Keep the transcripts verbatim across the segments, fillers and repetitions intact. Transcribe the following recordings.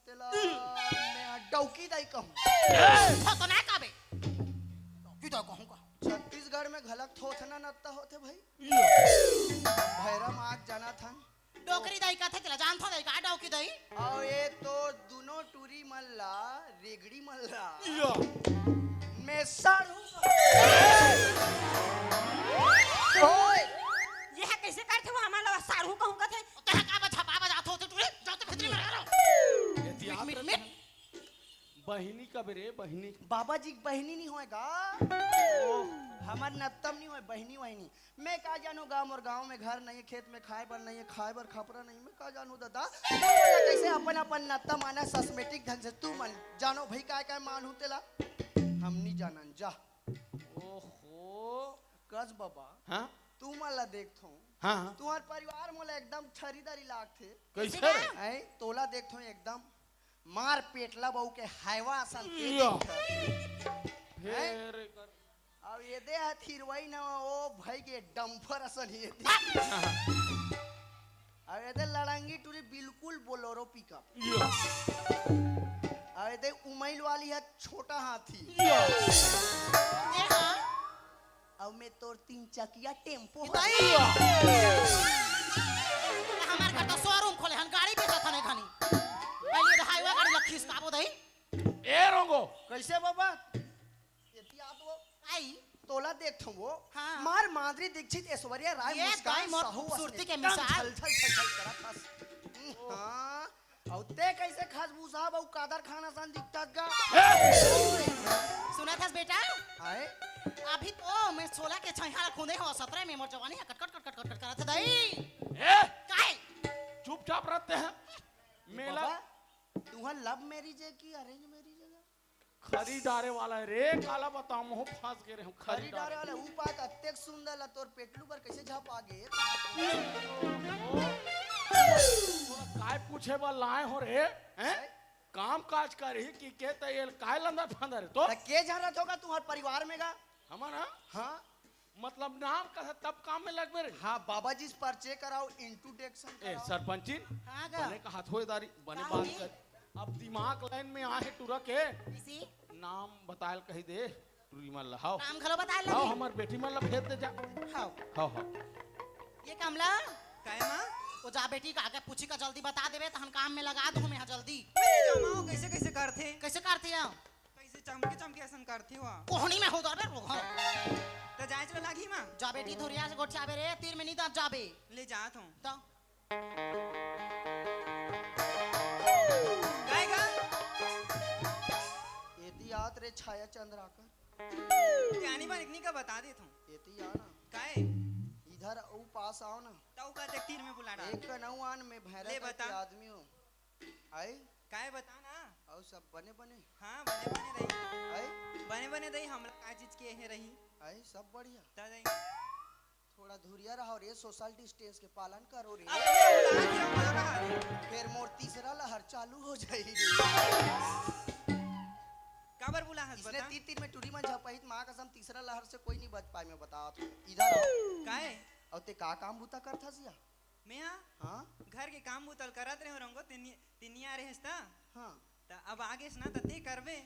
तेला मैं डौकी दाई कहूँ। हो तो ना कहबे। डौकी दाई कहूँ का? छत्तीसगढ़ में घलक थोथना नत्ता होथे भाई। भैरा माँ के जाना थन। डोकरी दाई कथे तेला जानथो दाई का डौकी दाई? अउ ये तो दुनो टूरी मन ला, रेगड़ी मन ला। मैं साढ़ू। ओए, ये ह कइसे करथे वो हमन ला साढ़ू कहूँ कथे? तेहा का बा झपा बजात होथे टूरी? जाते भीतरी में रहो। मिट, मिट, मिट। बहिनी कबे रे, बहिनी? बाबा जी के बहिनी नहीं होय गा। हमर नत्तम नहीं होय, बहिनी वहिनी। मैं का जानू गा, मोर गाँव में घर नहीं है, खेत में खाए बर नहीं है, खाए बर खपरा नहीं, मैं का जानू दादा। तू मन ला कइसे अपन अपन नत्तम आना सिस्टमेटिक ढंग से तू मन जानो भाई, काय काय मानहूँ तेला हम नहीं जानन जा। ओहो। कस बाबा। हाँ? तू मन ला देखथों। हाँ, हाँ। तुम्हार परिवार मोला एकदम छरीदारी लागथे। कइसे? ऐ, तोला देखथों एकदम मार पेटला बहू के हाइवा असन के या। दिखत। फेर हैं? एकर अब ये दे हथिरवई न ओ भाई के डम्फर असन ही ये दिख। अब ये दे लड़ंगी टूरी बिल्कुल बोलेरो पिकअप। या। अब ये दे उमैल वाली है छोटा हाथी। या। ए हाँ। अब मैं तोर तीन चकिया टेम्पो इताई। हमार घर तो शोरूम खोले हन, गाड़ी बेचत हन एखनी। पहले तो हाईवे गाड़ी ला खिसकाबो दई। ए रोंगो। कइसे बाबा? एती आत वो। आई। तोला देखथों वो। हाँ। मार माधुरी दीक्षित, ऐश्वर्या राय, ये मुस्कान दाई मोर साहू खूबसूरती असन के एकदम मिसाल। छल छल छल छल करत हस। हाँ। अउ ते कइसे खसभूसा बहू कादर खान असन दिखथस गा? सुनत हस बेटा? आए? अभी तो मैं सोलह के छैहा ला खोंदे हंव, सतरह में मोर जवानी ह कट कट कट कट कट कट करत हे दाई। ए? काहे? चुपचाप रहते हैं। मेला बाबा, तुहर love marriage है कि arrange marriage है? खरी डारे वाला है रे, काला बताऊं, मुंह फंस गे रहे हूं, खरी खरी डारे डारे। वाला, ऊ पाक अतेक सुंदर ला तोर पेटलू बर कइसे झपा गे? तोला काय पूछे बर लाए हो रे, हैं? हैं? काम काज करही कि के त ये काय लंदर फंदर है तो? त के झन रथो गा तुम्हार परिवार में गा? हमन, हाँ? हाँ। मतलब नाम का है तब काम में लगबे रे। हाँ, बाबा जी से परिचय कराओ, introduction ए, कराओ। सरपंचिन, हाँ गा। बने कहात होए दारी, बने का बात होई? कर। अब दिमाग line में आहे टुरा के। इसी? नाम बतायल कही दे, टुरी मन ला, हाव। नाम घलो बतायल हाव, लगी? हमर बेटी मन ला भेज दे जा। हाव। हाव, हाव। ये कमला? काय माँ? वो जा बेटी का आगे पूछी का जल्दी बता देबे, तहन काम में लगा दूं मैं जल्दी। ले जाओ माँ, वो कइसे कइसे करथे? कइसे करथे या? कइसे चमके चमके असन करथे वो? कोहनी में हो दरबे रोग, हाँ। त जाए चला लागी माँ? जा बेटी धुरिया से गोठियाबे रे, तीर में नहीं दांत जाबे। ले जात हूँ। तो? काय गा? एती आत रे छाया चंद्राकर। ज्ञानी बा, इतनी का बता देत हूँ। एती आ ना। काय? इधर ऊ पास आओ ना। तऊ का देख तीर में बुला डाल। एक नऊ आन में भैरा ले का बता। के आदमी हो। आए? काय बता ना? अउ सब बने बने? हाँ, बने बने रही। आए? बने बने रही, हमला का चीज के हे रही? आए, सब बढ़िया। ता रही। थोड़ा धुरिया रहो रे, social distance के पालन करो रे। अबे बुला दिया, बुला रहा है। फिर मोर तीसरा लहर चालू हो जाई रे। काबर बुला हस इसने बता? तीन तीन में टूरी मन झपहित, माँ कसम तीसरा लहर से कोई नहीं बच पाए, मैं बता तो। इधर आओ। काय? अउ ते का काम बूता करथस या? मैं हाँ? हाँ? घर के काम बूता ल करत रहे रहूंगो, तिनि-, तिनिया रहेस ता? हाँ। त अब आगेस ना त ते करबे।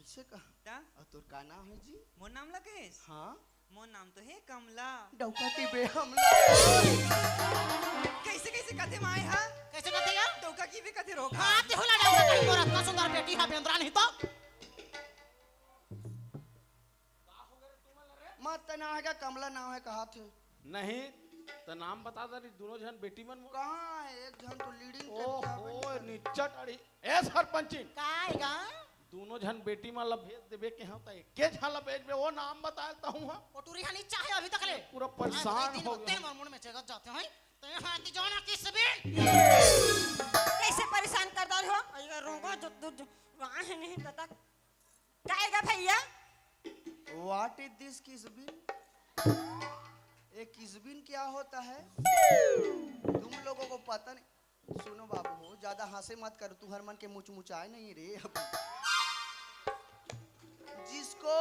ऐसे का? ता? अउ तोर का नाम है जी? मोर नाम ला कहेस? हाँ। मोर नाम तो हे कमला। डौका की बे हमला। कैसे कैसे कथे माय हा? कैसे कथे या? डौका की बे कथे रोका। हाँ, ते होला डौका कही, मोर अतना सुंदर बेटी हा बेंदरा नहीं तो। मत तना है का कमला नाम है कहा थे? नहीं, त नाम बता दे, दोनों झन बेटी मन मोर। कहाँ है? एक झन तो leading ओहो, करके आवे। निच्चट अड़ी। ए सरपंचिन। काय गा? दोनों झन बेटी मन ला भेज देबे के हम त एके झन ला भेजबे, वो नाम बताए त हूँ हाँ। ओ टूरी हा नी चाहे अभी तक ले। पूरा परेशान हो गया। तेरे मन में चेगत जाते हैं। तो यहाँ की जाना किस भी? कैसे परेशान कर डाले हो? अरे रोंगो जो, जो, जो, वहाँ है नहीं दादा। काय गा भैया? What is this किसबिन? ये किसबिन क्या होता है? तुम लोगों को पता नहीं। सुनो बाबू हो, ज्यादा हंसे मत करो, तुहर मन के मुचमुचाए नहीं रे। जिसको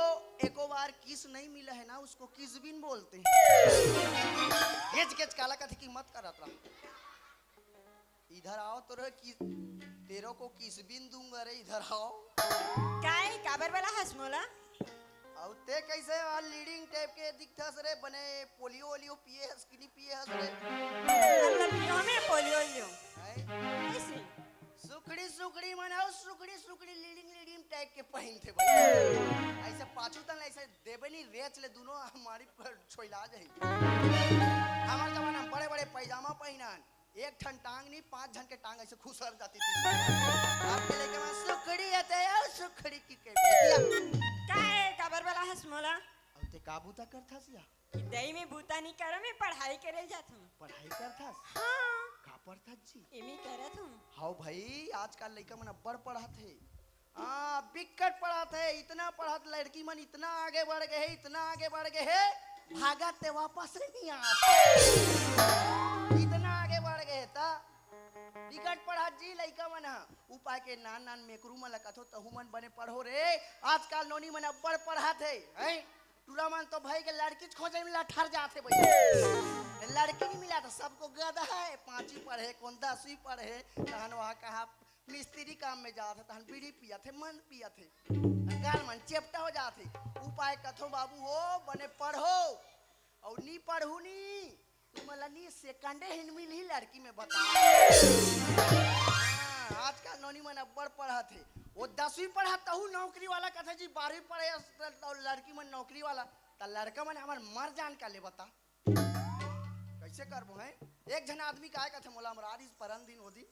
एको बार किस नहीं मिला है ना, उसको किसबिन बोलते हैं। गेच गेच काला कथे की मत करत रहा। इधर आओ तो रहे कि तेर को किस बिन दूंगा रे, इधर आओ। काय, काबर बला हस मोला? अउ ते कैसे आ लीडिंग टाइप के दिखथस रे, बने पोलियो ओलियो पिए हस कि नहीं पिए हस रे? मतलब पियो में पोलियो ओलियो। हैं? कैसे? सुखड़ी सुखड़ी मन अउ सुखड़ी सुखड़ी लीडिंग लीडिंग टाइप के पहिनथे भाई। ऐसे पाछू तन ऐसे देबे नहीं, रेच ले दुनो हमारी पर छोइला जाही। हमार जमाना में बड़े बड़े पैजामा पहिनन, एक ठन टांग नहीं, पांच झन के टांग ऐसे खुसर जाती थी। आपके लइका मन सुखड़ी आते हैं, ओ सुखड़ी की के बेटिया। काय, काबर बला हस मोला? अउ ते का बूता करथस या? कि दई में बूता नहीं करो, मैं पढ़ाई करे जात हूँ। पढ़ाई करथस? हाँ। का पढ़थस जी? एमी करत हूँ। हाउ भाई, आजकल लइका मन अब्बड़ पढ़त हे। हाँ, बिकट पढ़त हे, इतना पढ़त, लड़की मन इतना आगे बढ़ गए हे, इतना आगे बढ़ गए हे, भागत ते वापस ही नहीं आत। इतना आगे बढ़ गए हे, त बिकट पढ़त जी लइका मन ह। उपाय के नान नान मेकरू मन ल कथो, तहू मन बने पढ़ो रे। आजकल नोनी मन अब्बड़ पढ़त हे, हैं? टूरा मन तो भाई के लड़कीच खोजे में लठर जात हे भैया। लड़की नहीं मिला तो सबको गदा है, पांचवी पढ़े, कौन दसवीं पढ़े, तहन वहाँ कहा मिस्त्री काम में जात हे, तहन बीड़ी पियत हे, मंद पियत हे, गाल मन चेपटा हो जात हे। उपाय कथो बाबू हो, बने पढ़ो, अउ नी पढ़ू नी, तुमन ला नी सेकंडे हैंड मिलही लड़की में, बता। हाँ, आजकल नोनी मन अब्बड़ पढ़त हे, वो दसवीं पढ़त तहू नौकरी वाला कथे जी, बारहवीं पढ़े अउ लड़की मन नौकरी वाला, त लड़का मन हमर मर जान का ले बता। कैसे करबो हैं? एक झन आदमी काय कथे मोला, हमर आरिस परन दिन ओदी,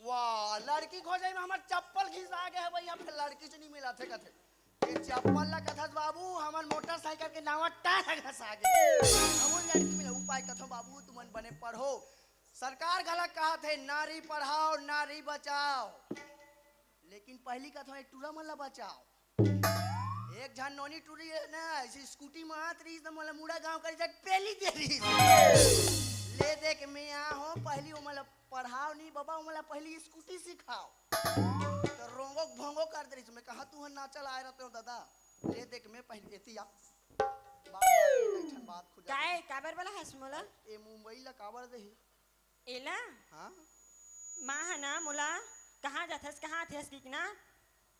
वाह, लड़की खोजे में हमर चप्पल घिसा गे हे भैया, फेर लड़कीच नहीं मिलत हे कथे। ये चप्पल ला कथस बाबू, हमर मोटरसाइकिल के नवा टायर घसा गे। हमन लड़की मिला, उपाय कथो बाबू, तुमन बने पढ़ो। सरकार घला कहत हे, नारी पढ़ाओ, नारी बचाओ। लेकिन पहली कथो, ये टूरा मन ला बचाओ। एक झन नोनी टूरी हे ना, ऐसी स्कूटी में आत रहिस, त मोला मुड़ा गांव करे जाके पेली दे रहिस। ले दे के मैं आ हो, पहली वो मोला पढ़ाओ नहीं बाबा, वो मोला पहली स्कूटी सिखाओ। तो रोंगो भोंगो कर दे रहिस। मैं कहा, तू ह नाचल आए रहते हो दादा, ले दे के मैं पहली एती आ। बात, बात, एक ठन बात खुद काय, काबर बला हस मोला? ए मुंबई ला काबर देही? एला? हाँ? माँ ह ना मोला, कहाँ जाथस, कहाँ आथस कि ना,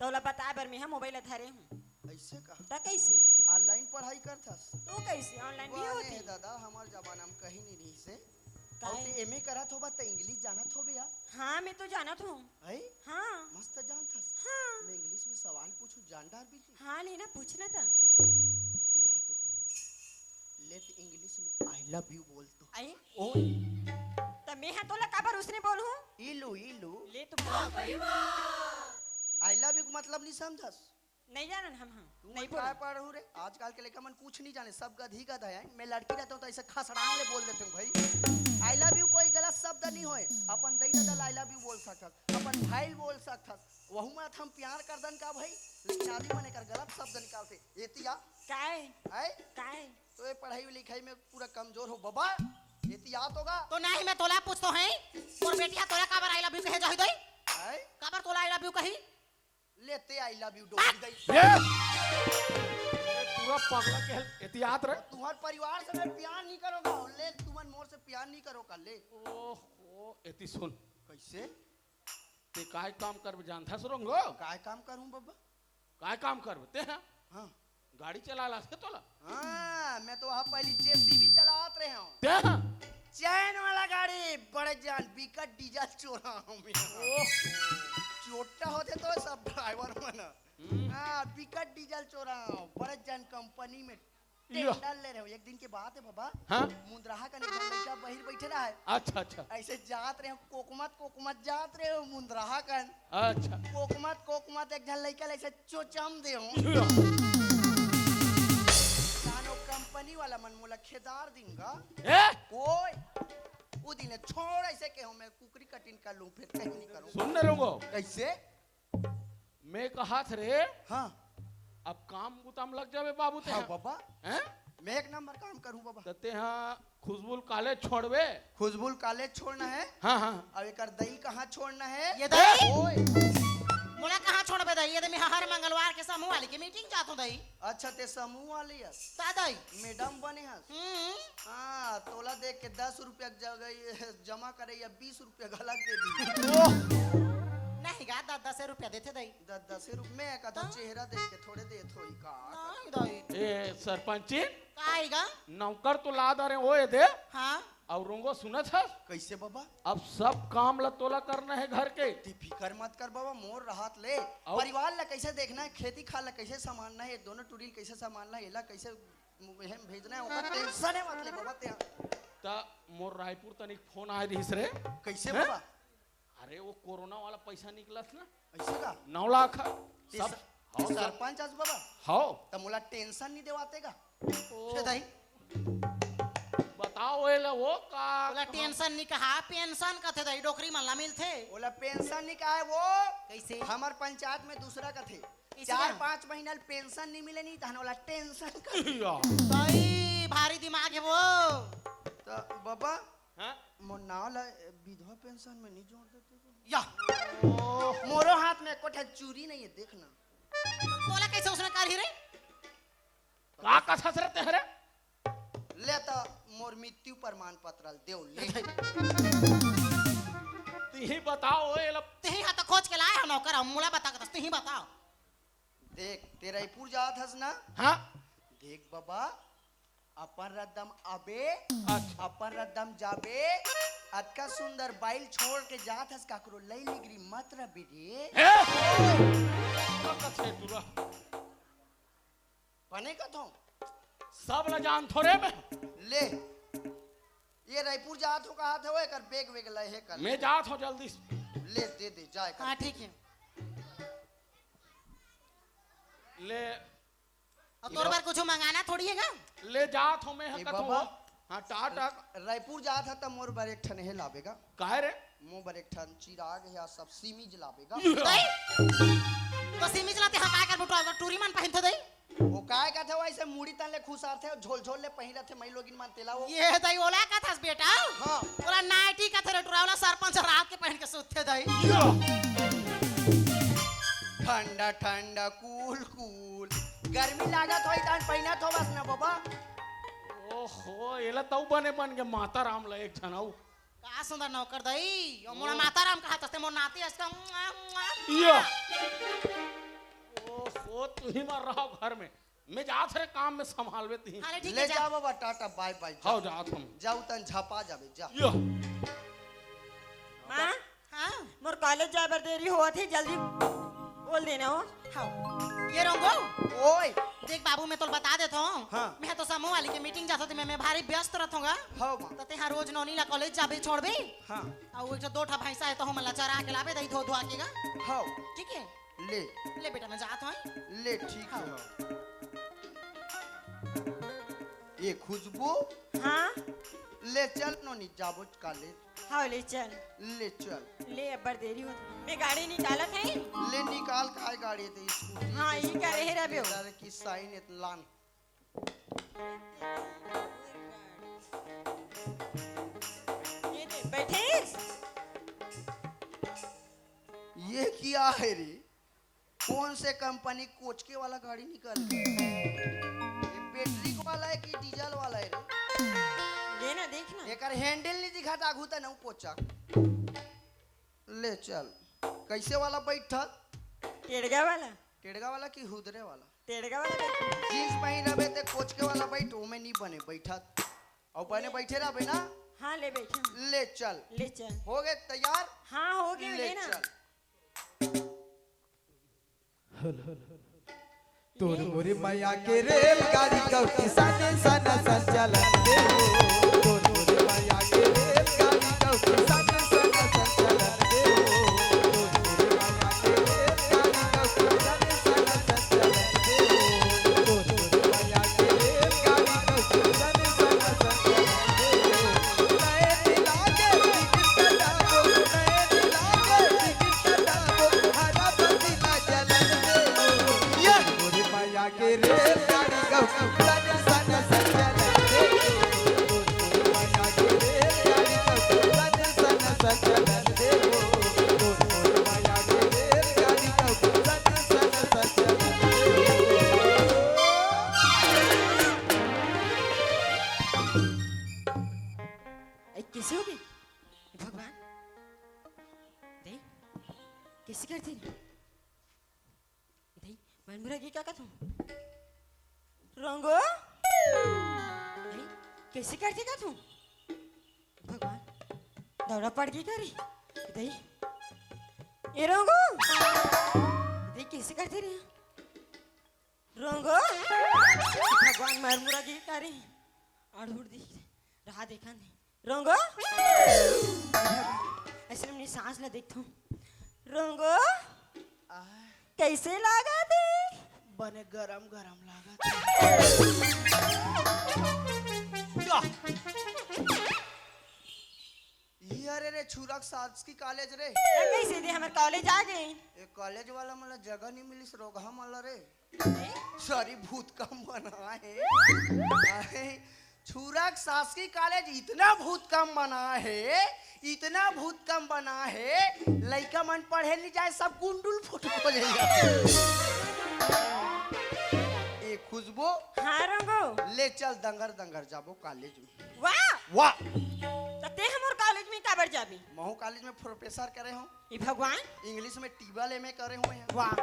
तोला बताए बर मेंहा मोबाइल ला धरे हूँ। ऐसे का? त कैसे? ऑनलाइन पढ़ाई करथस? तो कैसे ऑनलाइन भी वाह, होथे? नहीं दादा, हमार जमाना में कहीं नहीं रहिस हे। अउ काहे? ते एमए करत होबा त इंग्लिश जानत होबे यार। हाँ, मैं तो जानत हूँ। है? हाँ। मस्त जानथस। हाँ। मैं इंग्लिश में सवाल पूछूं, जान डार बिल्ली। हाँ, लेना पूछना था। इतिया तो। ले त इंग्लिश में आई लव यू बोल तो। आई? ओए। त मैं हा तोला काबर उसने बोलूं? इलू, इलू। ले तो बोल। आई लव यू के मतलब नहीं समझस? नहीं जानन हम, हम तू नहीं मन बोलूं। काय पढ़ू रे? आजकल के लइका मन कुछ नहीं जाने, सब गधी गधा है। मैं लड़की रहता हूँ तो ऐसे खसड़ांग ले बोल देते हूँ भाई। आई लव यू कोई गलत शब्द नहीं होए। अपन दई ददा आई लव यू बोल सकत, अपन भाई बोल सकत, वहू में हम प्यार कर दन का भाई? लेकिन आदमी मन एकर गलत शब्द निकालते। एतिया काय? है? काय? तो ये पढ़ाई लिखाई में पूरा कमजोर हो बाबा। एतिया तो गा। तो नहीं, मैं तोला पूछतो है, तोर बेटिया तोला काबर आई लव यू कहे जाही दई? है? काबर तोला आई लव यू कही? लेते आई लव यू डोली दई। ये, ये पूरा पगला के एतियात रे। तुम्हार परिवार से मैं प्यार नहीं करूंगा, ले तुमन मोर से प्यार नहीं करोगा, ले। ओहो, एती सुन। कैसे? ते काय काम करबे जानथस रोंगो? काय काम करूं बाबा? काय काम करबे ते हा? हाँ। गाड़ी चला ला से तोला? हाँ, मैं तो वहाँ पहली जेसीबी चलात रहे हूँ। ते हा? चैन वाला गाड़ी, बड़े जान, बिकट डीजल चोरा हूँ मैं। ओह। चोट्टा होते तो सब ड्राइवर मन। हम्म। हाँ, बिकट डीजल चोरा हूँ, बड़े जान कंपनी में या। टेंडर ले रहे हो। एक दिन के बात है बाबा, हाँ? मुंदराहा कन एक झन लइका बहिर बैठे रहा है। अच्छा, अच्छा। ऐसे जात रहे हो, कोकमत, कोकमत जात रहे हो मुंदराहा कन। अच्छा। कोकमत, कोकमत एक झन लइका ले ऐसे चोचम दे हो। या। जानो कंपनी वाला मन मोला खेदार दिंगा। ए? ओए, वो दिन छोड़ ऐसे के हो, मैं कुकरी कटिन कर लूं, फिर कहीं नहीं करूं। सुन न रंगो। कैसे? मैं कहात रे, हाँ। अब काम बुता म लग जाबे बाबू ते हाँ, हा। बाबा। हैं? मैं एक नंबर काम करूं बाबा। त ते हा खुशबू ल कॉलेज छोड़बे? खुशबू ल कॉलेज छोड़ना है। हाँ, हाँ। अब एकर दई कहाँ छोड़ना है? ये दई? ओए। मोला कहाँ छोड़बे दई? ये दे मैं हर मंगलवार के समूह वाले के मीटिंग जात हूँ दई। अच्छा, ते समूह वाले हस? ता दई। मैडम बने हस? हम्म। हाँ, तोला देख के दस रुपया के जगह ये जमा करे या बीस रुपया गलत दे दी। ओह। नहीं गा, दसे रुपये में कथा हाँ। चेहरा देख के थोड़े देत होई का? नहीं दाई। ए, सरपंची, का आएगा? नौकर तो ला दे रहे हो, ये दे। हाँ। अउ रोंगो सुनत हस? कैसे बाबा? अब सब काम ला तोला करना है घर के। ती फिकर मत कर बाबा, मोर रहत ले। अउ? परिवार ला कैसे देखना है, खेती खार ला कैसे संभालना है, ये दोनों टूरी ला कैसे संभालना है, एला कैसे एहम भेजना है, ओकर tension है मत ले बाबा ते। त मोर रायपुर तनिक फोन आए रहिस रे। कैसे हैं? बाबा? अरे वो कोरोना वाला पैसा निकलस ना। ऐसे का? नौ लाख। ते सब स-, हौ ते सब। सरपंच अस बाबा? हौ। त मोला tension नहीं देवाते का? ओ। छे दाई। बताओ एला वो का बोला tension नहीं कहा, pension कथे दाई, डोकरी मन ला मिलथे। ओला pension नहीं कहा है वो। कैसे? हमर पंचायत में दूसरा कथे। कैसे चार का? पाँच महीना ले pension नहीं मिले नहीं, तहन ओला tension कथे। या। दाई, भारी दिमाग है वो। त बाबा, हाँ? मोर नाव ला विधवा pension में नहीं जोड़ देते तो? या। मोरो हाथ में एको ठन चूरी नहीं है, देख ना। तोला कैसे उसने कर ही रे? का कथस रे तेहरे? ले त मोर मृत्यु प्रमाण पत्र ल देव ले। तिही बताओ, ए लब- तिही हा त खोज के लाए हो नौकर, हम मोला बता के दस, तिही बताओ। देख, ते रायपुर जात हस ना? हाँ। देख बाबा, अपन रद्दम अबे, अच्छा। अपन रद्दम जाबे, अतका सुंदर बाइल छोड़ के जात हस, काकरो लई लिगरी मत रबे रे। हे! का कथे टूरा? बने कथों। सब ल जानथों रे मैं। ले, ये रायपुर जात हो कहा थे वो, एकर bag वैग लहे कर। मैं जात हों जल्दी से। ले, दे दे, जाए कर। हाँ, ठीक है। ले। अब तोर बर कुछ मंगाना थोड़ी है का? ले जात हों मैं, ए कथों बाबा। वो। हाँ, टाटा। रायपुर जात ह त मोर बर एक ठन हे लाबे गा। काहे रे? मोर बर एक ठन चिराग या सब सीमीज लाबे गा। दाई, तो सीमीज लाते हा काय कर बुटवा, टूरी मन पहिनथे दाई? वो काय कथे, वो ऐसे मुड़ी तन ले खुसारथे, झोल झोल ले पहिरथे, मई लोगिन मन तेला वो। ये दाई ओला कथस बेटा? हाँ। ओला नाइटी कथे रे टूरा, ओला सरपंच रात के पहिन के सुतथे दाई। या। ठंडा ठंडा cool cool। गर्मी लागत होई तहन पहिनत हो बस ना बाबा। ओहो, एला तऊ बने बन के माता राम ला एक ठन अउ। का सुंदर नौकर दाई, ओ मोला माता राम कहा तस्ते मोर नाती अस का। या। ओहो, तुही मार रहा घर में। मैं जात रे काम में संभालबे तिही। अरे ठीक ले है, जा। जा बाबा, टाटा, bye bye, जा। हाँ, जात हूँ। जाऊ तन झपा जाबे, जा। यो। माँ, हाँ? मोर college जाए बर देरी होवत हे, जल्दी बोल देना हो। हाँ। ये रोंगो। ओए। देख बाबू, मैं तोला बता देत हों। हाँ। मैं तो समूह वाली के meeting जात हों, त मैं, मैं भारी व्यस्त रहत हों गा। हाँ, माँ। त तेहा रोज नोनी ला college जाबे छोड़बे। हाँ। अउ एक ठो दो ठा भैंसा हे, त हमन ला चरा के लाबे, दई धो धुआ के गा। हाँ। ठीक है? ले। ले बेटा, मैं जात हों। ले, ठीक हाँ। हे। ये खुशबू। हाँ। ले चल नोनी, जाबो college। हाँ, ले चल। ले चल। ले, अब्बर देरी होत। मैं गाड़ी निकालत हँव। ले निकाल, काय गाड़ी हे ते scooty हाँ, के ई करे हे रबे। तारे की sign एत लान। ये दे, बैठे। ये क्या है रे? कौन से company कोचके वाला गाड़ी निकल गया? ये battery वाला है कि diesel वाला है रे? ये ना, देख ना। एकर handle नहीं दिखा था, आगू तक नहीं पहुंचा। ले चल, कैसे वाला बैठा? टेड़गा वाला। टेड़गा वाला कि हुदरे वाला? टेड़गा वाला बैठ। Jeans पहिन रहे ते कोचके वाला बैठ, ओमे नहीं बने बैठा। और बने बैठे रहे ना? हाँ, ले बैठे। ले चल। ले चल। हो गए तैयार? हाँ, हो गए, ले ले ना। चल। तोर मोरे मया के रेलगाड़ी गौती सन सन संचालन दे हो। तोर मोरे मया के रेलगाड़ी गौती सन सन संचालन दे हो। तोर मोरे मया के रेलगाड़ी गौती सन सन संचालन दे हो। तोर मोरे मया के रेलगाड़ी गौती सन सन संचालन दे हो। नए दिला के टिकट कटा दो, नए दिला के टिकट कटा दो, हरा बत्ती ना जलन दे हो। ये मोरे माया के रेलगाड़ी गौ, सन सन संचालन दे हो। मोरे माया के रेलगाड़ी गौ, सन सन संचालन दे हो। मोरे माया के रेलगाड़ी गौ, सन सन संचालन दे हो। ए, कैसे हो गई? भगवान, दे, कैसे करती? मन मुरा गे का कथूं? रोंगो? नहीं, कइसे करथे कथूं? भगवान, दौरा पड़ गे का रे? दई, ए रोंगो? दई, कइसे करथे रे? रोंगो? भगवान, मर मुरा गे का रे? अड़हुड़ दिख रहा, देखा नहीं। रोंगो? अइसे अपनी सास ला देखथंव। रोंगो? आ, कइसे लागत हे? बने गरम गरम लागत हे। या। ये अरे रे, छुरा के शासकीय कॉलेज रे। त कइसे दे हमर कॉलेज आ गे? ए कॉलेज वाला मन ला जगह नहीं मिलिस, रोगहा मन ला रे। सॉरी, बहुत कम बना हे। अरे, छुरा के शासकीय कॉलेज इतना बहुत कम बना हे, इतना बहुत कम बना हे, लइका मन पढ़े नहीं जाए, सब गुंडुल फुटुल हो जाए। ए खुशबू, हाँ रोंगो। ले चल, दंगर दंगर जाबो कॉलेज में। वाह! वाह! त ते हमर कॉलेज में काबर जाबे? महू कॉलेज में प्रोफेसर करे हंव। ए भगवान! इंग्लिश में टीबल एमए करे हुए हैं। वाह!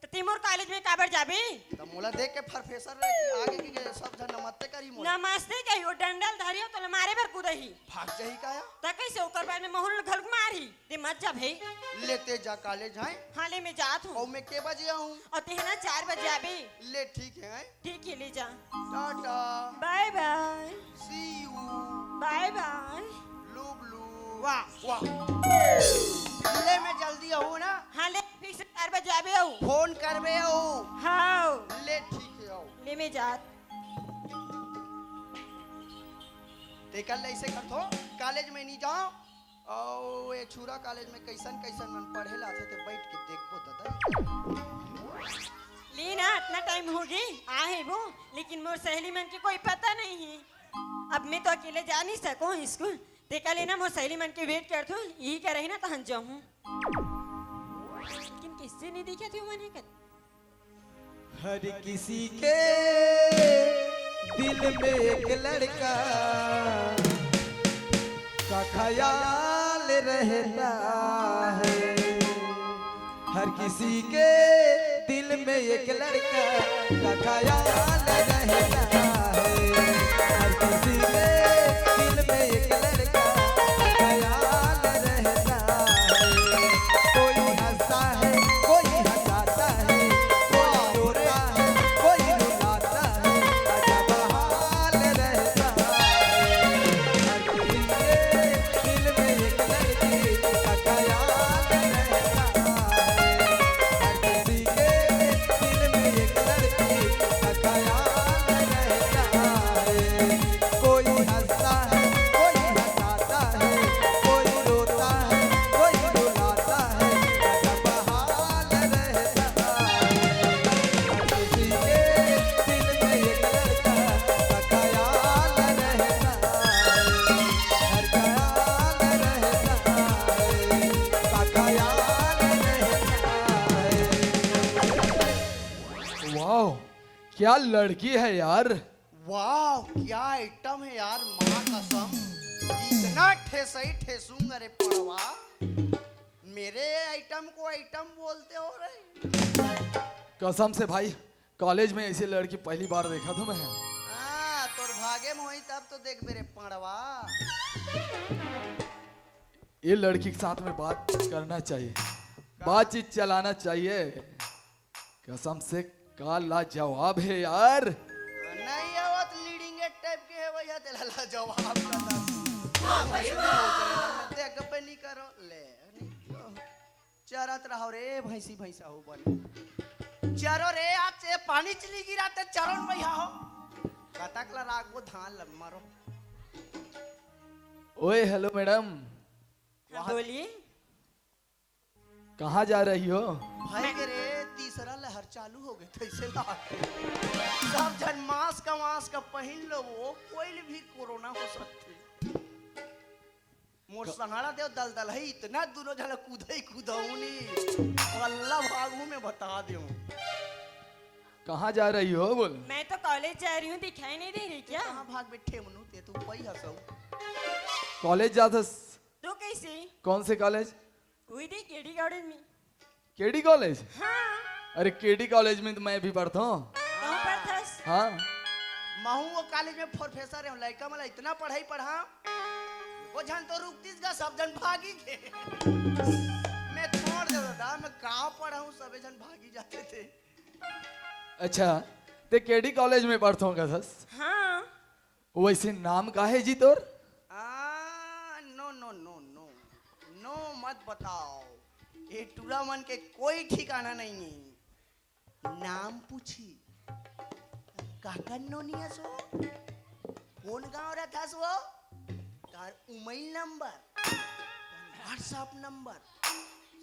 त ते मोर कॉलेज में काबर जाबे? त मोला देख के प्रोफेसर रे कि आगे की के सब झन नमस्ते करी मोला। नमस्ते कही, ओ डंडा ल धरी हो, तोला मारे बर कूदही। भाग जाही का या? त कइसे ओकर बाद में महू ल घलोक मारही? ते मत जा भई। ले ते जा कॉलेज, हैं? हाँ, ले मैं जात हंव। अउ मैं के बजे आहूं? अउ ते ह ना चार बजे आबे। ले ठीक हे, हैं? ठीक हे, ले जा। टाटा। बाय बाय। See you। बाय बाय। लुबलु। वाह। वाह। ले मैं जल्दी आहूं ना। हाँ, ले, फिक्स चार बजे आबे अउ। फोन करबे अउ। हाँ। ले ठीक हे, अउ। ले मैं जात। तेकर ले अइसे करथंव, कॉलेज में नहीं जांव, अउ ए छुरा कॉलेज में कइसन कइसन मन पढ़े ला आथे, ते बइठ के देखबो ददा। ले ना, अतना टाइम होगे, आहे वो, लेकिन मोर सहेली मन के कोई पता नहीं हे। अब मैं तो अकेले जा नहीं सकंव स्कूल, तेकर ले ना मोर सहेली मन के वेट करथंव, इही करा ही ना तहन जाहूं। लेकिन कइसे नहीं दिखत हे वो मन हे कत-, हर किसी के दिल में एक लड़का का ख्याल रहता है। हर किसी के दिल में एक लड़का का ख्याल रहता है। हर किसी के दिल में एक लड़का का ख्याल रहता है। कोई हंसता है, कोई हंसाता है, कोई रोता है, कोई रुलाता है, अजब हाल रहता है। हर किसी के दिल में एक लड़की का ख्याल रहता है। हर किसी के दिल में एक लड़की का ख्याल रहता है। कोई हंसता है, कोई हंसाता है, कोई रोता है, कोई रुलाता है, अजब हाल रहता है। हर किसी के दिल में एक लड़का का ख्याल रहता है, हर ख्याल रहता है, का ख्याल रहता है। वाह, क्या लड़की है यार। वाह, क्या आइटम है यार, माँ कसम, इतना ठेसई ठेसूंगा रे पड़वा। मेरे आइटम को आइटम बोलते हो रे? कसम से भाई, कॉलेज में ऐसी लड़की पहली बार देखा था मैं। हाँ, तोर भागे में होई तब तो देखबे रे पड़वा। ये लड़की के साथ में बात करना चाहिए, बातचीत चलाना चाहिए। कसम से, का लाजवाब है यार। नहीं आवत, लीडिंग टाइप के है भैया, तेला लाजवाब का था। देख पे नहीं करो, ले, नहीं करो। चरत रहो रे भैंसी, भैंसा हो बने। चरो रे, आज से पानी चली गिरा ते चरो न भैया हो। कतक ला राखबो धान ल मरो। ओए, हेलो मैडम। हाँ, बोलिए। कहाँ जा रही हो? भाई के रे, तीसरा लहर चालू हो गए, कैसे ला? सब झन मास्क, मास्क पहिन लो, वो कोई भी कोरोना हो सकथे। मोर क- सहारा देव दलदल है, इतना दूनों झन कूदई कूदौनी, अल्लाह भागू में बता देव। कहाँ जा रही हो बोल? मैं तो कॉलेज जा रही हूँ, दिखाई नहीं दे रही क्या? कहाँ भाग बैठे मनु, ते तू पई हसऊ। कॉलेज जाथस? तो कैसे? कौन से कॉलेज? वही दे, केडी कॉलेज में। KD college? हाँ। अरे, केडी कॉलेज में तो मैं भी पढ़ता हूँ। कहूँ पढ़थस? हाँ। महू वो कॉलेज में प्रोफेसर हूँ, लइका मन ला इतना पढ़ाई पढ़ा, वो झन तो रुकतीस गा, सब झन भागी गे। मैं छोड़ दे दादा, मैं का पढ़ाऊँ, सबे झन भागी जाते थे। अच्छा, ते केडी कॉलेज में पढ़थो कथस? हाँ। वैसे नाम का है जी तोर? आ, नो, नो, नो, नो। नो मत बताओ। ये टूरा मन के कोई ठिकाना नहीं है। नाम पूछी, "काकर नोनिया सो? कौन गांव रथस वो? तार मोबाइल नंबर, तार WhatsApp नंबर,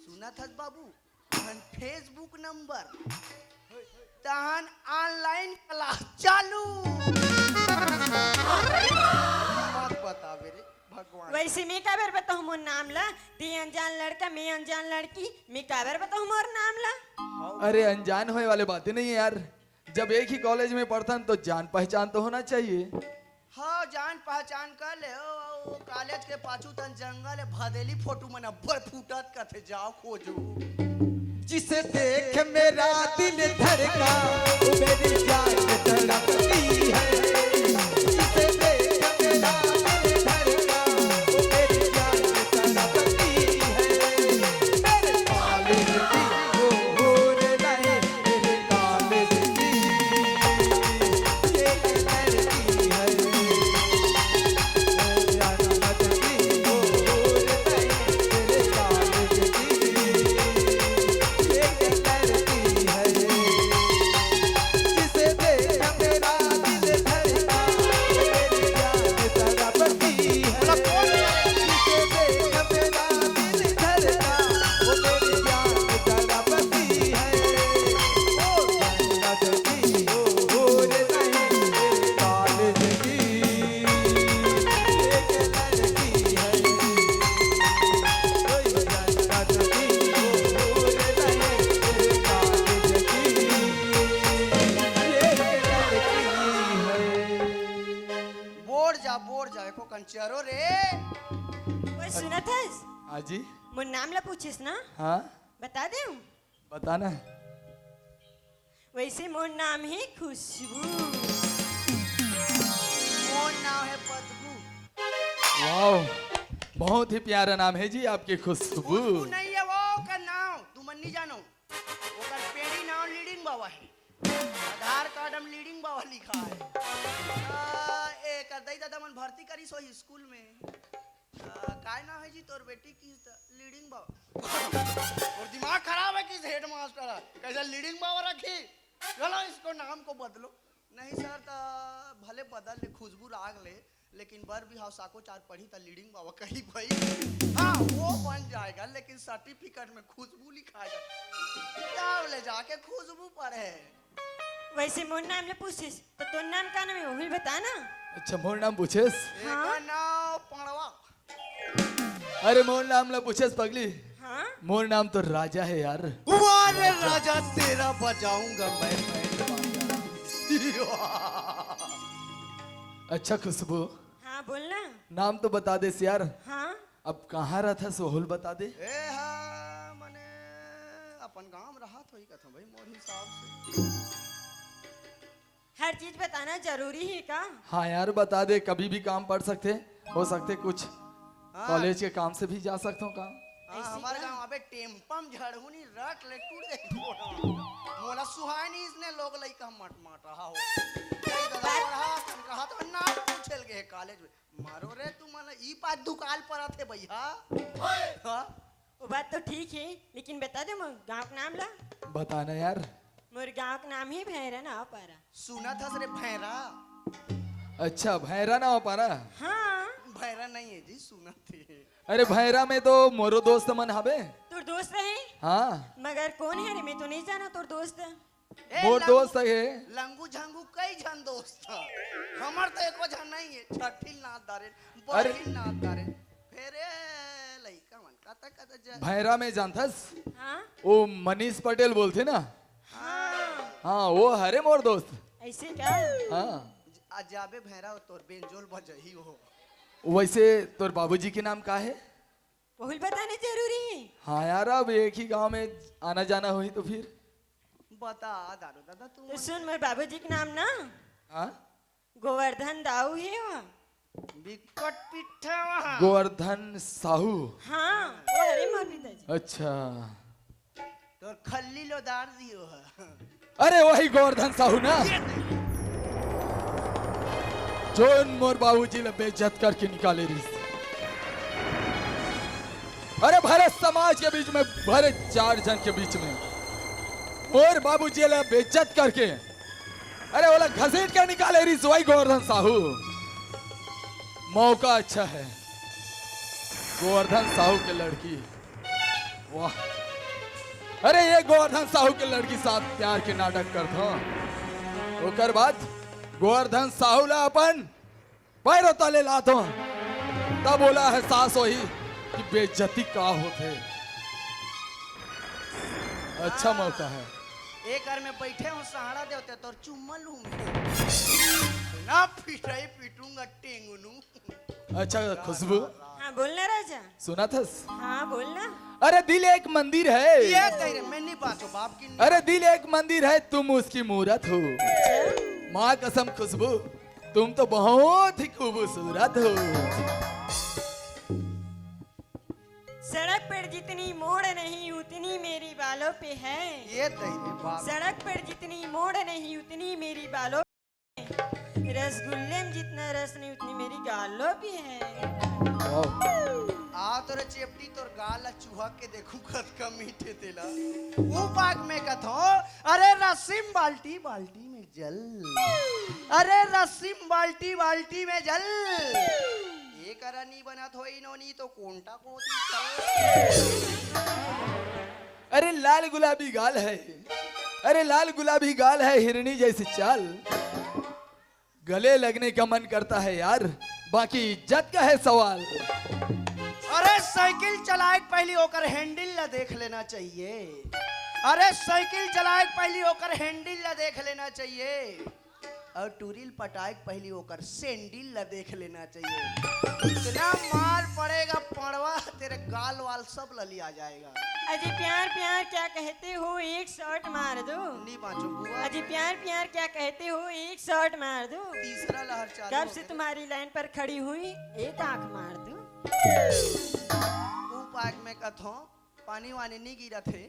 सुनत हस बाबू, तार Facebook नंबर।" तहन online class चालू। मत बतावे रे भगवान। वैसे मैं काबर बताहूँ मोर नाम ला? ते अनजान लड़का, मैं अनजान लड़की, मैं काबर बताहूँ मोर नाम ला? अरे, अनजान होए वाले बातें नहीं है यार, जब एक ही कॉलेज में पढ़थन तो जान पहचान तो होना चाहिए। हाँ, जान पहचान कर ले। ओ, ओ, कॉलेज के पाछू तन जंगल है, भदेली फोटू मन अब्बड़ फूटत कथे, जाओ खोजो। जिसे देख मेरा दिल धड़का, वो मेरी जान तड़पती है। जिसे देख मेरा दिल धड़का, वो मेरी जान तड़पती है। मेरे कॉलेज की वो हूर नहीं, मेरे कॉलेज की ये लड़की है। बोर जा, बोर जा, एको कन चरो रे। ओए, सुनत हस? हाँ जी। मोर नाम ला पूछिस ना? हाँ। बता देहूँ? बताना। वैसे मोर नाम है खुशबू। मोर नाम है बदबू। वाह, बहुत ही प्यारा नाम है जी आपके, खुशबू। खुशबू नहीं है वो, ओकर नाम तुमन नहीं जानो। ओकर पेड़ी नाम लीडिंग बाबा है। आधार कार्ड में लीडिंग बाबा लिखा है। आ, ए, कर दई दादा मन भर्ती करिस होही स्कूल में। आ, काय नाम है जी तोर बेटी की? त लीडिंग बाबा। और दिमाग खराब है किस हेडमास्टर है? कैसे लीडिंग बाबा रखी? चलो इसको नाम को बदलो। नहीं सर, त भले बदल ले, खुशबू राख ले, लेकिन बर बिहाव साको चार पढ़ी त लीडिंग बाबा कही भाई। हाँ, वो बन जाएगा, लेकिन सर्टिफिकेट में खुशबू लिखाएगा। क्या ले जाके खुशबू पढ़े? वैसे मोर नाम ले पूछिस, तो तोर नाम का नाम है, वो भी बता ना। अच्छा, मोर नाम पूछिस? हाँ। एकर नाम पड़वा। अरे, मोर नाम ला पूछिस पगली। हाँ? मोर नाम तो राजा है यार। वाह रे राजा। राजा, तेरा बजाऊंगा मैं बैंड बाजा। अच्छा खुशबू। हाँ, बोल ना। नाम तो बता देस यार। हाँ? अब कहाँ रहथस, ओहू ल बता दे। ए हा, मने अपन गांव में रहत होही कथों भाई, मोर हिसाब से। हर चीज बताना जरूरी है का? हाँ यार, बता दे, कभी भी काम पड़ सकथे, हो सकथे कुछ हाँ। कॉलेज के काम से भी जा सकथों का? हाँ, ऐसी हमारे का? गांव अबे टेम्पम झड़हुनी रट ले टूट जाई। मोला सुहाय नहीं इसने लोग लइका मट मट रहा हो। कई दादा पढ़ा, हम कहा तो नाम पूछे लगे है कॉलेज में। मारो रे, तू मन ई पास दुकाल पर आथे भैया। हाँ? वो बात तो ठीक है, लेकिन बता दे मोर गांव के नाम ला। बताना यार। मोर गांव के नाम ही भैरा नाव पारा। सुनत हस रे भैरा? अच्छा, भैरा नाव पारा? हाँ। भैरा नहीं है जी, सुनत है। अरे, भैरा में तो मोरो दोस्त मन हवे। तोर दोस्त है? हाँ। मगर कौन है रे? मैं तो नहीं जाना तोर दोस्त। ए, मोर लंगू, दोस्त है। लंगू झंगू कई झन दोस्त ह। हमर तो एको झन नहीं है। छठिल नाथ दारेन, अरे। बरहिल नाथ दारेन। फेर ए लइका मन कता कता जा। भैरा में जानथस? हाँ? वो मनीष पटेल बोलथे ना? हाँ। हाँ, वो हरे मोर दोस्त। ऐसे क्या? हाँ। आज जाबे भैरा, तोर बेंजोल बजही हो। वैसे तोर बाबूजी के नाम का है? ओहू ल बताना जरूरी है। हाँ यार, अब एक ही गांव में आना जाना होही तो फिर। बता दारू दादा, तू तो सुन, मोर बाबूजी के नाम ना हाँ? गोवर्धन दाऊ हे। बिकट पिट्ठा वहाँ। गोवर्धन साहू। हाँ, वो हरे मोर पिताजी। अच्छा। तोर खल्ली लोदार दियो है। अरे वही गोवर्धन साहू ना, जोन मोर बाबूजी ला बेइज्जत करके निकाले रिहिस। अरे भरे समाज के बीच में, भरे चार झन के बीच में मोर बाबूजी ला बेइज्जत करके, अरे ओला घसीट के निकाले रिहिस वही गोवर्धन साहू। मौका अच्छा है, गोवर्धन साहू के लड़की। वाह, अरे ये गोवर्धन साहू के लड़की साथ प्यार के नाटक करत हव, ओकर बाद गोवर्धन साहू ला अपन पैरों तले लात हव, तब ओला एहसास होही कि बेइज्जती का होथे। अच्छा मौका है। एक घर में बैठे हो सहारा देवते तोर चुम्मा लूंगा। ना पिटाई पीटूंगा टेंगुनू। अच्छा खुशबू। हाँ, बोलना राजा। सुनत हस? हाँ, बोलना। अरे दिल एक मंदिर है। ये तेरे, मैं नहीं बांचो बाप की। अरे दिल एक मंदिर है, तुम उसकी मूरत हो। अच्छा। माँ कसम खुशबू, तुम तो बहुत ही खूबसूरत हो। सड़क पर जितनी मोड़ नहीं उतनी मेरी बालों पे है। ये तेरे बाप। सड़क पर जितनी मोड़ नहीं उतनी मेरी बालों पे है। रसगुल्ले में जितना रस नहीं उतनी मेरी गालों पे है। वाह। आ तोरे चेपटी तोर गाल ला चुहा के देखूं कतका मीठे तेला। ऊ पाक में कथो, अरे रस्सी में बाल्टी, बाल्टी में जल। अरे रस्सी में बाल्टी, बाल्टी में जल। ये करा नी बनत होई नोनी तो कोंटा कोती चल। अरे लाल गुलाबी गाल है, अरे लाल गुलाबी गाल है, हिरनी जैसी चाल। गले लगने का मन करता है यार, बाकी इज्जत का है सवाल। अरे साइकिल चलाए के पहली ओकर हैंडल ला देख लेना चाहिए। अरे साइकिल चलाए के पहली ओकर हैंडल ला देख लेना चाहिए। और टूरिल पटाए के पहली ओकर सैंडल ला देख लेना चाहिए। इतना मार पड़ेगा पड़वा, तेरे गाल वाल सब ला लिया जाएगा। अजी प्यार प्यार क्या कहते हो, एक शॉट मार दो। नहीं बांचो बुआ। अजी प्यार प्यार क्या कहते हो, एक शॉट मार दो। तीसरा लहर चालू कब हो से गया। तुम्हारी लाइन पर खड़ी हुई, एक आंख मार दो। ऊ पाक में कथो, पानी वानी नहीं गिरा थे।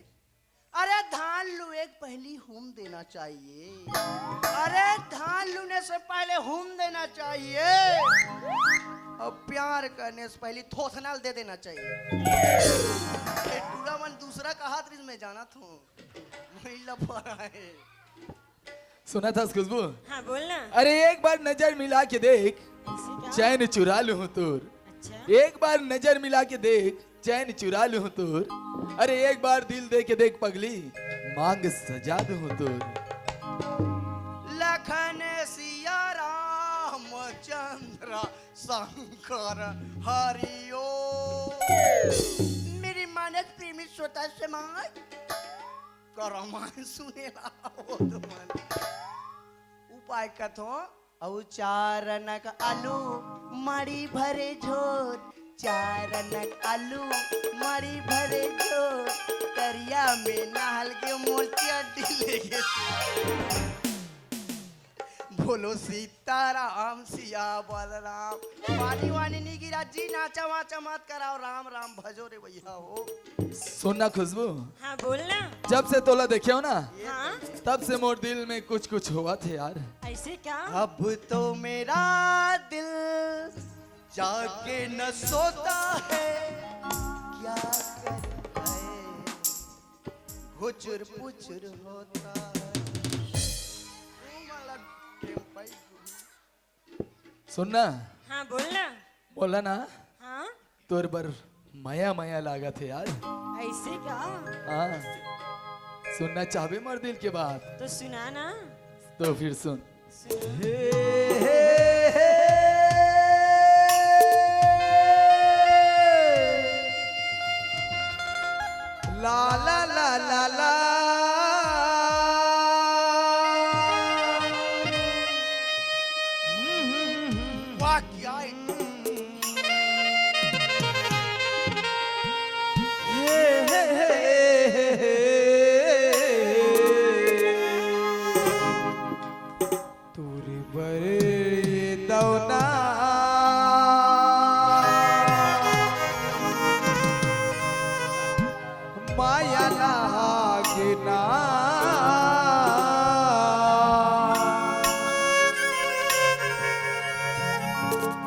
अरे धान लुए के पहली हूम देना चाहिए। अरे धान लुने से पहले हूम देना चाहिए। और प्यार करने से पहले थोथनाल दे देना चाहिए। ये टूरा मन दूसरा कहात रिहिस मैं जानत हूँ। महिला पर आए। सुनत हस खुशबू? हाँ, बोलना। अरे एक बार नजर मिला के देख, ऐसे क्या? चैन चुरा लूं तोर। अच्छा। एक बार नजर मिला के देख, चैन चुरा लूं तोर। अरे एक बार दिल दे के देख पगली, मांग सजा दूं तोर। लखन सिया रामचंद्र शंकर हरिओ। मेरी मानस प्रेमी श्रोता समाज, का रामायण सुनेला वो तो मन। ऊ पाक कथो, अउ चार नक आलू माड़ी भरे झोर, चार नक आलू माड़ी भरे झोर, तरिया में नहल के मोर चड्डी ले गे। बोलो सीताराम सिया बलराम। पानी वानी नहीं गिरा जी, नाचा वाचा मत कराओ, राम राम भजो रे भैया हो। सुन ना खुशबू, हाँ, बोल ना। जब से तोला देखे हो ना, हाँ? तब से मोर दिल में कुछ कुछ होवत हे यार। ऐसे क्या? अब तो मेरा दिल जाके न सोता है, क्या करूं मैं, हुचुर पुचुर होता है। सुन ना। हाँ, बोल ना। बोला ना। हाँ? तोर बर मया मया लागत हे यार। ऐसे का? हाँ। सुनना चाहबे मोर दिल के बात? तो सुना ना। तो फिर सुन। सुना। ला ला ला ला ला। वाह क्या एक। लागे ना।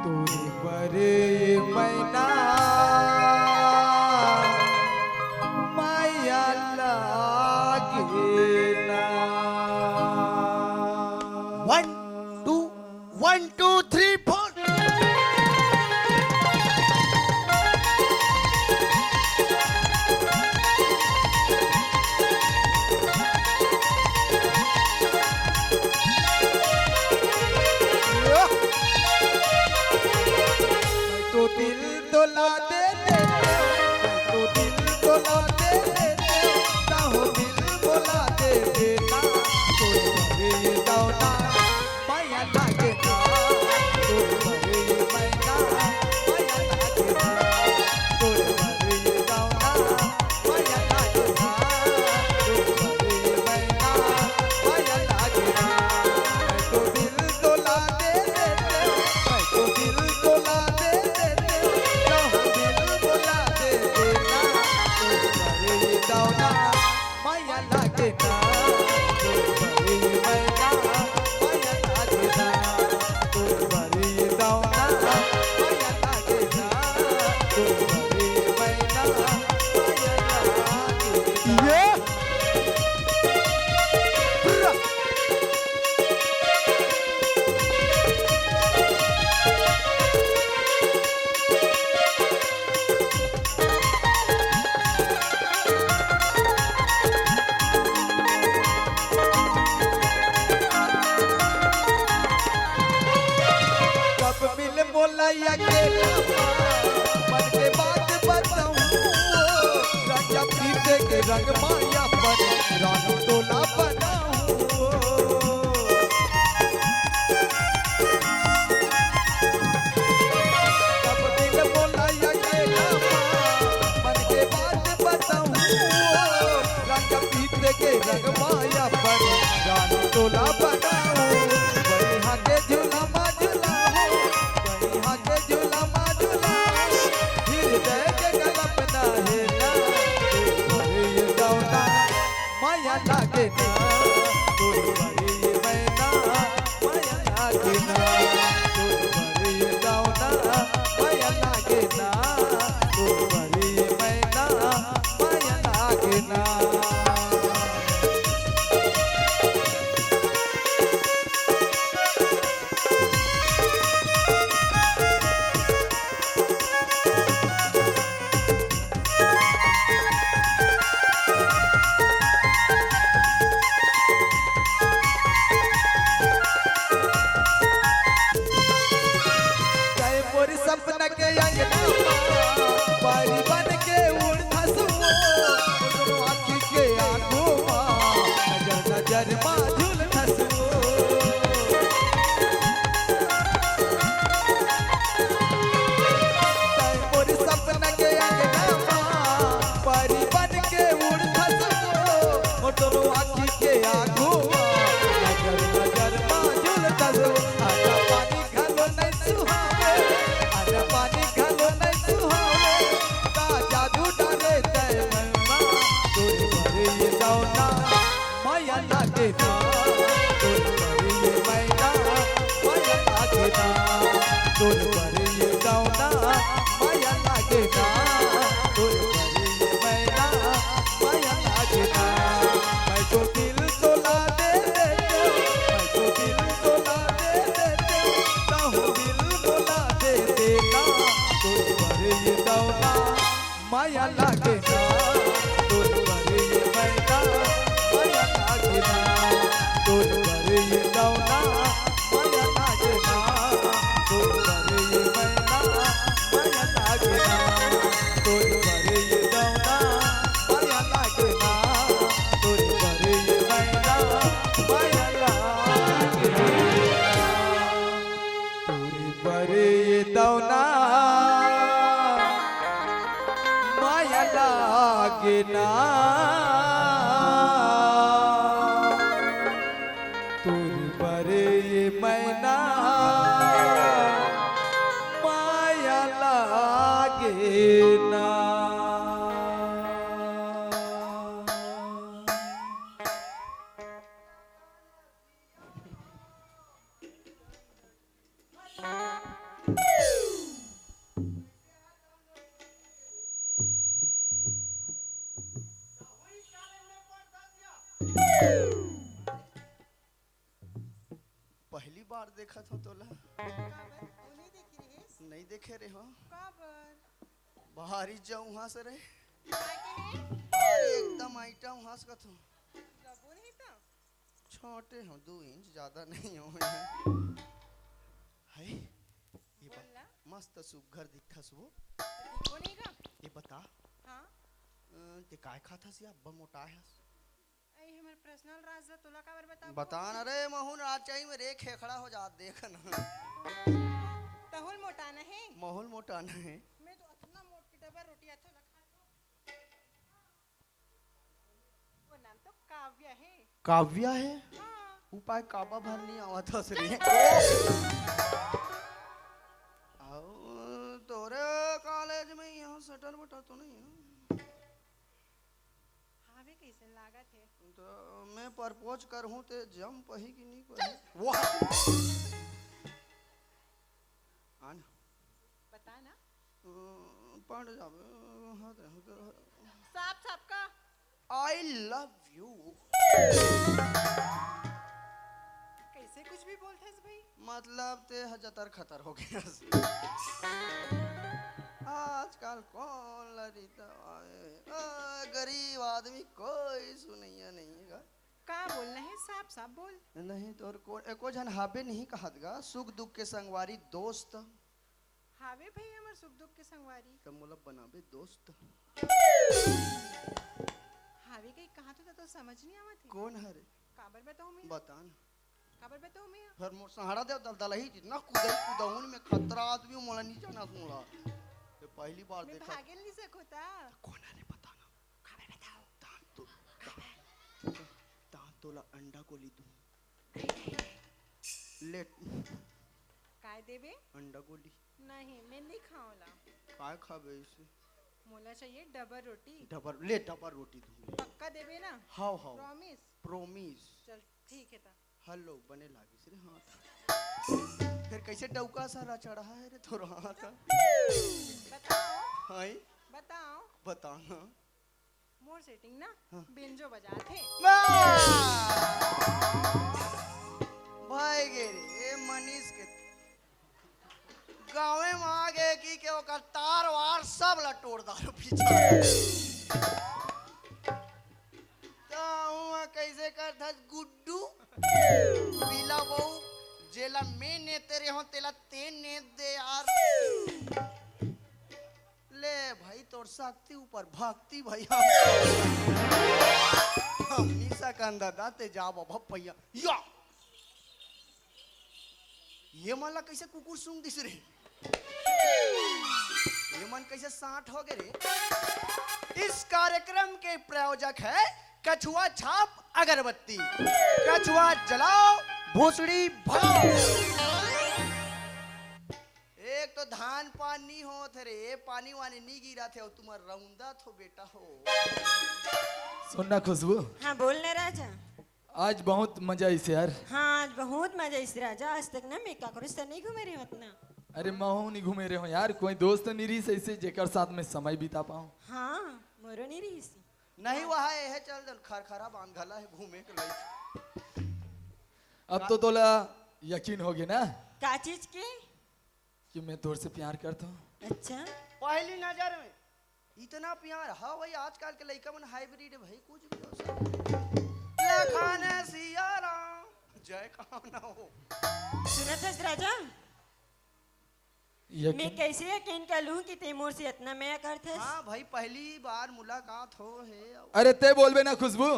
तोरे बरे मैना माया लागे ना। One, two, one, two, three, four. तो दिल तोला दे दे, तो दिल तोला दे दे, ताहो दिल बोला दे दे ना, तोरे बरे दौना माया लागे ना, तोरे बरे मैना माया लागे ना, तोरे बरे दौना माया लागे ना, तोरे बरे मैना माया लागे ना। मैं तो दिल तोला दे देते, मैं तो दिल तोला दे देते, कहूँ दिल बोला दे देना, तोरे बरे दौना माया लागे ना, तोरे बरे मैना माया लागे ना, तोरे बरे दौना माया लागे ना, तोरे बरे मैना माया लागे ना। ये कब मिल मोला अकेला, मन के बात बताऊं, राजा प्रीत के रंग माया पर रानू तोला बनाऊं। कब दिल बोला अकेला, मन के बात बताऊं, रंग प्रीत के रंग माया पर रानू तोला बनाऊं। बनिहा के झूला मा झूला हो, बनिहा के झूला मा झूला हो, हृदय के कल्पना हे ना, तोरे ये दौना माया लागे ना, तोरे बरे मैना माया लागे ना, तोरे बरे दौना माया लागे ना, तोरे बरे मैना माया लागे ना। तै मोर सपना के अंगना मा, परी बन के उड़थस वो, दोनों आँखी के आगू मा, नजर नजर मा झूलथस वो। तै मोर सपना के अंगना मा, परी बन के उड़थस वो, मोर दोनों आँखी के आगू मा, नजर नजर मा झूलथस वो। आजा पानी घलो नहीं सुहावे, आजा पानी घलो नहीं सुहावे, का जादू डाले तै मन मा, तोरे बरे ये दौना माया लागे ना, तोरे बरे ये मैना माया लागे ना, तोरे बरे ये दौना माया लागे ना, तोरे बरे ये मैना माया लागे ना। मैं तो दिल तोला दे देते, मैं तो दिल तोला दे देते, कहूँ दिल बोला दे देना, तोरे बरे ये दौना माया लागे ना, तोरे बरे ये मैना माया लागे ना, पहली बार देखत हो तोला। काबर? तू नहीं देखी रहिस? नहीं देखे रे हो। काबर? बाहरी जाऊं हास रे। काय कहे? बाहरी एकदम आइटा हूं हास कथो। रबो नहीं था? छोटे हो, दो इंच ज्यादा नहीं हो। है, ये बोल बत-, ना। मस्त सुग्घर दिखस वो। दिखो नहीं का? ये बता, हाँ? अ, ते काय खाथस या अब्बा मोटा हस? ए, हमर पर्सनल राज ला तोला काबर बताबो? बता ना रे, महूं राज चाही में रे खेखड़ा हो जात, देख ना। तहुल मोटाना है? महूं ल मोटाना है। मैं तो अतना मोटी डबल रोटी अथो ला खा लूं। वो नाम तो काव्या है। काव्या है? हाँ। उपाय काबा भर नहीं आवत हस रे। आओ, तोरे कॉलेज में यहाँ सटर बटर तो नहीं है? हावे कइसे लागत हे? तो मैं प्रपोज करहूं ते जम पही कि नहीं पही? वाह! आन। बता ना। अ, पढ़ जाबे, हाथ रह कर। साफ साफ का। I love you। कैसे कुछ भी बोलथस भाई? मतलब ते ह जतर खतर हो गयस। आजकल कौन ला रीता आवे? आ, गरीब आदमी कोई सुनैया नहीं है गा। का बोलना है? साफ साफ बोल। नहीं तो और कौन, एको झन हाबे नहीं कहत गा, सुख दुख के संगवारी दोस्त। हावे भाई हमर सुख दुख के संगवारी। त मोला बनाबे दोस्त। हावे कहीं कहा तो, तो समझ नहीं आवत है। कौन हरे? काबर बताऊं मैं? बता ना। काबर बताऊं मैं? फिर मोर सहारा दे दलदल ही जितना कूदई कूदहुन में खतरा आदमी मोला नहीं जाना मोला। ये पहली बार मैं देखा। भागे नहीं सको ता। कौन हरे बता ना। काबर बताओ? तान तो, तान तोला अंडा गोली दूं। ले। काय देबे? अंडा गोली। नहीं, मैं नहीं खाऊंला। काय खाबे इसे? मोला चाहिए डबल रोटी। डबल, ले डबल रोटी दूं। पक्का देबे ना? हाव, हाव। Promise? Promise। चल, ठीक है ता। हेलो, बने लागिस रे हाथ। फिर कैसे डौका सारा चढ़ा है रे तोर हाथ? बताओ। हाय? बताओ। बता ना। मोर setting ना हाँ। बेंजो बजात हे। वाह! भाई गे रे, ए मनीष के गाँवे म आ गे कि के ओकर तार वार सब ला टोर डारो पीछा। त हुआ कैसे करथस गुड्डू? पीला बहू, जेला मैं नेते रहे हो, तेला ते नेत दे यार। ले भाई, तोर शक्ति ऊपर भक्ति भाई। हम, हमनी सकन दादा ते जा बाबा भैया। या! ये मन ला कैसे कुकुर सूंघ दिस रे? ये मन कैसे सांट हो गए रे? इस कार्यक्रम के प्रायोजक है कछुआ छाप अगरबत्ती। कछुआ जलाओ, भोसड़ी भगाओ। एक तो धान पान नी होत हे रे, पानी वानी नी गिरत हे, अउ तुमन रौंदत हो बेटा हो। सुन ना खुशबू। हाँ, बोल ना राजा। आज बहुत मजा आइस यार। हाँ, आज बहुत मजा आइस राजा। आज तक ना मैं काकरो से नहीं घूमे रहे हों अतना। अरे, महूं नहीं घूमे रहे हों यार, कोई दोस्त नहीं रहिस ऐसे जेकर साथ में समय बिता पाऊं। हाँ, मोरो नहीं रहिस। नहीं, वह है, है, चल दन, खरखरा बांध घला है घूमे के लायक। अब तो तोला यकीन हो गया ना का चीज के? कि मैं तोर से प्यार करता हूँ। अच्छा। पहली नजर में इतना प्यार। हाँ भाई, आजकल के लइका मन hybrid है भाई, कुछ भी हो सकता है। लखन सिया राम, जय कहा ना हो। सुनत हस राजा? यकीन मैं कैसे यकीन कर लूं कि ते मोर से इतना मया करथस? हाँ भाई, पहली बार मुलाकात हो है। अरे ते बोलबे ना खुशबू,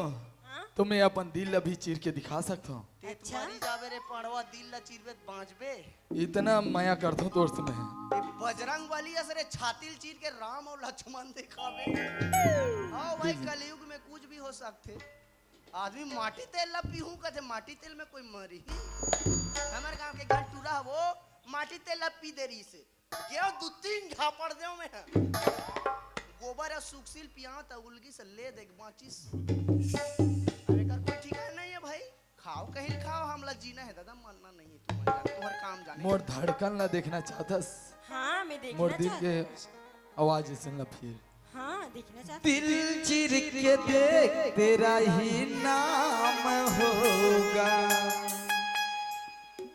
हाँ? तो मैं अपन दिल अभी चीर के दिखा सकता हूँ। ते अच्छा। मरी जाबे रे पड़वा, दिल ला चीरबे त बांचबे। इतना मया करथों तोर से मैं। ए बजरंग बली अस रे, छाती ल चीर के राम अउ लक्ष्मण देखाबे। हाँ भाई, जी, जी। कलयुग में कुछ भी हो सकथे। आदमी माटी तेल ला पीहूं कथे, माटी तेल में कोई मरी? हमर गांव के घर टूरा वो माटी तेल ला पी दे रहिसे। गेंव दू तीन झापड़ देंव मैं। गोबर अउ सुखसील पियाव त उलगिस ले देख बांचिस। अब एकर कोई ठिकाना नहीं है भाई। खाओ कहीं खाओ, हमला जीना है दादा, मरना नहीं है। तुमन जाने, तुम्हारा काम जाने। मोर धड़कन ला देखना चाहतस? हाँ, मैं देखना मोर दिल चाहत के हूँ। आवाज सुन ला फिर। हाँ, देखना चाहते दिल चिर के देख, तेरा ही नाम होगा।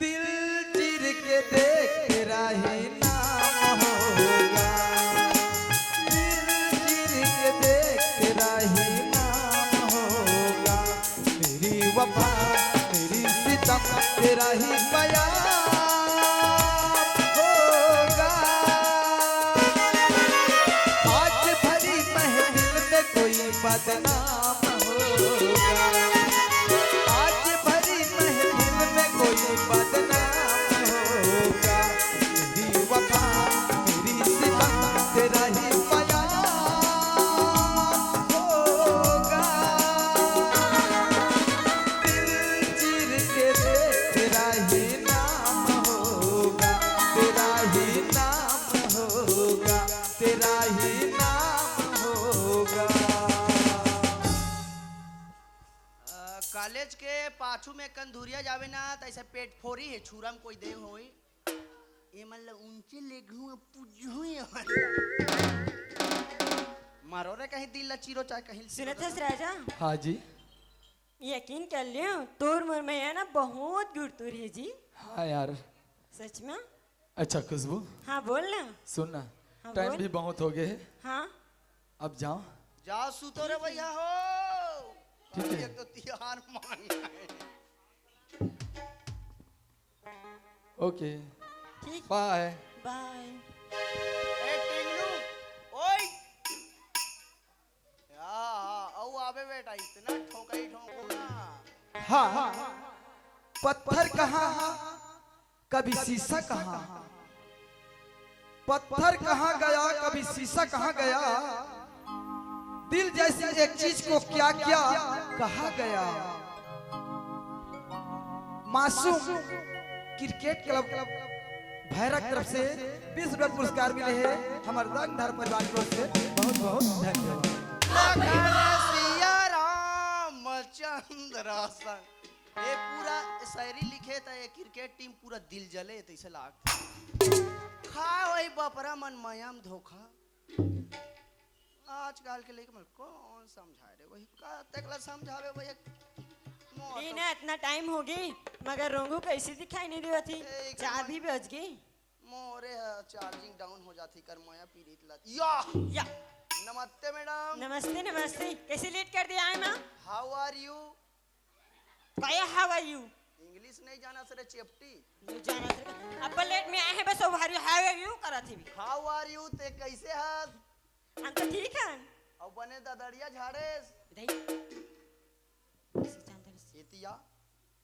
दिल चिर के देख, तेरा ही नाम होगा। दिल चिर के देख, तेरा ही नाम होगा। मेरी वफा, मेरी सितम, तेरा ही बयां होगा। आज भरी महफिल में कोई बदनाम होगा। आज भरी महफिल में कोई बदनाम होगा। मेरी वफा, मेरी सितम, तेरा ही बयां होगा। दिल चीर के देख, तेरा ही नाम होगा, तेरा ही नाम होगा, तेरा ही नाम होगा। अ, कॉलेज के पाछू में कंधुरिया जावे ना, त ऐसे पेट फोरी हे, छुरा में कोई दे होई। ये मन ल ऊंचे लेगहूं, पूजहूं ये मन ल। मारो रे, कहीं दिल ल चीरो, चाहे कहीं सुनत हस राजा? हाँ जी। यकीन कर लियो, तोर मोर में है ना बहुत गुरतुर है जी। हाँ यार। सच में? अच्छा खुशबू। हाँ बोल ना। सुन ना, हाँ, टाइम बोल। भी बहुत हो गए है। हाँ। अब जाओ। जाओ सुतो रे भैया हो। ठीक है। ये तो तिहार मांग। ओके। ठीक। बाय। बाय। ए टिंगलू, ओए। या, अउ आबे बेटा, इतना ठोकई ठोको ना। हाँ, पत्थर कहाँ, कभी शीशा कहाँ। पत्थर कहाँ गया, कभी शीशा कहाँ गया। दिल जैसी एक चीज को क्या क्या कहा गया। मासूम क्रिकेट क्लब भैरक तरफ से बीस रुपया पुरस्कार मिले हे। हमर रंगधर परिवार की ओर से बहुत बहुत धन्यवाद। सिया रामचंद्र संग। ए पूरा शायरी लिखे त ए क्रिकेट टीम पूरा दिल जले तइसे लागथे। खा वही बपरा मन मयम धोखा। आजकल के लइका मन कोन समझाए रे, वही का तेकला समझावे वही। मोर ई तो ना इतना टाइम हो गई, मगर रोंगू कैसे दिखाई नहीं देवत ही? ए, एकर चार मन भी बज गई। मोरे ह चार्जिंग डाउन हो जाती कर मोया पीरित लत। या! या! नमस्ते मैडम। नमस्ते, नमस्ते। कैसे लेट कर दिया है मैम? How are you? काया how are you? इंग्लिश नहीं जाना सरे चेपटी। नहीं जाना सरे। अब लेट में आए हैं बस how are you, how are you करत ही भी। How are you ते कैसे हस? हम तो ठीक हन। अब बने ददड़िया झाड़ेस। इधर ही। इसी चांदर से। एतिया,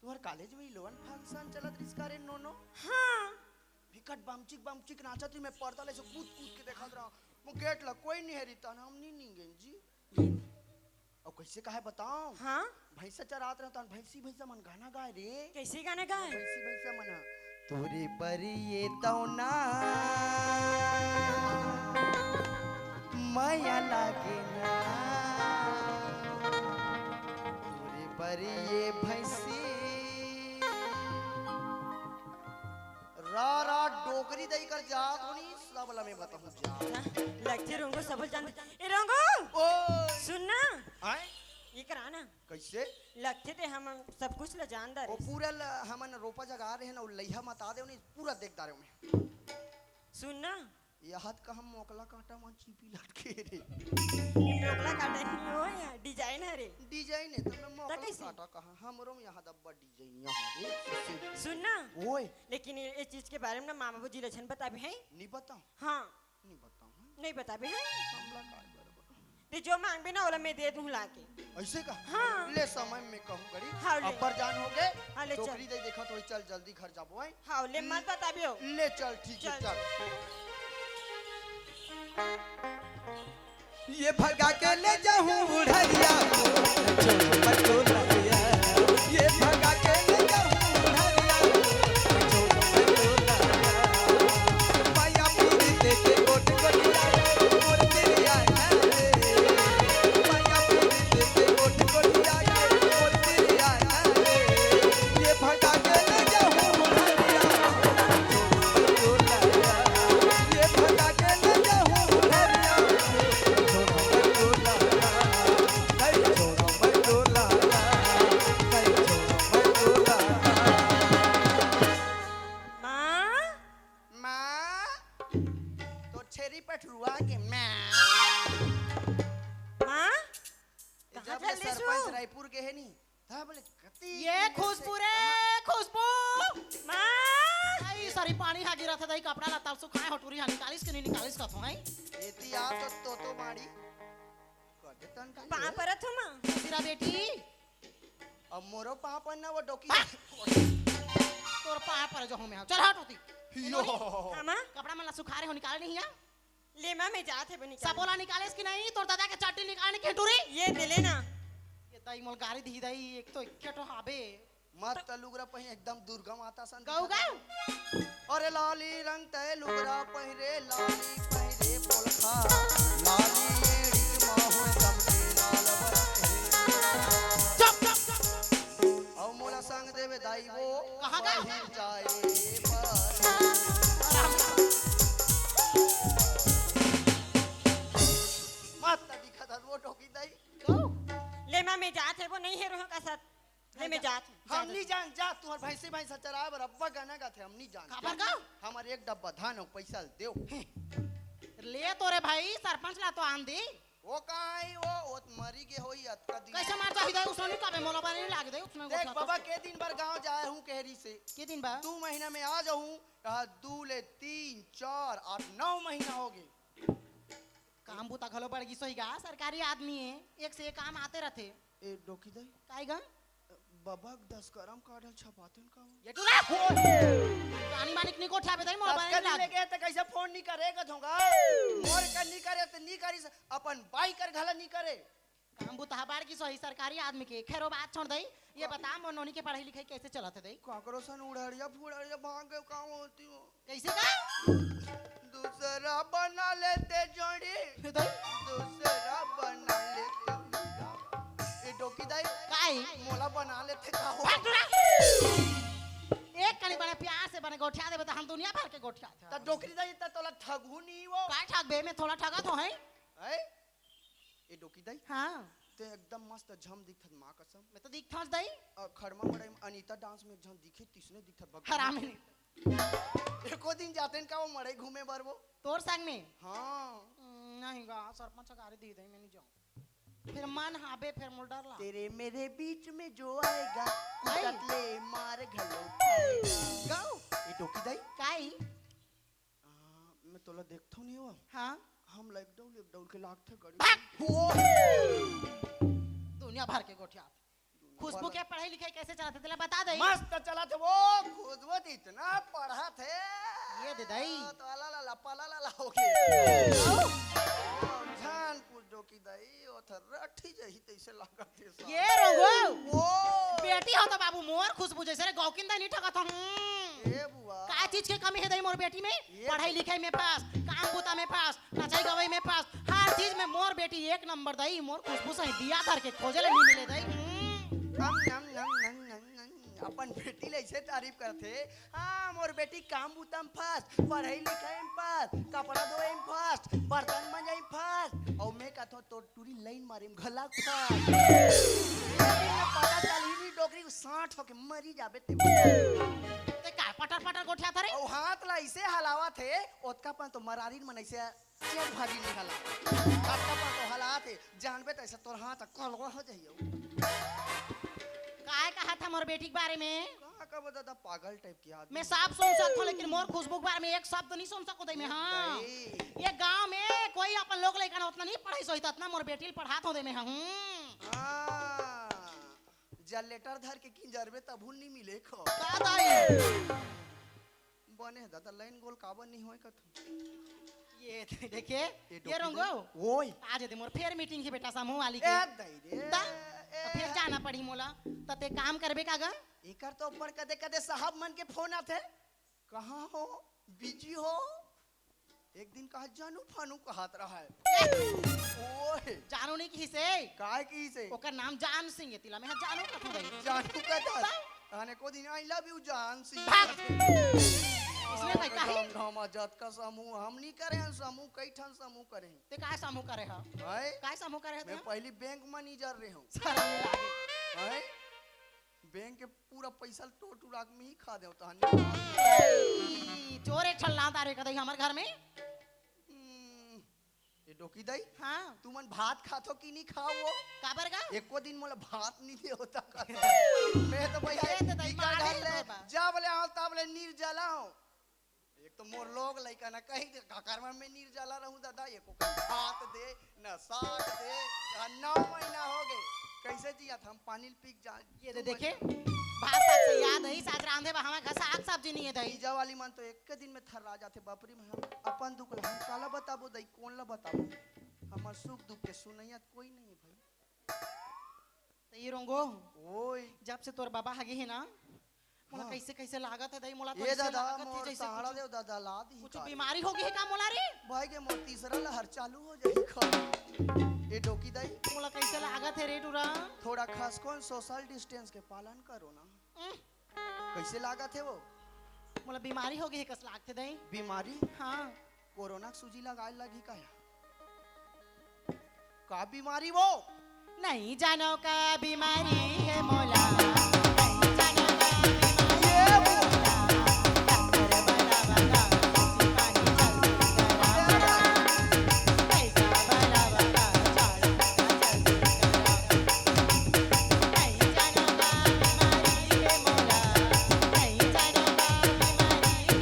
तुम्हार कॉलेज में इलेवन फंक्शन चलत रिस का रे नोनो? हाँ। बिकट बमचिक बमचिक नाचत रही, मैं पर्दा ले से कूद कूद के देखत रहा। मो गेट ला कोई नहीं है रिता ना, हम नहीं निंगेन जी। अब कैसे कहे बताओ? हाँ। भैंसा चरात रहा तन भैंसी भैंसा मन गाना गाए रे। कैसे गाना गाए? भैंसी भैंसा मन ह, तोरे बर ये दौना मया लागे ना, तोरे बर ये भैंसी। रा रा डोकरी दई कर जात होनी, सब ला मैं बताहूँ जा। लगथे रोंगो सब जानथे। ए रोंगो, ओए। सुन ना। आय? ये करा ना। कैसे? लगथे ते हम सब कुछ ला जानदा ओ रे। पूरा ल-, हमन रोपा जगा रहे ना, ओ लइहा मता दे, उन्हें पूरा देख दारे में। सुन ना। यहत का हम मोकला कांटा मन चीपी लटके रे। ये मोकला कांटा नहीं हो या डिजाइन है रे। डिजाइन है, तो मैं मोकला कैसे? कांटा कहा, हमरो में यहाँ दब्बा डिजाइन यहाँ रे। सुन ना। ओए। लेकिन ये, ये चीज के बारे में ना मामा बाबूजी लक्षण बताबे हैं? नहीं बताओ। हाँ। नहीं बताओ, हाँ? नहीं बताबे हैं? हमला काय बरबर। ते जो मांगबे ना, ओला मैं दे दूँ लाके। ऐसे का? हाँ। ले समय में कहूँ गरी। हाँ, ले। अब्बर जान हो गए। हाँ, ले चल। डोकरी दे देखा तो चल जल्दी घर जाबो, हैं? हाँ, ले मत बताबे हो। ले चल, ठीक है, चल। चल। ये भगा के ले जाऊं बुढ़रिया को, छोड़ बटोला गया। ये भगा के ले जाऊं बुढ़रिया को, छोड़ बटोला गया। माया पीरी देखे गोट गोटिया, मोर तेरी आया रे। माया पीरी देखे गोट गोटिया, मोर तेरी आया रे। ये भगा के ले जाऊं बुढ़रिया को, छोड़ बटोला गया। ये भगा के ले जाऊं बुढ़रिया को, छोड़ हे नी, ता बोले, "कति ये दिन खुशबू से रे, कहाँ?" खुशबू। माँ। आई, सरी पानी हा गिरत हे, दई कपड़ा लत्ता सुखाए हो, टूरी हा निकालिस के नहीं निकालिस कथो, हैं? एती आ तो, तो, तो माड़ी। कदे तन का पाँव ये? परत हो माँ। सिरा बेटी। अब मोरो पाँव पर ना वो डोकी। हाँ। तोर पाँव पर जो हूँ मैं, चल हट होती। यो। हाँ माँ। कपड़ा मन ला सुखा रहे हो, निकाले नहीं है? ले माँ, मैं जात हे बनी सबोला निकालेस कि नहीं? तोर दादा के चड्डी निकालने के टूरी? ये दे लेना। ये दई मोल गारी दी दई, एक तो एक ठो हाबे। मत त लुगरा पहिरे एकदम दुर्गा माता सन गऊ दिखत गऊ। हे। अरे लाली रंग तय लुगरा पहिरे, लाली पहिरे पोलखा, लाली एड़ी माहुर दमके लाल बरन हे। चुप, चुप, चुप। अउ मोला संग देवे दाई वो कहाँ का? पहिर जाए बर। मत त दिखत हस वो डोकी दई। गऊ। ले माँ, मैं जात हे, वो नहीं हे रोह का साथ। ले, मैं जात हूँ। हम नहीं जान, जा, तुहर भैंसी भैंसा चराए बर अब्बा गाना गाथे, हम नहीं जान। काबर का? हमर एक डब्बा धान अउ पैसा ल देव। ले तो रे भाई, सरपंच ला तो आन दे। वो कहाँ है वो? वो तो मरी गे होई अतका दिन। कैसे मर जाही दे, उसने नहीं कबे मोला बने नहीं लागे दे, उसने देख गोठा तो। बाबा, के दिन बर गाँव जाए हूँ कहरी से। के दिन बा? दू महीना में आ जाहूँ, कहा दू ले तीन, चार, आठ, नौ महीना हो गे। काम बूता घलो बढ़ गिस होही गा, सरकारी आदमी हे, एक से एक काम आते रथे। ए, डोकी दाई, काहे गा? बबा के दस करम कार्ड ह छपातेन का हो? ये टूरा! जानी मानिक निको ठाबे दाई, मोर तब बारे कदी लाग। लेके त कैसे फोन नहीं करे का धोंगा? मोर कर नहीं करे त नहीं करिस, अपन बाई कर घला नहीं करे। काम बूता बढ़ गिस होही सरकारी आदमी के। खैर, वो बात छोड़ दई, ये बता, मोर नोनी के पढ़ाई लिखाई कैसे चलत हे दई? काकरो सन उड़ाड़िया फुड़ाड़िया भाग के काम होती हो। कैसे का? दूसरा बना लेते जोड़ी, दई? दूसरा बना लेते जोड़ी। ए डोकी दाई, काई? मोला बना लेते का हो? भाग टूरा! एक कनी बने प्यार से बने गोठिया देबे त हम दुनिया भर के गोठिया थे। त डोकरी दाई, त तोला ठगहू नहीं वो। का ठगबे? मैं थोला ठगत हो, हैं? हैं? ए डोकी दाई, हाँ। ते एकदम मस्त झम दिखत, माँ कसम। मैं तो दिखथस दाई। अ, खड़मा मड़ई में अनीता डांस में एक झन दिखे, तिसने दिखत भगवान। हरामी। एको दिन जातेन का वो मड़ई घूमे बर वो? तोर संग में? हाँ। हम्म, नहीं गा, सरपंच गारी दी दे, मैं नहीं जाऊँ। फिर मन हाबे, फिर मोर डर ला। तेरे मेरे बीच में जो आएगा, आई। उठत ले मार घलो खाएगा। गऊ। ए डोकी दाई। काई? आ, मैं तोला देखथो नहीं हुआ। हाँ। हम ला एक डौल, एक डौल के लागथे गड़ी। भाग! वो! दुनिया भर के गोठिया। दुनिया खुशबू भर के पढ़ाई लिखाई कैसे चलत हे, तेला बता दे। मस्त चलत हे वो, खुशबू तो इतना पढ़त हे। ये दे दाई। तो अला ला ला, पला ला ला हो गए। आओ। जान पूछ डोकी दाई, वो तो रठी जही तैसे लागत हे सब। ये रंगो। वो। बेटी हो तो बाबू मोर खुशबू जैसे रे गौकिन दाई नहीं ठगत हम। ए बुआ। का चीज के कमी हे दाई मोर बेटी में? ये पढ़ाई लिखाई में पास, काम बूता में पास, नचाई गवाई में पास, हर चीज में मोर बेटी एक नंबर दाई, मोर खुशबू सही बिया धर के खोजे ले नहीं मिले दाई। हम्म। नम, नम, नम, नम, नम, नम। अपन बेटी ले ऐसे तारीफ करथे, हाँ, मोर बेटी काम बूता में फर्स्ट, पढ़ाई लिखाई में फर्स्ट, कपड़ा धोए में फर्स्ट, बर्तन मंजाई में फर्स्ट, और मैं कहथो तोर टूरी लाइन मारे में घला फर्स्ट। पता चलही नहीं डोकरी को सांठ होके मरी जाबे ते। ते का पटर पटर गोठियाथस रे? और हाथ ला ऐसे हलावत हे, ओतका पन तो मरारी मन ऐसे चेत भाजी नहीं हला। कतका पन तो हलात हे, जानबे त ऐसा तोर हाथ कलवा हो जाइयो। काय कहा था मोर बेटी के बारे में? कहाँ का बता था, पागल टाइप की आदमी। मैं सब सुन सकता हूँ, लेकिन मोर खुशबू के बारे में एक शब्द नहीं सुन सको दे मैं, हाँ। नहीं। ये गांव में कोई अपन लोग लेकर उतना नहीं पढ़ाई सोचता, इतना मोर बेटी ल पढ़ात हो दे मैं, हाँ। हम्म। हाँ। जनरेटर धर के किंजर में तभुल नहीं मिले खो। का दाई? बने हे दादा, लाइन गोल काबर नहीं होय कथो। ये देखे, ये ये डोकी रंगो। दे। ओए। आज दे मोर फेर मीटिंग हे बेटा समूह वाली के। ए दाई रे। ता? ए। तो फेर जाना पड़ी मोला। त ते काम करबे का गा? एकर तो ऊपर कदे कदे साहब मन के फोन आथे। कहाँ हो? बिजी हो? एक दिन कहा जानू फानू कहत रहा है। ए! ओए। जानू नहीं किसे? काय किसे? ओकर नाम जान सिंह हे, तिला मैं जानू कथों भाई। जानू कहत हस? ता? आने को दिन I love you जान सिंह। भाग। इसने भाई काहे? गाँव, गाँव में जतका समूह हम नहीं करे हैं, समूह कई ठन समूह करे हैं। ते काय समूह करे हा? हाय? काय समूह करे हा मैं ते? पहली बैंक मैनेजर रहे हूँ। शर्म नहीं लागे। हाय? बैंक के पूरा पैसा ल टोट उड़ा के मैं ही खा देव तहन। ए, चोर एक ठन लांत आ रे कदई हमर घर में। हम्म, ए डोकी दाई, हाँ। तुमन भात खाथो कि नहीं खाओ वो? काबर गा? एको दिन मोला भात नहीं दे होता का। मैं तो भैया ये तो दाई इकर मारे घर ले तोर बा। जब ले आओ तब ले निर्जला हो। एक तो मोर लोग लइका ना कहीं के घर में निर्जला रहूं दादा, एको कन भात दे, न साग दे, आ नौ महीना हो गए। कैसे जिया था हम पानी पी के जा। ये दे तू देखे, मत भात साग से याद है, साग रांधे बा, हमारे घर साग सब्जी नहीं है दाई। तीजा वाली मन तो एक के दिन में थर्रा जाथे, बाप रे, मैं हम अपन दुख ला हम काला बताबो दाई, कौन ला बताबो? हमर सुख दुख के सुनैया कोई नहीं है भाई। तो ये रोंगो, ओए। जब से तोर बाबा हगे है ना, मोला हाँ। कैसे कैसे लागत है दाई, मोला तो ए ऐसे दादा, लागत है मोर जैसे सहारा कुछ, देव दादा, लाद ही कुछ का। बीमारी हो गई है का मोला रे? भाई के मोर तीसरा लहर चालू हो जाई का। ए डोकी दाई। मोला कैसे लागत है रे टूरा? थोड़ा खास कौन सोशल डिस्टेंस के पालन करो ना। उम। कैसे लागत है वो? मोला बीमारी हो गई है कस लागत है दाई। बीमारी? हाँ। कोरोना के सूजी लगाए लगी का या? का बीमारी वो? नहीं जानो का बीमारी है मोला, नहीं जानो का बीमारी ये है वो। मोला। डॉक्टर बना बना, सूजी पानी जल्दी करा। पैसा बना बना, झाड़ू बना जल्दी करा। नहीं जानो का बीमारी है मोला, नहीं जानो का बीमारी है मोला।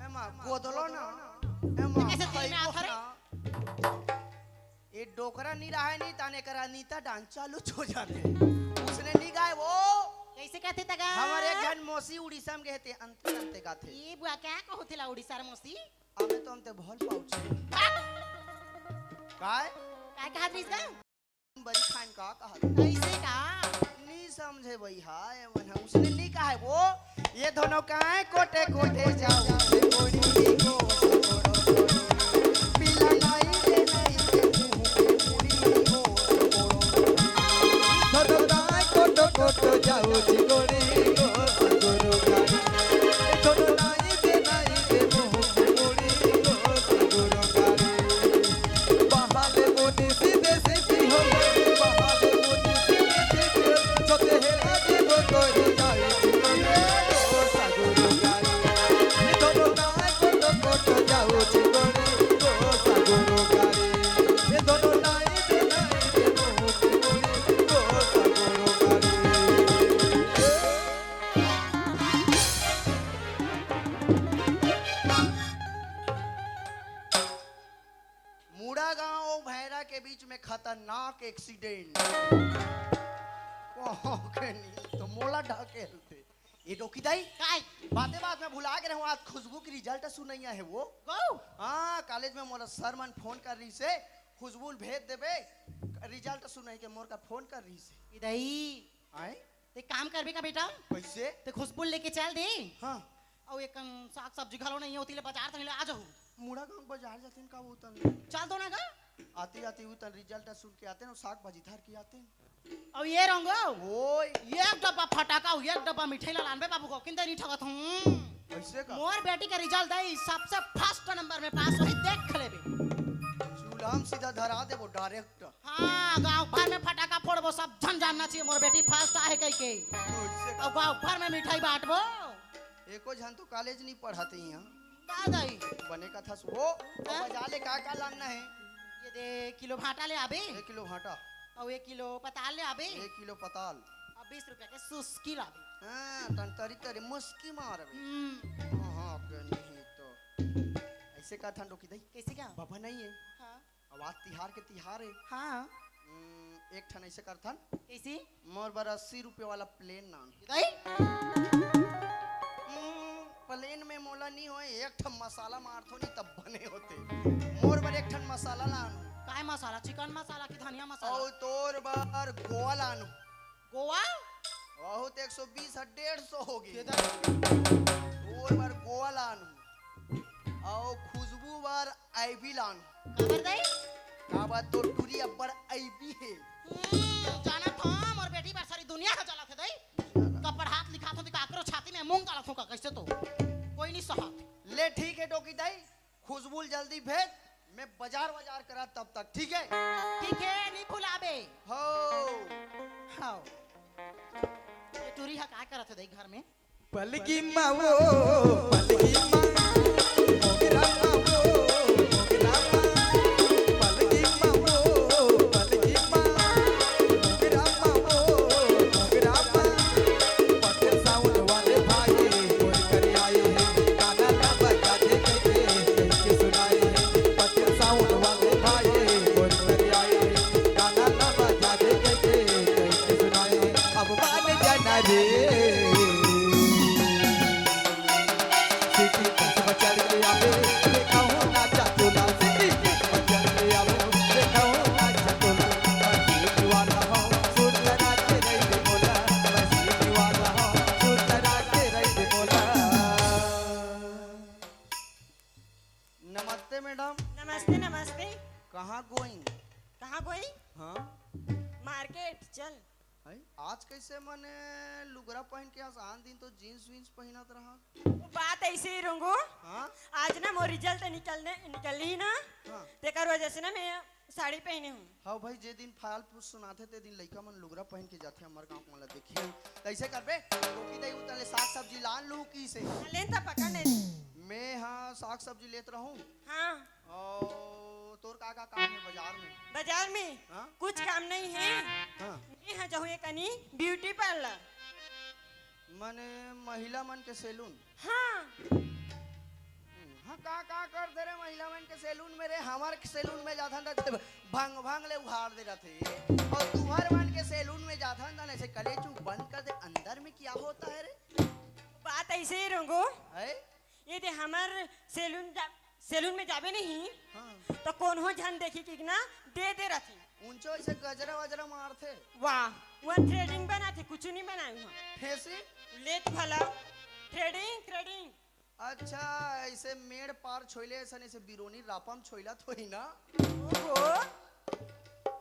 एमा गोदलो ना, एमा कैसे दिल में खइबो आता रे? ना। ये डोकरा नी रहे नी, ताने करा नीता डांस चालू हो जाते। उसने नी गाए वो। कैसे कहते तगा? हमारे एक जन मौसी उड़ीसा में गए थे, अंते अंते गाथे। ये बुआ क्या कहो थिला उड़ीसा रे मौसी? अबे तो हम ते भल पाउच। काय? काय कहा थी इसका? बड़ी खान का कहा? कैसे का? नी समझे भाई, हाय, मन उसने नी कहा है वो। ये दोनों काय कोटे कोटे जाओ, ये कोड़ी को पीला नाई दे नाई दे मुंह पे मुड़ी को। दोनों काय कोटो कोटो जाओ, चिगोड़ी को सगुरु गाड़ी। दोनों नाई दे नाई दे मुंह पे मुड़ी को सगुरु गाड़ी। मुड़ागांव अउ भैरा के बीच में खतरनाक एक्सीडेंट। कहो के नहीं, तो मोला ढकेलते। ये डोकी दाई, काय? बाते बात में भुला के रहूं, आज खुशबू की रिजल्ट सुनैया है वो। गौ? हाँ, कॉलेज में मोला सर मन फोन कर रही से, खुशबू ल भेज देबे, रिजल्ट सुनई के मोर का फोन कर रही से। ए दाई, आए? ते काम करबे का बेटा? कैसे? ते खुशबू ल लेके चल दे। हाँ। अउ एक कन साग सब्जी घलो नहीं होती ले बाजार तनी ले आ जाहू। मुड़ागांव बाजार जातिन का वो तन। चल दो ना गा। आती आती वो तन रिजल्ट सुन के आते न, साग भाजी धर के आते न। अउ ये रंगो। ओए। एक डब्बा फटाका, एक डब्बा मिठाई ला लानबे बाबू को, किंतु नहीं ठगत हूँ। कैसे का? मोर बेटी के रिजल्ट दई सबसे फर्स्ट नंबर में पास होई, देख लेबे। चूल्हा में सीधा धरा देबो डायरेक्ट। हाँ, गांव भर में फटाका फोड़बो, सब झन जानना चाहिए मोर बेटी फर्स्ट आहे कह के। कैसे का? अउ गांव भर में मिठाई बांटबो। एको झन तो कॉलेज नहीं पढ़ाते यहाँ। का दाई? बने का था वो, तो हाँ? बाजार ले का का लानना है? ये दे, किलो भाटा ले आबे। एक किलो भाटा। अउ एक किलो पताल ले आबे। एक किलो पताल। अउ बीस रुपया के सुस्की लाबे। हाँ, तन तरी तरी मुस्की मारबे। हम्म। हाँ, हाँ, के नहीं तो। ऐसे का था डोकी दाई? कैसे का? बाबा नहीं है। हाँ। अब आज तिहार के तिहार है। हाँ। हम्म, एक ठन ऐसे करथन। कैसे? मोर बर अस्सी रुपये वाला प्लेन लान। दाई? हम्म, प्लेन में मोला नहीं होए, एक ठन मसाला मारथो नहीं तब बने होते। मोर बर एक ठन मसाला लान। काय मसाला, चिकन मसाला कि धनिया मसाला? अउ तोर बर गोवा लानहूं। गोवा? बहुत, एक सौ बीस ह, डेढ़ सौ हो गे। तोर बर गोवा लानहूं। अउ खुशबू बर आईबी लानहूं। काबर दाई? काबर तोर टूरी अब्बड़ आईबी हे। हम्म, जानत हंव, मोर बेटी बर सारी दुनिया ह जलत हे दाई। कपड़ हाथ लिखात हंव, त काकरो छाती में मूंग डालत हंव का, कइसे तो? कोई नहीं सहत। ले ठीक हे टोकी दाई, खुशबू ल जल्दी भेज, मैं बजार वजार करा तब तक, ठीक हे? ठीक हे, नहीं भुलाबे। हो। हव। ये टूरी ह का करत हे दाई घर में? पलगी माँ वो, पलगी माँ, मोगरा माँ वो, मोगरा माँ, पलगी माँ वो, पलगी माँ, मोगरा माँ वो, मोगरा माँ। पटेल साउंड वाले भाई, बोल कर आए हैं, गाना ना बजा दे करके, करके सुनाए हैं। पटेल साउंड वाले भाई, बोल कर आए हैं, गाना ना बजा दे करके, करके सुनाए हैं। अब मान जाना रे। सिटी बस में चढ़ के आवे, देखा हो ना चातुला। सिटी बस में चढ़ के आवे, देखा हो ना चातुला। बस ये दीवाना हो, सुन करा के रही दे बोला। बस ये दीवाना हो, सुन करा के रही दे बोला। नमस्ते मैडम। नमस्ते, नमस्ते। कहाँ गोइंग? कहाँ गोइंग? हाँ। मार्केट चल। हैं? आज कइसे मने लुगरा पहिन के आसान दिन तो जींस वींस पहिनत रहा। वो बात अइसे ही रंगू। हाँ? आज ना मोर रिजल्ट निकलने, निकलही ना, हाँ। तेकर वजह से ना मैं साड़ी पहिने हंव। हाँ भाई, जे दिन फाल फूस सुनाथे ते दिन लइका मन लुगरा पहिन के जाथे, हमर गांव के मन ला देखिए। त अइसे करबे, टोकी दाई उतन ले साग सब्जी लान लूहूं कइसे? हाँ, लेन त पकड़ ले। मैं हाँ साग सब्जी लेत रहूं। हाँ। अउ तोर का का काम हे बजार में? बजार में? हाँ? कुछ काम नहीं हे। हाँ। मैं हा जाहूं एकनी ब्यूटी पार्लर। मने महिला मन के सैलून? हाँ। हाँ, का, का कर दे रे महिला मन के सैलून में रे? हमर सैलून में जाथन त भंग भंग ले उघार दे रथे। अउ तुंहर मन के सैलून में जाथन त अइसे कलेचू बंद कर दे। अंदर में क्या होता है रे? बात अइसे ही रंगू। है? ये दे हमर सैलून जा, सैलून में जाबे नहीं, हाँ। त कोनो झन देखही कि ना दे दे रथे। उंचो अइसे गजरा वजरा मारथे। वाह, वो थ्रेडिंग बनाथे, कुछु नहीं बनाय उहाँ। फेसी? लेत भला, थ्रेडिंग, थ्रेडिंग। अच्छा, अइसे मेड़ पार छोइले अइसन, अइसे बिरोनी रापम छोइला तो ही ना। ओहो।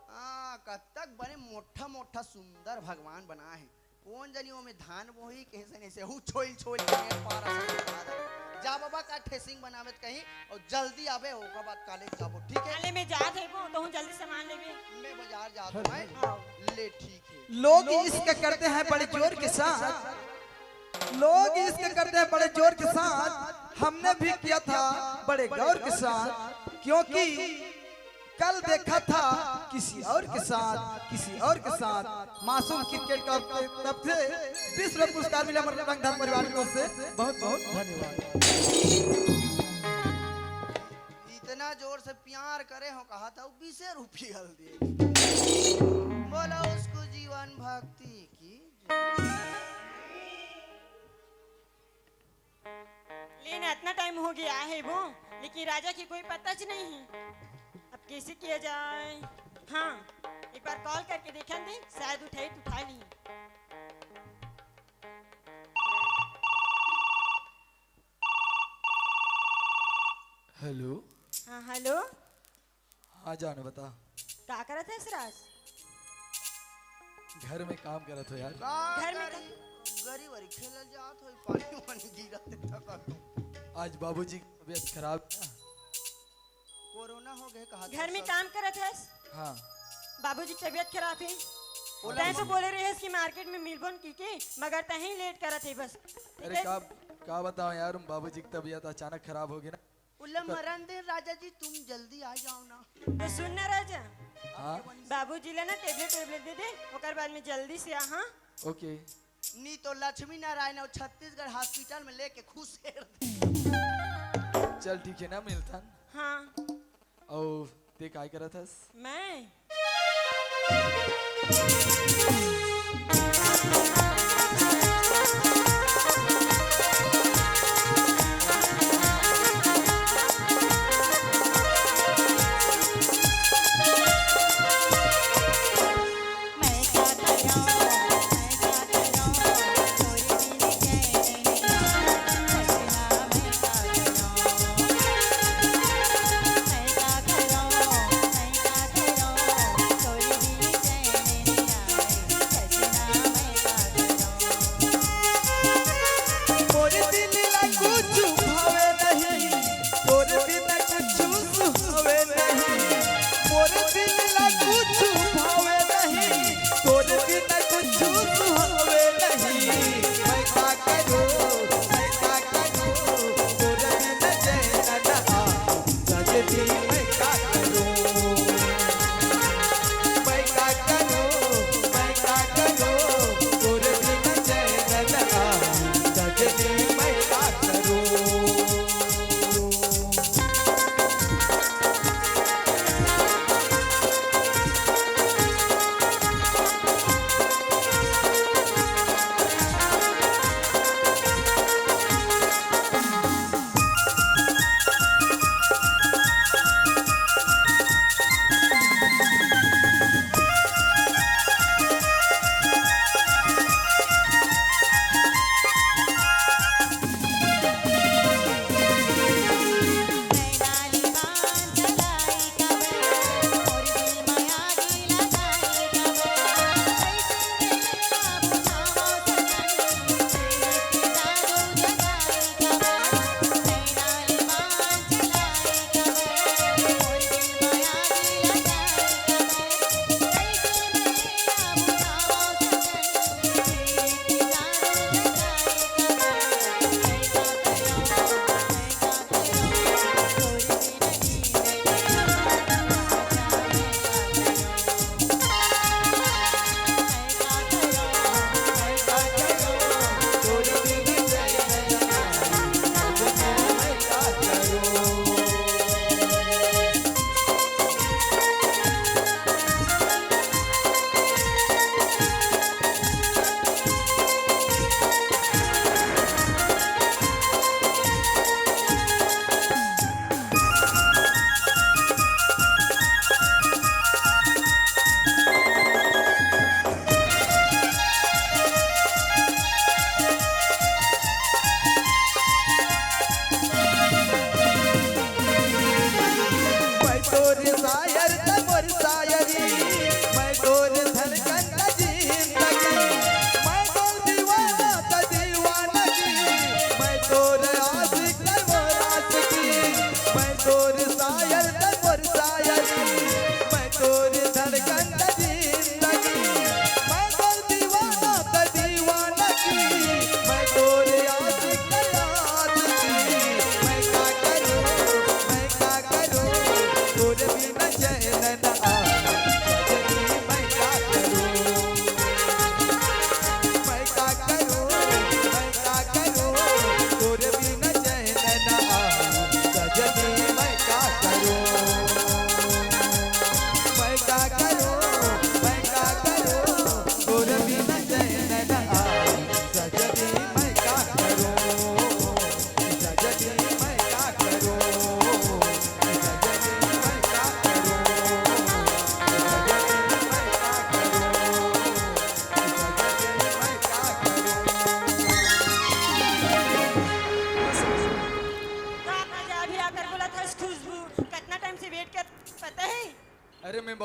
हाँ, कतक बने मोठा मोठा सुंदर भगवान बनाय हे। कोन जनी ओमे धान बोही, कइसे नहीं से हु छोइल छोइल के मेड़ पार असन बता दे। जा बाबा का थ्रेसिंग बनावे त कहीं, अउ जल्दी आबे, ओकर बाद कॉलेज जाबो, ठीक हे? काले में जात हे वो, तो हूँ जल्दी सामान लेबे। मैं बजार जात हूँ, हैं? हाँ। ले, ठीक हे। लोग इश्क करते हैं बड़े जोर के साथ, लोग इश्क करते हैं बड़े जोर के साथ, हमने भी किया था बड़े गौर के साथ, क्योंकि कल देखा था किसी और के साथ, किसी और के साथ। मासूम क्रिकेट का तरफ से बीस रुपये पुरस्कार मिला हमारे रंगधार परिवार की ओर से। बहुत बहुत धन्यवाद। इतना जोर से प्यार करे हो कहा था, वो बीसे रुपये हल दिए। बोला उसको जीवन भक्ति की। लेकिन इतना टाइम हो गया है वो, लेकिन राजा की कोई पता च नहीं है। अब कैसे किया जाए? हाँ, एक बार कॉल करके देखन दे, शायद उठाई तो उठा ली। हेलो। हाँ, हेलो। हाँ जान, बता। का करत हस राज? घर में काम करत हो यार। का घर में करी? का? गरी वरी खेलल जात होई, पानी वानी गिरत हे त का। आज बाबूजी की तबीयत खराब है ना? कोरोना हो गए कहा घर में काम करत हस? हाँ। बाबूजी की तबीयत खराब है। ओला तैं तो बोले रहे हस कि मार्केट में मिलबोन की के, मगर तहीं लेट करत है बस। अरे का, का बताओ यार, बाबूजी की तबीयत अचानक खराब हो गई ना। उल्ला मरन दे राजा जी, तुम जल्दी आ जाओ ना। तो सुन ना राजा, हाँ? बाबूजी ला ना टेबलेट वेबलेट दे दे, ओकर बाद में जल्दी से आ, हाँ? ओके। नी तो लक्ष्मी नारायण अउ छत्तीसगढ़ हॉस्पिटल में लेके घुसेड़ दे। चल ठीक है ना, मिलथन। हाँ। अउ ते काय करत हस? मैं?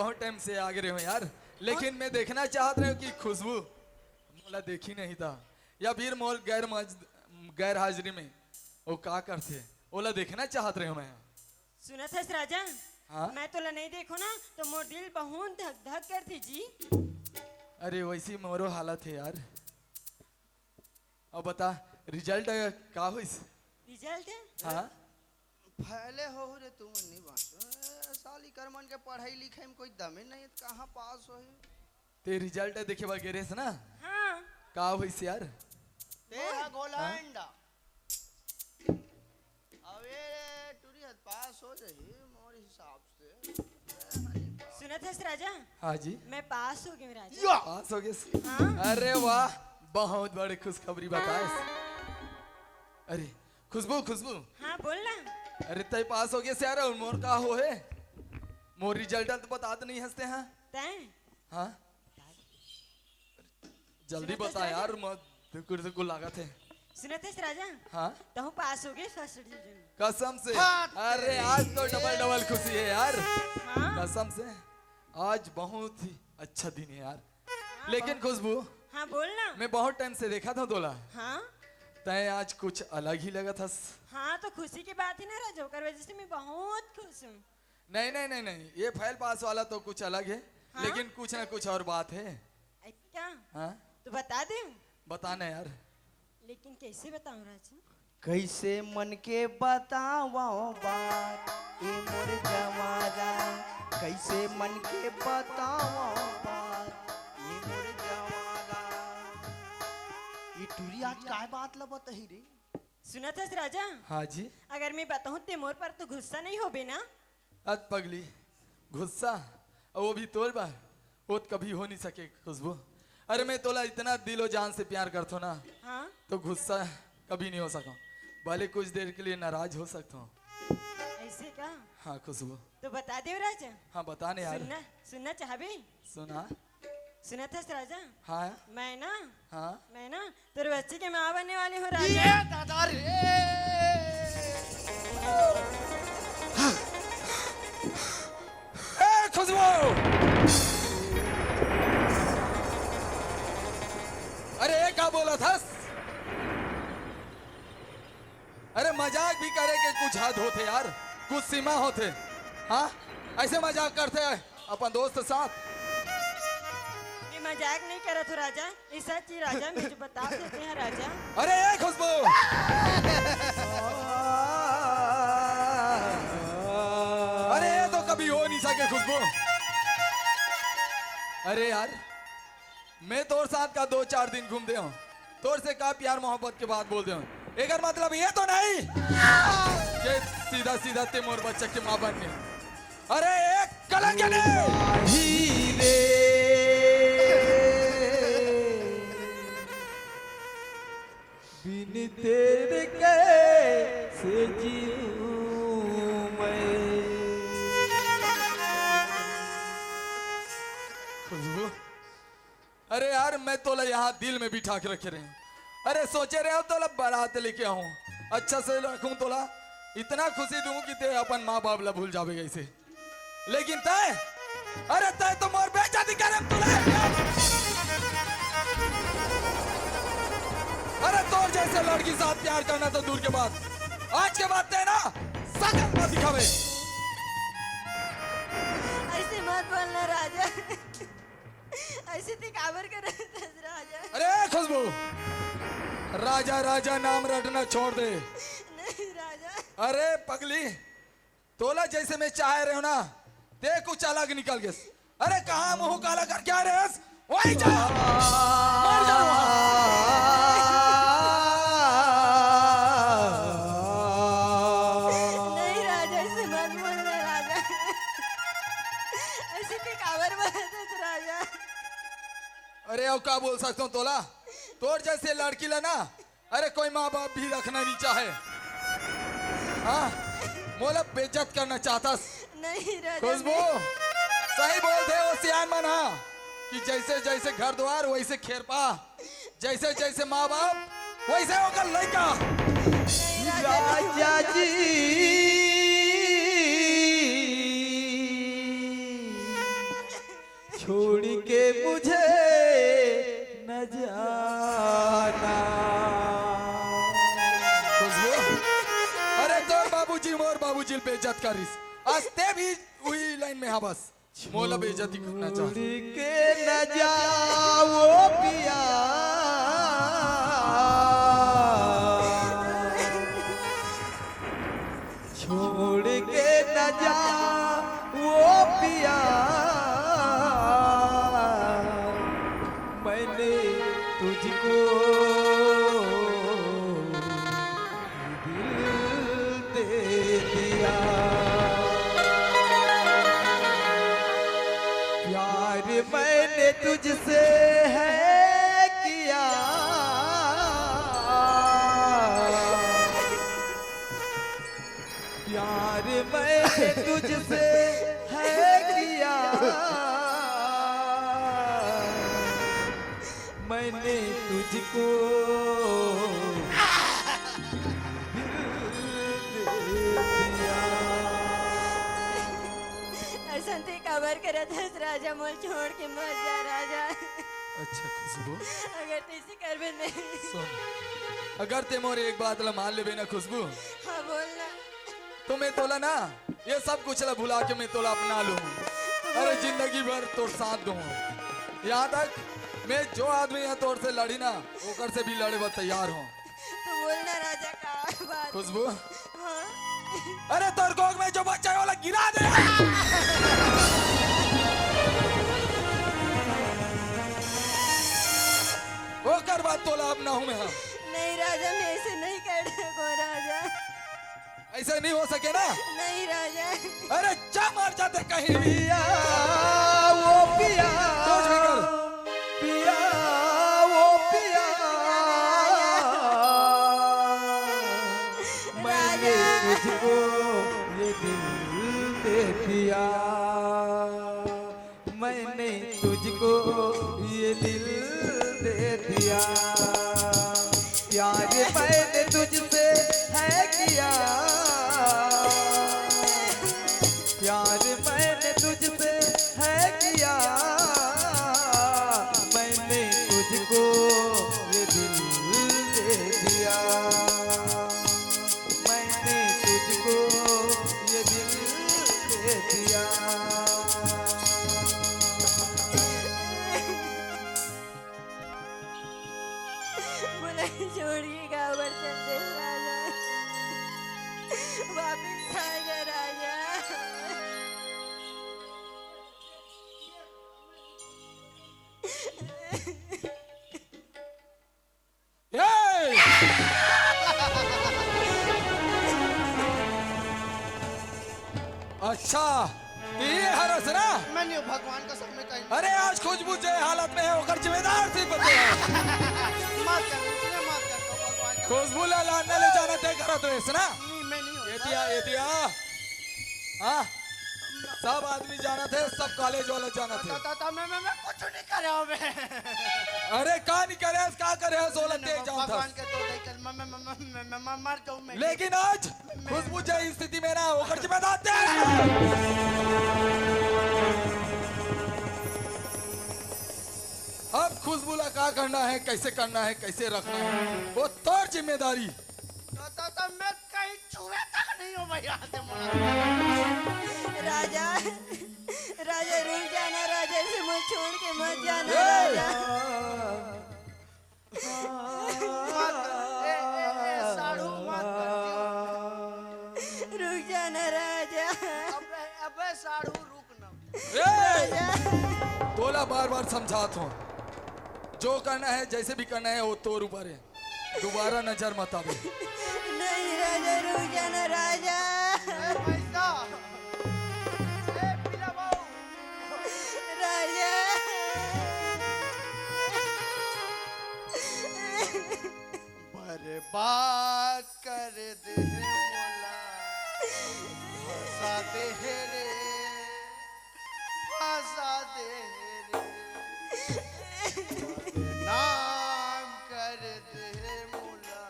बहुत टाइम से आगे रहे हो यार, लेकिन मैं देखना चाहत रहे हो कि खुशबू मोला देखी नहीं था या फिर मोर गैर मज-, गैर हाजिरी में वो का करथे, ओला देखना चाहत रहे हो मैं। सुनत हस राजा? हाँ? मैं तोला नहीं देखो ना तो मोर दिल बहुत धक धक करथे जी। अरे वैसी मोरो हालत है यार। अब बता, रिजल्ट का होइस? रिजल्ट? हाँ। फैले हो रे तुमन, नहीं बात। ए, साली कर मन के पढ़ाई लिखाई में कोई दमे नहीं है, कहाँ पास होही? ते रिजल्ट देखे बर गे रेहेस ना? हाँ। का होइस यार? ते हा गोला हाँ? अंडा। अबे टूरी हद पास हो जाही मोर हिसाब से। सुनत हस राजा? हाँ जी। मैं पास हो गई राजा। या! पास हो गए? हाँ। अरे वाह, बहुत बड़ी खुशखबरी बताएस। अरे खुशबू, खुशबू। हाँ बोल ना। अरे तय पास हो गए यार, और मोर का हो है? मोर रिजल्ट तो बतात नहीं हस ते हाँ। तय? हाँ। जल्दी सुनत हस बता राजा? यार, मत दुकुर दुकुर लागत है। सुनत हस राजा? हाँ? तहूँ पास हो गए फर्स्ट डिवीजन। कसम से? हाँ, अरे तेरी। आज तो डबल डबल खुशी है यार। हाँ। कसम से, आज बहुत ही अच्छा दिन है यार। हाँ, लेकिन बहुत खुशबू, हाँ बोल ना। मैं बहुत टाइम से देखा था तोला। हाँ। तय आज कुछ अलग ही लगत हस। हाँ तो खुशी की बात है ना राजा, ओकर वजह से मैं बहुत खुश हूँ। नहीं, नहीं, नहीं, नहीं, ये फेल पास वाला तो कुछ अलग है, हाँ? लेकिन कुछ ना कुछ और बात है। ऐसे क्या? हाँ? तो बता दे। बताना यार। लेकिन कैसे बताऊं राजू? कैसे मन के बतावं बात, ए मोर जवारा, कैसे मन के बतावं बात, ए मोर जवारा। ये टूरी आज काय बात ला बताही रे? सुनत हस राजा? हाँ जी। अगर मैं बताऊं ते मोर पर तो गुस्सा नहीं होबे ना? अत पगली, गुस्सा अउ वो भी तोर बर, वो तो कभी हो नहीं सके खुशबू। अरे मैं तोला इतना दिलो जान से प्यार करथो ना, हाँ? तो गुस्सा कभी नहीं हो सको। भले कुछ देर के लिए नाराज हो सकता हूँ। ऐसे का? हाँ खुशबू। तो बता दे राजा। हाँ बता ने यार। सुनना, सुनना चाहबे? सुना। सुनत हस राजा? हाँ। मैं ना, हाँ। मैं ना तोर बच्ची के माँ बनने वाली हूँ राजा। ये दादा रे। ए खुशबू, अरे ये का बोलत हस? अरे मजाक भी करे के कुछ हद होथे यार, कुछ सीमा होथे। हाँ, ऐसे मजाक करथे अपन दोस्त साथ। मैं मजाक नहीं करत हूँ राजा, ये सच ही राजा, मैं जो बता देते हैं राजा। अरे ए खुशबू, अरे ये तो कभी हो नहीं सके खुशबू। अरे यार, मैं तोर साथ का दो चार दिन घूम दे हूँ, तोर से का प्यार मोहब्बत के बात बोल दे हूँ। एकर मतलब ये तो नहीं कि सीधा सीधा ते मोर बच्चा के माँ बन गए। अरे एक कलंक नहीं। ही रे, बिन तेरे कैसे जीऊं मैं। खुशबू, अरे यार, मैं तोला यहाँ दिल में बिठा के रखे रहे। अरे सोचे रहे हो तोला बारात लेके आऊं, अच्छा से रखूं तोला, इतना खुशी दूं कि ते अपन माँ बाप ला भूल जाबे ऐसे। लेकिन तय, अरे तय तो मोर बेइज्जती करे तूने। अरे तोर जैसे लड़की साथ प्यार करना तो दूर के बात, आज के बाद तय ना सकल मत दिखावे। ऐसे मत बोलना राजा। ऐसे ते काबर करत हस राजा? अरे खुशबू, राजा राजा नाम रटना छोड़ दे। नहीं राजा। अरे पगली, तोला जैसे मैं चाहे रहे हो ना, ते कुछ अलग निकल गेस। अरे कहाँ मुंह काला करके आ रहे हस? वही जा, मर जा वहाँ। नहीं राजा, ऐसे मत बोलना राजा। ऐसे ते काबर बोलत हस राजा? अरे अब का बोल सकता हूँ तोला, तोर जैसे लड़की ला ना, अरे कोई माँ बाप भी रखना नहीं चाहे। हाँ, मोला बेइज्जत करना चाहता। नहीं राजा, खुशबू, नहीं। सही बोलथे वो सियान मन हा कि जैसे जैसे घर द्वार वैसे खेरपा, जैसे जैसे माँ बाप वैसे ओकर लइका। नहीं राजा, नहीं। राजा जी। खुशबू, अरे तोर बाबूजी मोर बाबूजी ल बेइज्जत करिस, आज ते भी उही लाइन में हा बस। मोला बेइज्जती करना चाह। छोड़ के न जाओ पिया, छोड़ के न जाओ पिया, मैंने तुझको दिल दे दिया। प्यार मैंने तुझसे है किया, प्यार मैंने तुझसे है किया, मैंने तुझको दिल दे दिया। अइसन ते काबर करत हस राजा, मोल छोड़ के मत जा राजा। अच्छा खुशबू, अगर तइसे करबे नहीं। सुन, अगर ते मोर एक बात ला मान लेबे ना खुशबू, हाँ बोल ना। तो मैं तोला ना, ये सब कुछ ला भुला के मैं तोला अपना लूँ। अरे जिंदगी भर तोर साथ दूँ। यहाँ तक मैं जो आदमी यहाँ तोर से लड़ी ना, ओकर से भी लड़े बर तैयार हूँ। तो बोल ना राजा का बात। खुशबू। हाँ। अरे तोर कोख में जो बच्चा है, ओला गिरा दे। ओकर बाद तोला अपना हूँ मैं, हाँ। नहीं राजा, मैं ऐसे नहीं कर सको राजा। ऐसा नहीं हो सके ना। नहीं राजा। अरे जा मर जाते कहीं भी। पिया, वो पिया। कुछ भी कर। पिया, वो पिया। मैंने राजा। तुझको ये दिल दे दिया। मैंने तुझको ये दिल दे दिया। प्यार मैंने तुझसे है किया, प्यार मैंने तुझसे है किया, मैंने तुझको ये दिल दे दिया। मैंने तुझको ये दिल दे दिया। मोला छोड़ के काबर चल दे राजा, वापिस आ जा राजा। ए! अच्छा, ये हरस ना? मैं नहीं हूँ, भगवान का सब में कहीं। अरे, आज खुशबू जे हालत में है, ओकर जिम्मेदार सिर्फ तैं है। माफ कर दो, मुझे माफ कर दो, भगवान का। खुशबू ला लाने ले जाना तय करा तो ऐसे ना? नहीं, मैं नहीं हूँ। एतिया, एतिया। हाँ? सब आदमी जानत हे, सब कॉलेज वाला जानत हे। ता, ता, ता, मैं, मैं, मैं कुछ नहीं करे हूँ मैं। अरे का नहीं करे, का करे हे, सोलह नहीं, तेज नहीं, जानत भगवान हस। के तो नहीं कर, मैं, मैं, मैं, मैं, मैं, मैं, मैं मर जाऊँ मैं। लेकिन आज खुशबू जैसी स्थिति में ना होकर जिम्मेदार तेरे। अब खुशबू ला का करना है, कैसे करना है, कैसे रखना है, वो तोर जिम्मेदारी। तो, तो, तो मैं कहीं छुए तक नहीं हूँ भैया, आज मुलाकात। राजा, राजा रुक जाना, राजा ऐसे मुझे छोड़ के मत जाना, ए! राजा। मत, ए, ए, ए, साढ़ू मत कर दियो। रुक जाना, राजा। अबे, अबे, साढ़ू रुक ना। ए! राजा। तोला बार-बार समझात हूँ, जो करना है, जैसे भी करना है, वो तोर ऊपर है। दोबारा नजर मत आवे। नहीं राजा, रुक जाना राजा। ए भैसा, ए पीला बाबू। राजा। बर्बाद कर दे मोला, फंसा दे रे, फंसा दे रे। नाम कर दे मोला।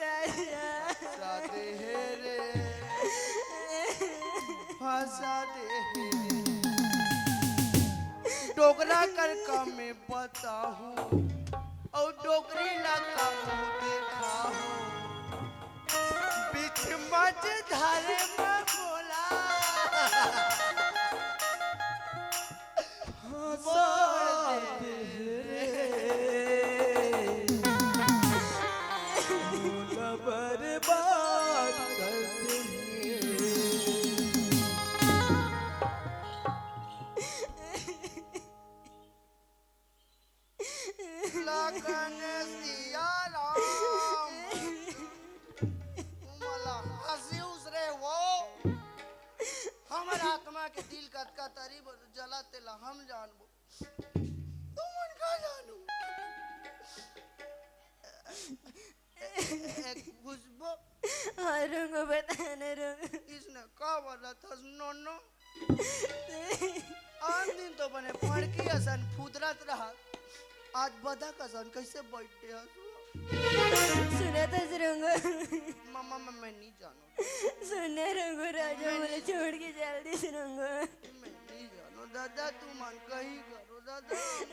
राजा। फंसा दे रे। फंसा दे रे। डोकरा कर का मैं बताहूँ, अउ डोकरी ला का मुँह देखाहूँ। अरे मैं बोला। हाँ, साथ रे। बोला बर्बाद कर दे। लगन सिया राम। उमला हंसी उसरे वो। हमर आत्मा के दिल कतका तरी बर जला तेला हम जानबो। तुमन का जानू? ए, ए, खुशबू। हाँ, रंगो, बता ना रंगो। इसने का बोला था, नोनो? आन दिन तो बने पड़की असन फुदरत रहा, आज बदक असन कैसे बैठे हस? सुना था रंगो। मामा, मैं, मैं नहीं जानू। सुन ना रंगो, राजा मोला छोड़ के चल दिस रंगो। मैं नहीं जानू दादा, तुमन कहीं करो दादा।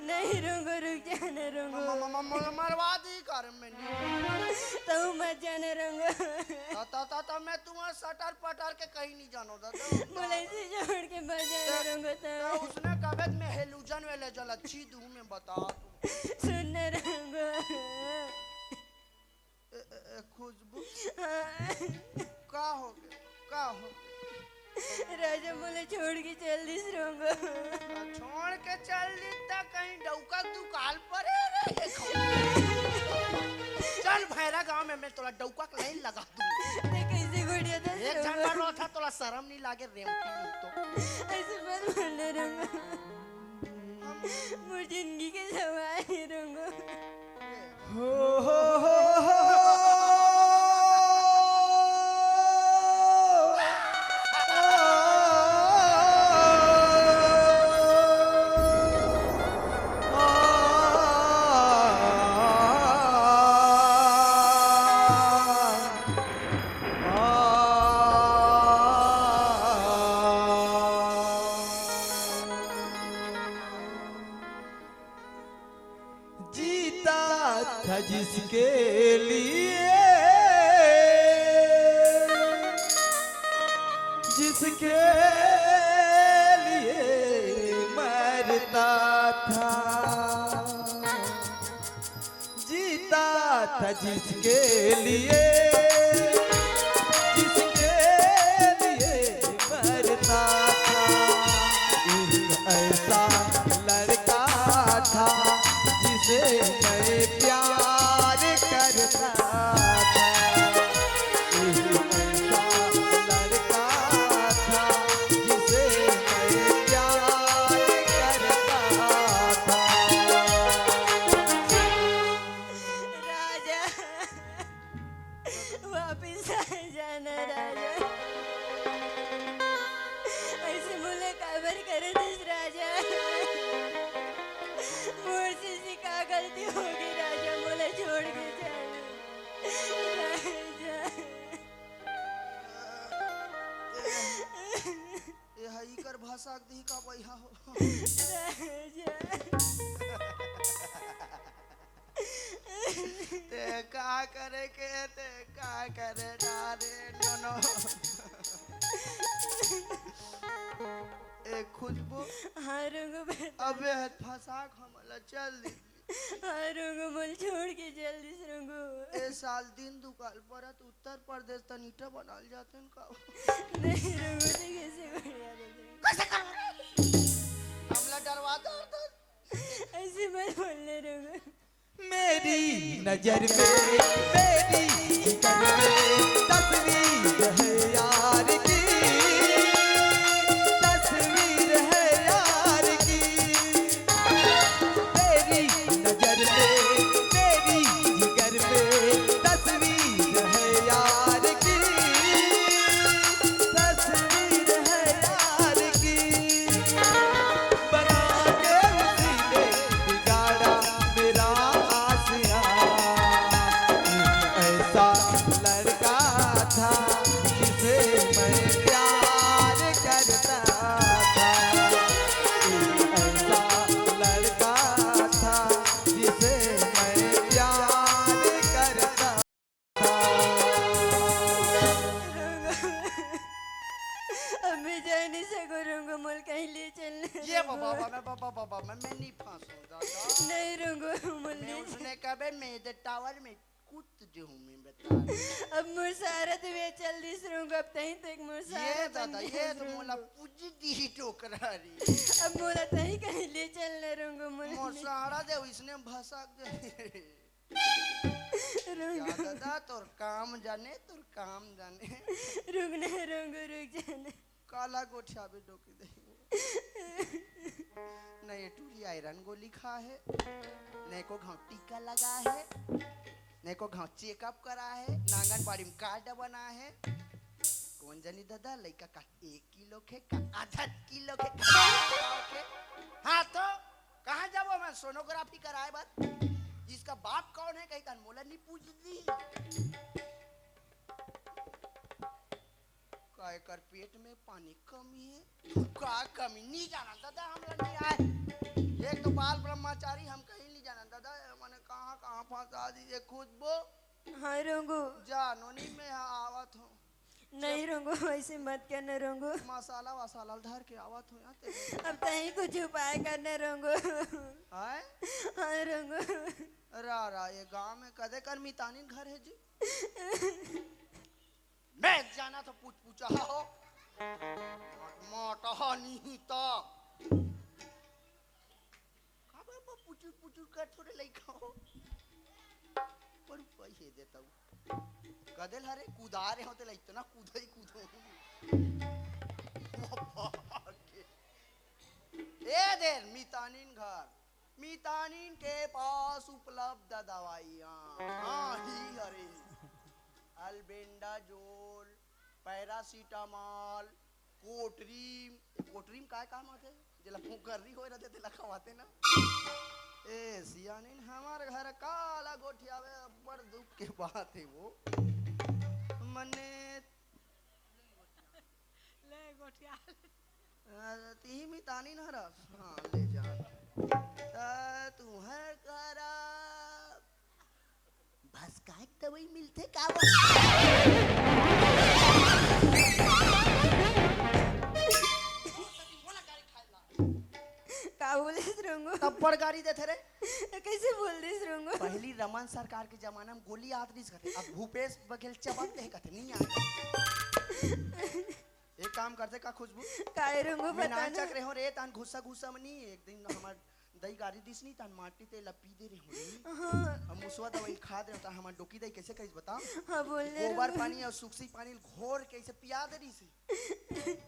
नहीं रंगो, रुक जा ना रंगो। म-, म-, म-, म-, मरवा दी कर मैं नहीं। तू मत जा ना रंगो। ता, ता, ता, ता, मैं तुम्हारा सटर पटर के कहीं नहीं जानो दादा। मोला ऐसे छोड़ के मत जा ना रंगो ता। ता उसने कबे मैं हेलुजन वाले जला चीज हूँ मैं बता तू। सुन ना रंगो। ए, ए, ए, खुशबू। हाँ। का हो गया? का हो गया? राजा मोला छोड़ के चल दिस रंगो। छोड़ के चल दिस त कहीं डौका दुकाल परे रे। चल भैरा गांव में मैं तोला डौका के लाइन लगा दूं। ते कैसे गोड़िया दस एक रंगो? झन बार रो था तोला शर्म नहीं लागे रेवती नहीं तो। ऐसे मत बोल ना रंगो। मोर जिंदगी के सवाल है रंगो। हो, हो, हो, हो। जीता था जिसके लिए, जिसके लिए मरता था, जीता था जिसके लिए, जिसके लिए मरता था। एक ऐसा लड़का था जिसे मैं प्यार करता था। एक ऐसा लड़का था जिसे मैं प्यार करता था। राजा, वापिस आ जाना राजा। ऐसे मोला काबर करे दिस राजा? मोर से, से का गलती होगे राजा, मोला छोड़ के चल राजा। ए, ए, हा इकर भाषा के दिही का बइहा हो? राजा। ते का करे के, ते का करे ना रे नोनो। ए खुशबू। हाँ रंगू बता। अबे हत फंसा के हमला चल दी। हाँ रंगू, मोला छोड़ के चल दिस रंगू। ए साल दिन दुकाल परत उत्तर प्रदेश तन ईटा बनाल जाते न का? नहीं रंगू, ते कैसे बढ़िया दे दे। कैसे करो रे? हमला डरवा दे और तो ऐसे मत बोलने रंगू। मेरी नजर में, मेरी जिगर में तस्वीर है यार की, तस्वीर है यार की। मेरी नजर में, मेरी जिगर में तस्वीर है यार की, तस्वीर है यार की। बना के उसी ने बिगाड़ा मेरा आशिया। अब मोर सहारा तो ये चल दिस रंगू, अब तहीं तक मोर सहारा ये बन दादा, दिस ये तो रंगू। मोला पूज दी डोकरा रे। अब मोला तहीं कहीं ले चल ना रंगू, मोला मोर ले सहारा दे, इसने भसक दे। रंगू। या दादा, तोर काम जाने, तोर काम जाने। रुक ना रंगू, रुक जाने। काला गोठियाबे डोकी दे। न ये टूरी आयरन गोली खा हे, न एको घांव टीका लगा हे, न एको घांव चेकअप करा हे, न आंगनबाड़ी में कार्ड बना हे। कोन जनी दादा, लइका का एक किलो के, का आधा किलो के, का पाव के? हाँ तो, कहाँ जाबो मैं सोनोग्राफी कराए बर? इसका बाप कौन है, कहीं तन मोला नहीं पूछ दी। का एकर पेट में पानी कमी है? का कमी? नहीं जानन दादा, हमला नहीं आए। एक तो बाल ब्रह्मचारी, हम कहीं नहीं जानन दादा, मने कहाँ कहाँ फंसा दीजिए खुशबू। हाँ रंगू। जा नोनी, मैं यहाँ आवत हूँ। नहीं रंगू, ऐसे मत करना रंगू। मसाला वसाला धर के आवत हूँ यहाँ तेरे। अब तहीं कुछ उपाय करना रंगू। आए? हाँ रंगू। रा रा, ये गांव में कदे कर मितानिन घर है जी? मैं जाना तो पूछ पूछा हो। मोटा नहीं तो। का बाबा पुचुर पुचुर कर थोड़े लइका हो। पर उपाय हे देता हूँ। कदेल हरे कुदारे होते ला इतना कूदई कूदो। बाबा के। ए देर मितानिन घर। मितानिन के पास उपलब्ध दवाइयाँ। हाँ ही हरे। Albendazole, paracetamol, कोटरीम। ए, कोटरीम काय काम आथे? जेला मुकर्री होए रथे, तेला खवाथे ना। ए, सियानिन, हमर घर काला गोठियावे, अब्बड़ दुख के बात हे वो। मने ले गोठिया। अ, तिही मितानिन हरस। हाँ, ले जा। त तुहर करा भसकाए के दवाई मिलथे का वो? का बोलिस रंगू? तब बड़ गारी देथे रे। कैसे बोल दिस रंगू? पहली रमन सरकार के जमाना में गोली आत रिस कथे, अब भूपेश बघेल चबक दे कथे, नहीं आए। एक काम करथे का खुशबू? काय रंगू मैं बता ना। नाचक रहे हो रे, तान घुस्सा घुस्सा में नहीं, एक दिन हमार दई गारी दिस नहीं, तान माटी ते लपी दे रहे हो रे। हाँ। अब मुसवा दवाई खा दे, तान हमार डोकी दई कैसे कहिस बता? हाँ, बोल ले गोबर रंगू। पानी और सुक्सी पानी घोर के इसे पिया दे रही से।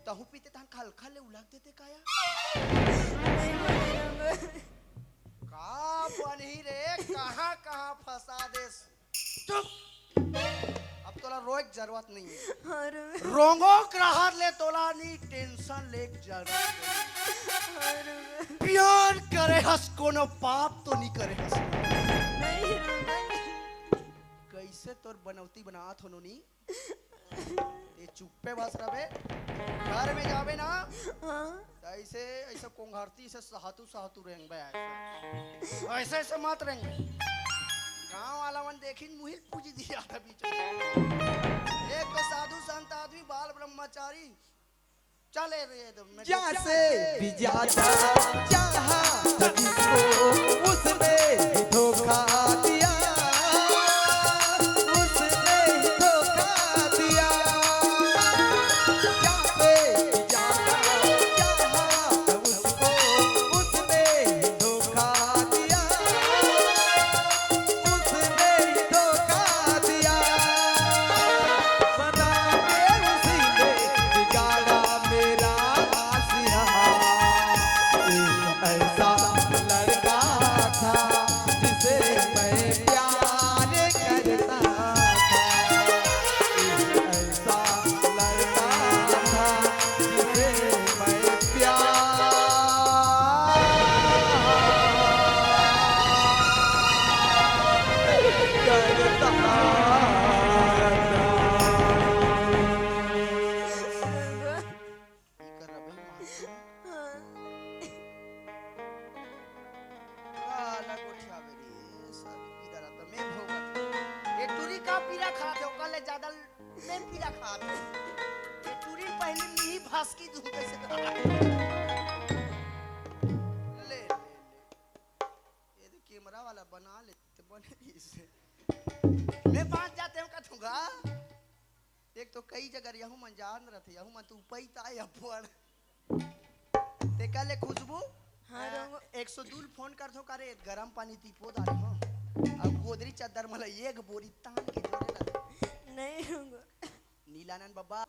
तहु पीते तान खल खल ले उलग देते काया। नहीं बोले रंगू। का बनही रे, कहाँ कहाँ फंसा देस। चुप। अब तोला रोए के जरूरत नहीं है। हाँ, रो-, रोंगो के रहत ले तोला नहीं टेंशन ले के जरूरत नहीं। हाँ, रो-, प्यार करे हस कोनो पाप तो नहीं करे हस। नहीं, रो-, नहीं। कैसे तोर बनौती बनात हो नोनी? ते चुप्पे बस रबे। घर में जाबे ना, हाँ। त ऐसे, ऐसे कोंघरती से सहतू, सहतू रेंगबे ऐसे। ऐसे, ऐसे मत रेंगबे। गाँव वाला मन देखिन मुहिल पूजी दिया था बीच में। एक तो साधु संत आदमी, बाल ब्रह्मचारी। चले रे, ये तो मैं जहाँ से भी जाता, जहाँ तक उसको, उसने ही धोखा दिया, उसने ही धोखा दिया। जहाँ से भी जाता, जहाँ तक उसको, उसने ही धोखा दिया, उसने ही धोखा दिया। बना के उसी ने बिगाड़ा मेरा आशिया। एक ऐसा लड़का था जिसे मैं प्यार करता था। एक ऐसा लड़का था जिसे मैं प्यार करता था। एकर अबे माँ। हाँ। काला गोठियावे रे, सारी पीरा रात में भोगत। ये टूरी का पीरा खात हे, ओकर ले ज्यादा मैं पीरा खात हे। ये टूरी पहली मिही भसकी दूं कैसे खा। ले, ले, ले। ये तो कैमरा वाला बना लेते, बने रही इससे। ए, बांच जाते हो कथूंगा। देख तो कई जगह यहू मन जान रथे, यहू मन तो उपई ताय अब्बड़। ते का ले खुशबू? हाँ, अ, रंगो। एक सौ दू ल फोन कर दो करे, गरम पानी ती पो दारे हो। अब गोदरी चद्दर मला एक बोरी तान के जोरे रथे। नहीं रंगो। नीलानंद बाबा।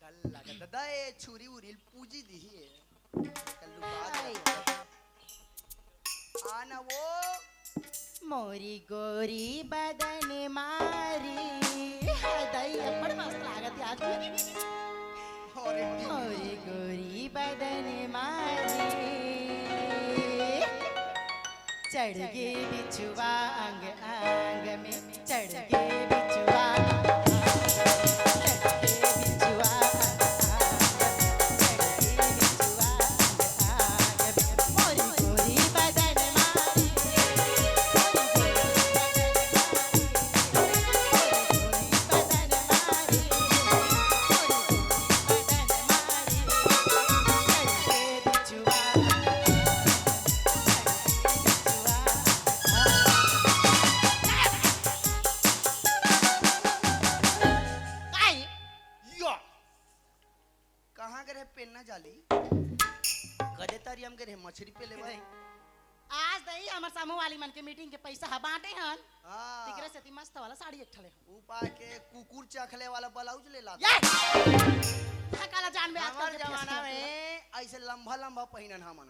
डर लगा दादा, ए छुरी उरी ल पूजी दिही ए। कल्लू बात आई। आना वो। मोरी गोरी बदन मारी। हाय दाई, अब्बड़ मस्त लागत हे आज भी। अरे मोरी गोरी बदन मारी। चढ़ गे बिछुआ अंग अंग में, चढ़ गे बिछुआ अंग अंग में, चढ़ गे बिछुआ अंग अंग में, चढ़ गे बिछुआ अंग अंग में। मोरी गोरी बदन मारी, मोरी गोरी बदन मारी, मोरी गोरी बदन मारी, मोरी गोरी बदन मारी, चढ़ गे बिछुआ अंग अंग में। काई? या। कहाँ गे रहे पेन्ना जाली? कदे तरिया म गे रहे मछरी पेले बर। आज दई हमर समूह वाली मन के मीटिंग के पैसा ह बांटे हन। हाँ। तिकरे सेती मस्त वाला साड़ी एक ठले। ऊ पाके कुकुर चखले वाला ब्लाउज ले ला। ये! हाँ, काला जान में आजकल हमर के जमाना फैशन में ऐसे लंबा लंबा पहिनन हमन।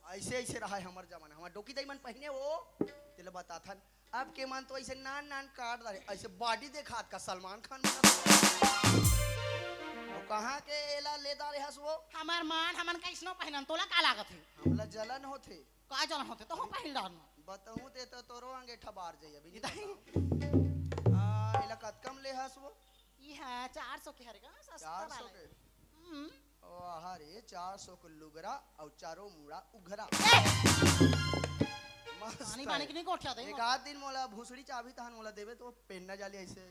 ऐसे ऐसे रहा है हमर जमाना। हमर डोकी दाई मन पहिने वो, तेला बताथन। अब के मन तो ऐसे नान नान काट डारे, ऐसे बॉडी देखात का सलमान खान मन। वो कहाँ के एला ले डारे हस वो? हमर मन, हमन कइसनो पहिनन, तोला का लागत हे? हमला जलन होथे। का जलन होथे? तो हम पहिन डारन। बताऊं ते तो तोरो अंगेठा बार जाई अभी। ये दाई। आ, एला कतका म ले हस वो? ये हाँ, चार सौ के हरे का, सस्ता चार सौ वाला। के? हम्म। ओ, आहा रे, चार सौ के लुगरा अउ चारों मुड़ा उघरा। ए! मस्त पानी, पानी है। के नहीं गोठिया दे, एक आध दिन मोला भूसड़ी चाबी तहन मोला देबे तो पेन्ना जाली ऐसे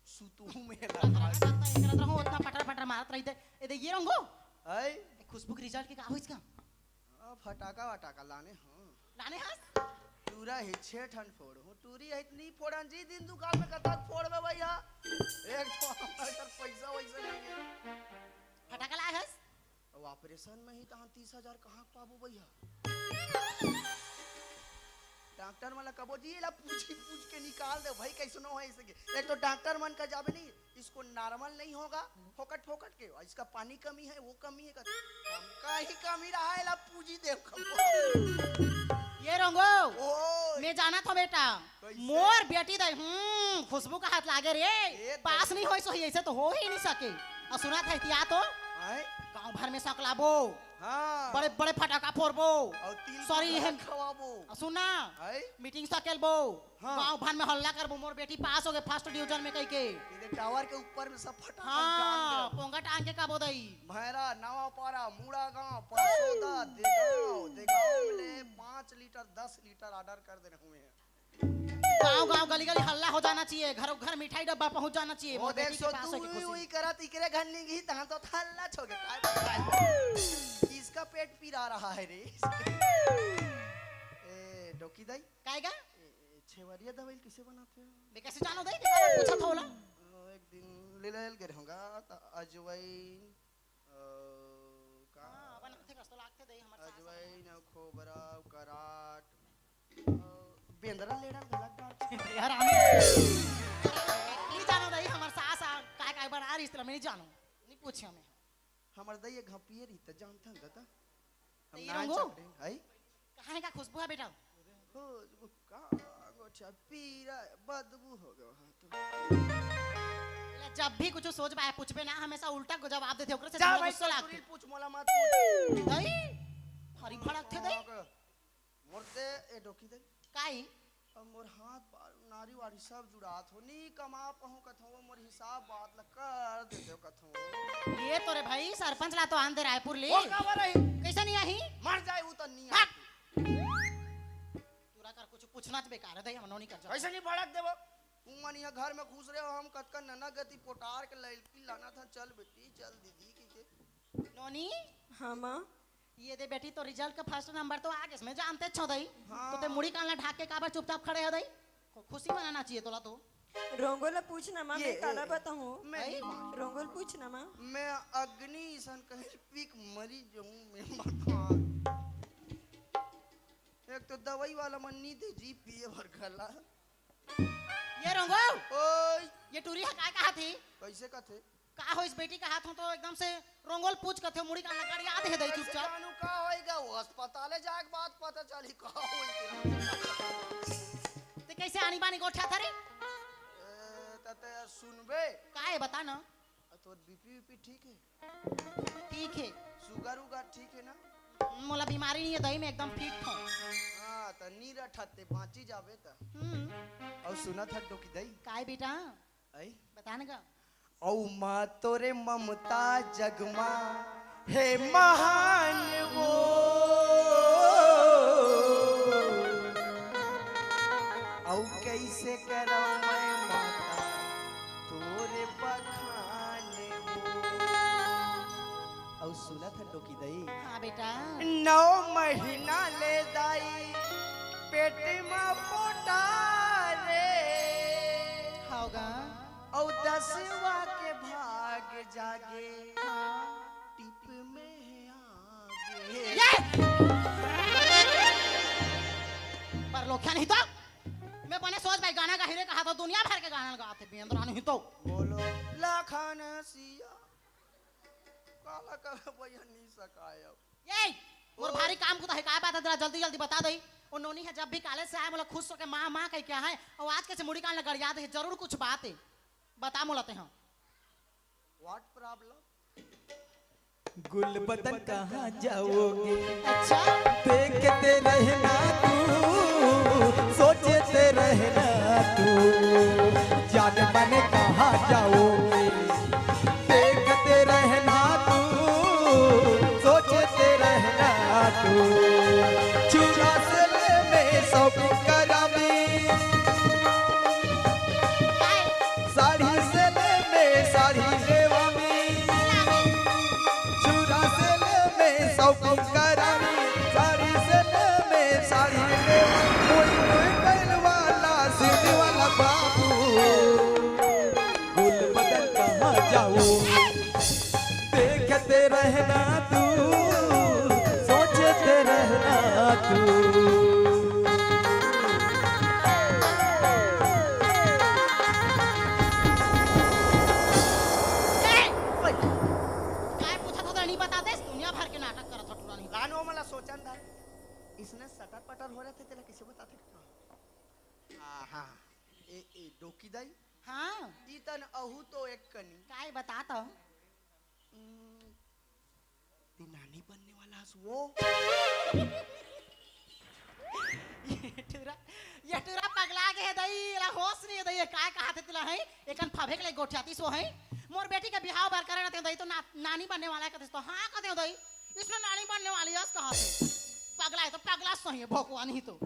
सुतू में लगा। करत रहो, उतना पटर पटर मारत रही दे। ए दे, ये रंगो। है? ए, खुशबू के रिजल्ट के का होइस का? आ, फटाका वटाका लाने हूँ। लाने हस? टूरा ही छे ठन फोड़ हूँ। टूरी है इतनी फोड़न जी, दिन दुकान में कतक फोड़बे भैया? एक तो हमारे घर पैसा वैसा नहीं है। फटाका लाए हस? अब ऑपरेशन में ही तहाँ तीस हजार कहाँ पाबो भैया? डॉक्टर मन ला कबो जी, एला पूछी पूछ के निकाल दे भाई, कैसनो है इसे के। एक तो डॉक्टर मन का जाबे नहीं, इसको नॉर्मल नहीं होगा, फोकट फोकट के, इसका पानी कमी है, वो कमी है, कहते, "हमका ही कमी रहा है, ला पूजी देव खबर।" ये रंगो, ओए। मैं जाना था बेटा, कैसे? मोर बेटी दे, हम्म, खुशबू का हाथ लागे रे, ये पास दे। नहीं होई सही, ऐसे तो हो ही नहीं सके। और सुना था इतिया तो, आए? गांव भर में सकलाबो, हाँ। बड़े बड़े फटाका फोड़बो, और तिल सॉरी, गुलाल है। खवाबो। और सुना, आए? मीटिंग सकेलबो, हाँ। गांव भर में हल्ला करबो, मोर बेटी पास हो गए फर्स्ट डिवीजन में कह के। इधर टावर के ऊपर में सब फटाफट हाँ, जान दे। पोंगा टांग के काबो दई। भैरा, नवापारा, मुड़ा गांव, परसोदा, देगांव, देगांव में ले पाँच लीटर, दस लीटर ऑर्डर कर देने हुए हैं। गांव गांव, गली गली हल्ला हो जाना चाहिए, घरों घर मिठाई डब्बा पहुंच जाना चाहिए। वो मोर बेटी देख के सो पास हो के तू खुशी। उई करत इकरे घर नहीं गई, तहां तो हल्ला छो के काय बताए। किसका पेट पिरा रहा है रे? ए, डोकी दाई? काय गा? ए, ए, छेवरिया दवाई कैसे बनाते हो? मैं कैसे जानो दे? कितना पूछा था ओला? ओ, एक दिन ले ले गए होगा, त अजवाइन, अ, का? हाँ, बनाते कस तो लागते दे, हमर सास अजवाइन, अउ खोबरा, अउ कराट, अउ बेंदरा लेड़ा गलत बात। यार, हमें नहीं जानो दे, हमर सास आ, काय काय बना रही, इसलिए मैं नहीं जानू, नहीं पूछे हमें। हमर दई एक घाव पिए रही, त जानथन दादा। हम त ये ना रंगो? चपड़े, हई? कहाँ है का खुशबू है बेटा? खुशबू का गोठिया पीरा, बदबू हो गयो हाथ। ले, जब भी कुछ सोच बाय पूछबे ना, हमेशा उल्टा को जवाब देते, ओकरे से जा हमरा भाई, गुस्सा लागथे। पूछ, मोला मत पूछ। दई, हरी भड़क थे दई। मोर दे, ए डोकी दे। काई? अब मोर हाथ बार, नारी वारी सब जुड़ात हो, नी कमा पहूं कथो, मोर हिसाब बात ला कर देते हो कथो। ये तो रे भाई, सरपंच ला तो आन दे रायपुर ले। वो काबर रही? कैसे नहीं आही? मर जाए वो तो नहीं भाग। आती। तोरा कर कुछ पूछना च बेकार है, दई हम नोनी कर जा। कैसे नहीं भड़क देबो? तुम मन यहाँ घर में घुस रहे हो, हम कतका नना गति पोटार के लड़की लाना था, चल बेटी, चल दीदी की के। नोनी? हाँ माँ। ये दे बेटी, तो रिजल्ट का फर्स्ट नंबर तो आ गए, मैं जानते छो दई। हाँ। तो ते मुड़ी कान ला ढाक के काबर चुपचाप खड़े हो दई? खुशी मनाना चाहिए तोला तो। रोंगो ला पूछ ना माँ, ये, मैं काला ए, बताऊँ? मैं नहीं माँ। रोंगो ला पूछ ना माँ। मैं अग्नि सन कहीं पीक मरी जाऊँ मैं भगवान। एक तो दवाई वाला मन नी दे जी पिए भर घला। ये रोंगो, ओए, ये टूरी ह काय कहा थे? कैसे कथे? का होइस बेटी, कहात हूँ तो एकदम से रोंगो ल पूछ कथे, मुड़ी कान ल गड़िया दे दई कैसे चुपचाप। जानू का होइगा? वो अस्पताले जाके बात पता चली का होइगा। ते कैसे आनी बानी गोठियाथस रे? ए, त ते सुनबे। का हे बता ना। आ, तोर बीपी वीपी ठीक हे? ठीक हे। शुगर उगर ठीक हे ना? मोला बीमारी नहीं हे दई, मैं एकदम फिट हूँ। हाँ, त नी रठत ते बाँची जाबे त। हम्म। अउ सुनत हस डोकी दई। काय बेटा? आई? बता ना का? अउ माँ तोरे ममता जग मा हे महान वो। अउ कैसे करव मैं माता तोरे बखान वो। अउ सुनत हस डोकी दई? हाँ बेटा। नौ महीना ले दाई पेट मा पोटा रे। हव गा। अउ दसवा के भाग जागे, हाँ। टिप में आगे। ये! परलोकिया नहीं तो। मैं बने सोच भाई गाना गाही रे कहा तो दुनिया भर के गाना गाथे बेंदरा नहीं तो। बोलो। लाखन सिया। काला काला भैया नहीं सकाय अब। ये, मोर ओ। भारी काम कुता हे, काय बात हे तेला जल्दी जल्दी बता दई। ओ नोनी हे जब भी कॉलेज से आय, मोला खुश होके माँ, माँ कहि के आय, अउ आज कैसे मुड़ी कान ल गड़िया दे हे, जरूर कुछ बात हे, बता मोला ते हाँ। What problem? गुल बदन कहाँ जाओगे? अच्छा। देखते रहना तू, सोचते रहना तू, जान मन कहाँ जाओगे? देखते रहना तू, सोचते रहना तू। चूड़ा से ले मैं shopping करामी, साड़ी से ले मैं साड़ी लेवामी, चूड़ा से ले मैं shopping करामी, साड़ी से ले मैं साड़ी लेवामी, मोई मोई बैल वाला सीधी वाला बाबू। गुल बदन कहाँ जाओ, देखते रहना तू, सोचते रहना तू। ए, ओए, काय पूछत हो, नहीं बता देस, दुनिया भर के नाटक करत हो टूरा नहीं। लानो मला सोचन दा, इसने सटर पटर हो रहे थे, तेला कैसे बताते? आहा, ए, ए, डोकी दाई? हाँ। ई तन अहू तो एक कनी। काय बता तो? हम्म, ते नानी बनने वाला हस वो? ये टूरा, ये टूरा पगला गे हे दई, एला होश नहीं हे दई, ये काय कहा थे तेला है? एकन फभे के ले गोठियाती सो है। मोर बेटी के बिहाव बर करे रहते दई, तो ना, नानी बनने वाला है कहते तो हाँ कहते दई। इसने नानी बनने वाली है, कहा थे? पगला है तो पगला सही है, भगवान ही तो।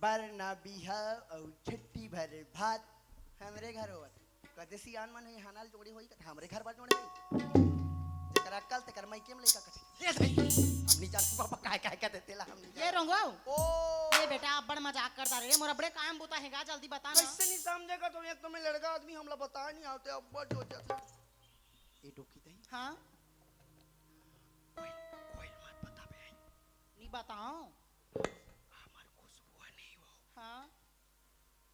बर ना बिहाव अउ छट्टी भर भात हमरे घर होवत। कदे सियान मन हे हानाल जोड़े होई, कदे हमरे घर बर जोड़े होई। जेकर अक्कल तेकर मइके में लइका कथे। ये धई, हमनी जानती बाबा काय काय कथे तेला हमनी ये जान। रोंगो। ओ। ये बेटा, अब्बड़ मजाक करता रे, मोर अब्बड़े काम बुता हेगा, जल्दी बता ना। कैसे नहीं समझेगा तुम, एक तो मैं लड़का आदमी, हमला बता नहीं आते, अब्बड़ जो जैसे। ये डोकी दई। हाँ। कोई, कोई मत बता बे। नहीं बताओ। हमर खुशबू नहीं हो। हाँ।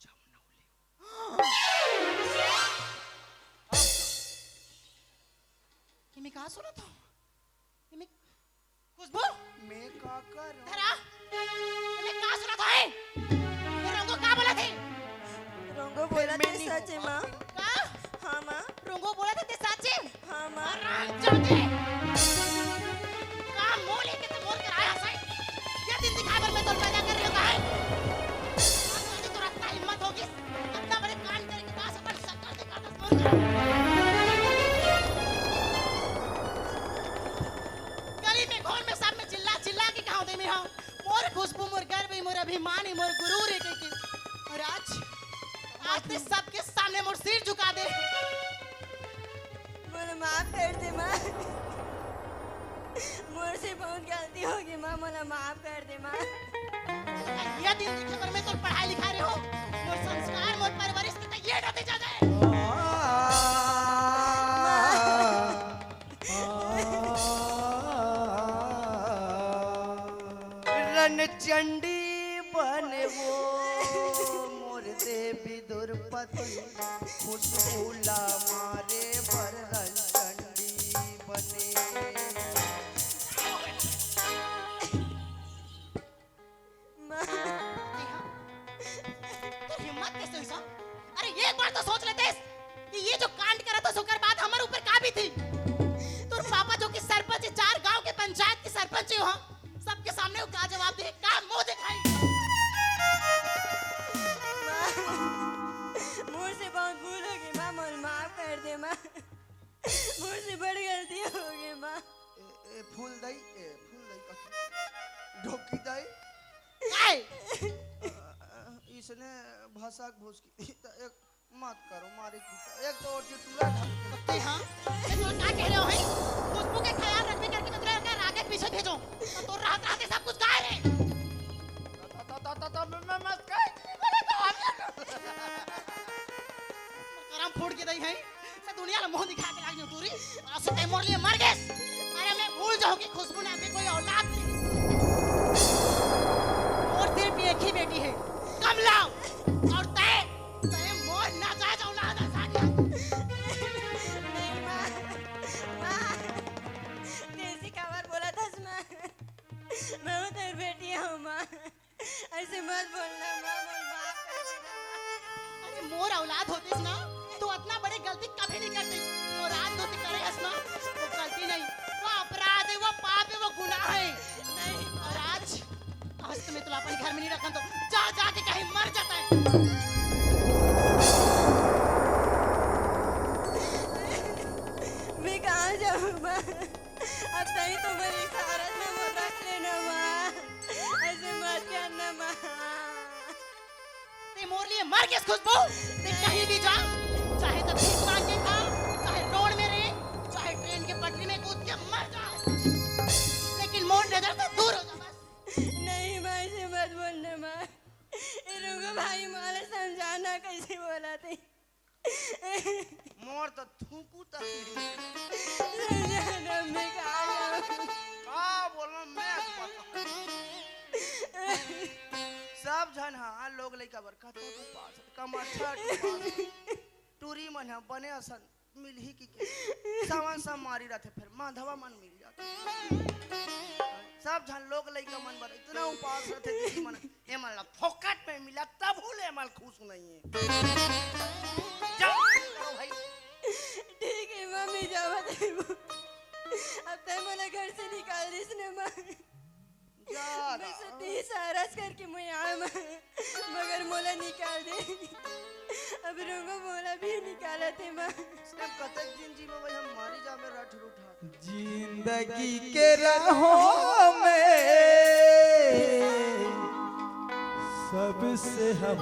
जमुनौली हो। ये मैं का सुनत हूँ? ये मैं खुशबू? मैं का कर? धरा, ये मैं का सुनत हूँ? ये रोंगो का बोलत हे? रोंगो बोलत हे सच हे, माँ। का? हाँ, माँ। रोंगो बोलत हे, ते सच हे? हाँ, माँ। हरामजादे! का मुंह लेके तैं मोर करा आय हस? ये दिन दिखाय बर मैं तोर पैदा करे रहेंव का? आज तोर अतना हिम्मत होगे, अतना बड़े कांड करे के बाद अपन शक्कर दिखाथस मोर करा। गली में, घोर में, सब में चिल्ला चिल्ला के कहांव दे मैं हा, मोर खुशबू, मोर गर्व, मोर अभिमान, मोर गुरूर हे कहिके। अउ आज, आज तैं सबके सामने मोर सिर झुका दे। मोला माफ कर दे, माँ। मोर से बहुत गलती होगे, माँ, मोला माफ कर दे, माँ। ये दिन देखे बर मैं तोर पढ़ाई लिखाई रहेंव। मोर संस्कार, मोर परवरिश के त ये डर दे जादा हे। रणचंडी बने वो मोर देवी द्रौपदी, खुशबू ला मारे बर रणचंडी बने। माँ। जी हाँ। तोर हिम्मत कैसे हुई सा? अरे, एक बार तो सोच लेते कि ये जो कांड करा था, ओकर बाद हमर ऊपर का बीतही। तोर पापा जो कि सरपंच हे, चार गांव के पंचायत के सरपंच हे, हाँ, सबके सामने वो का जवाब दे, का मुंह दिखाई? माँ, मोर से बहुत भूल हो गई माँ, मोर माफ कर दे माँ, मोर से बड़ गलती हो गई माँ। ए, ए, फूल दई, ए, फूल दई कथी? ढोकी दई? काय? अ, अ, इसने भसक भुसकी, त एक मत करो, मारी कुटा। एक तो और जो टूरा ढक के। कुत्ते, हाँ? मैं तुम्हें क्या कह रहे हो, हैं? खुशबू के ख्याल रखबे करके मैं तुम्हें रागे के पीछे भेजो। तो, तो रात रात सब कुछ गायब है। त, त, त, त, त, मैं, मैं, मैं कहीं नहीं बोला था, हम लोग। करम फूट के दई है। मैं दुनिया ला मुंह दिखा के लाग नहीं टूरी। और असो तय मोर लिए मर गए। अरे मैं भूल जाऊं कि खुशबू ने अभी कोई औलाद नहीं। और सिर्फ एक ही बेटी है, कमला। और तय, तय मोर नाजायज औलाद है साडिया। नहीं माँ, माँ, कैसी खबर बोला था माँ? मैं तो तेरी बेटी हूँ माँ। ऐसे मत बोलना माँ, मोर माफ कर देना माँ। अरे मोर औलाद होतीस ना, तो अतना बड़े गलती कभी नहीं करतीस। वो रात जो तैं करे हस ना, वो गलती नहीं, वो अपराध है, वो पाप है, वो गुनाह है। नहीं। और आज, आज तो मैं तुला अपन घर में नहीं रखन तो, जा, जा के कहीं मर जाता है। मैं कहाँ जाऊँ माँ? अब तहीं तो मोर इशारा से मोला रख लेना माँ। ऐसे मत करना माँ। तैं मोर लिए मर गेस खुशबू। तैं कहीं भी जा, चाहे तो भीख मांग के खा, चाहे रोड में रह, चाहे ट्रेन के पटरी में कूद के मर जा, लेकिन मोर नजर से दूर हो जा बस। नहीं माँ, ऐसे मत बोलना माँ। ये रुंगो भाई मोला समझाना कैसे बोला थे। मोर तो थूकू तक नहीं। समझाना मैं कहाँ जाऊँ? का बोलना मैं पता। सब झन हा लोग लइका बर कतको उपास, कमरछट उपास। टूरी मन हा बने असन मिलही कि के। सावन सब मारी रथे, फिर माधवा मन मिल जाथे। सब झन लोग लइका मन बर इतना उपास रथे, दीदी मन, एमन ला फोकट में मिला, तभू ले एमन खुश नहीं है। जाओ, जाओ भाई। ठीक है, मम्मी, जावत हे वो। अब तय मोला घर से निकाल दिस ने माँ। जा मैं ना। सती सारस करके मैं आए माँ, मगर मोला निकाल दे। अब रुंगो मोला भी निकालत हे माँ। इसने कतक दिन जी में भाई हम मारी जा में रठ रूठा। जिंदगी के राहों में सबसे हम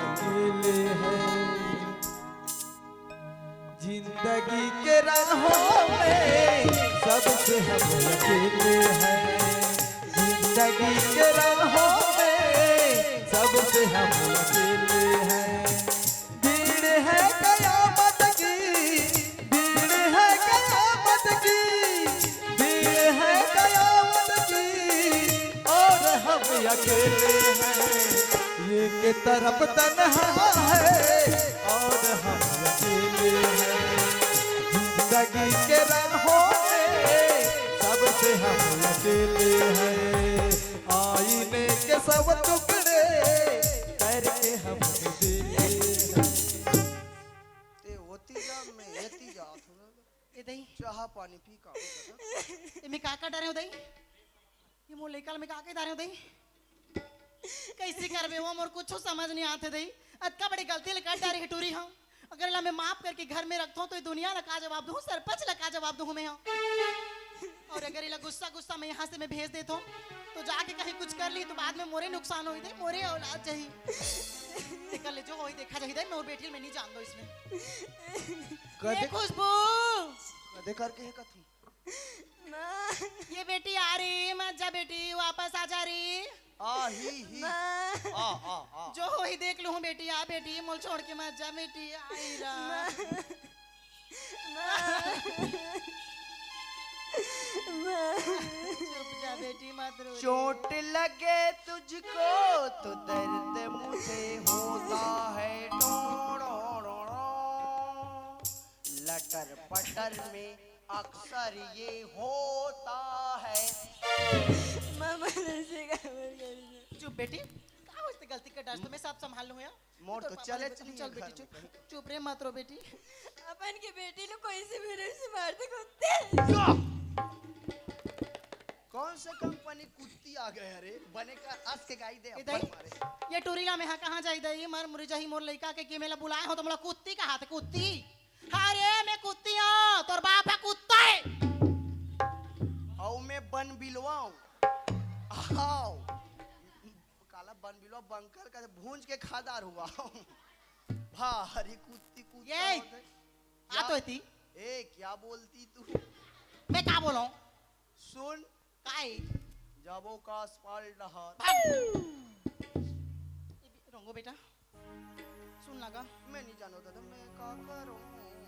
अकेले हैं। जिंदगी के राहों में सबसे हम अकेले हैं। जिंदगी के राहों में सबसे हम अकेले हैं। भीड़ है कयामत की, भीड़ है कयामत की, भीड़ है कयामत की, और हम अकेले हैं। एक तरफ तन्हा है और हम अकेले हैं। जिंदगी के राहों में सबसे हम अकेले हैं। आईने के सब टुकड़े करके हम अकेले हैं। ते ओती जा, मैं एती जात हूँ। ए दई। चाह पानी पी का। ए, मैं का का डरे हूँ दई? ये मोर लइका ल मैं का के डारे हूँ दई? कैसे करबे वो, मोर कुछ समझ नहीं आते दई। अतका बड़ी गलती ल कर डारे हे टूरी हम। अगर एला मैं माफ करके घर में रखथों तो ये दुनिया ला का जवाब दूँ, सरपंच ला का जवाब दूँ मैं हम? और अगर एला गुस्सा गुस्सा में यहाँ से मैं भेज देथों तो जाके कहीं कुछ कर ली तो बाद में मोरे नुकसान होई दे, मोरे औलाद जाही। तेकर ले जो होई देखा जाही दे, मोर बेटी ल मैं नहीं जान दो इसमें। कदे ए खुशबू! कदे करके हे कथी? ये बेटी आ रे, मत जा बेटी, वापस आ जा रे। आ ही ही। माँ। आ आ आ। जो होही देख लूँ बेटी, आ बेटी, मोला छोड़ के मत जा बेटी, आई रा। माँ। माँ। चुप जा बेटी, मत रो रे। चोट लगे तुझको तो दर्द मुझे होता है। टोड़ोड़ोड़ो। लटर पटर में अक्सर ये होता है। मामा जैसे का मर गई। चुप बेटी, का होइस ते? गलती कर डारस तो मैं सब संभाल लूँ यार। मोर तो चले चल बेटी, चुप रे, मत रो बेटी। अपन के बेटी लो कोई से मेरे से मार दे कुत्ते। कौन से कंपनी कुत्ती आ गए रे? बने का अस के गाई दे, ये अपन दई, मारे। ये टूरी ला में हा कहाँ जाई दई? मर मुरी जाही मोर लइका के, के मेला बुलाए हो तो मोला कुत्ती कहा थे, कुत्ती। हाँ रे, मैं कुत्ती हूँ, तोर बाप है कुत्ता है। अउ मैं बन बिलवा हूँ। आओ। काला बन बिलवा, बंकर का भूंज के खादार हुआ। भारी कुत्ती, कुत्ता ये। होते। आ तो एती। ए, क्या बोलती तू? मैं का बोलूं? सुन। काई? जाबो का अस्पताल डहर। भाग। ये भी-, रोंगो बेटा, सुन ना गा। मैं नहीं जानो दादा, मैं का करूं?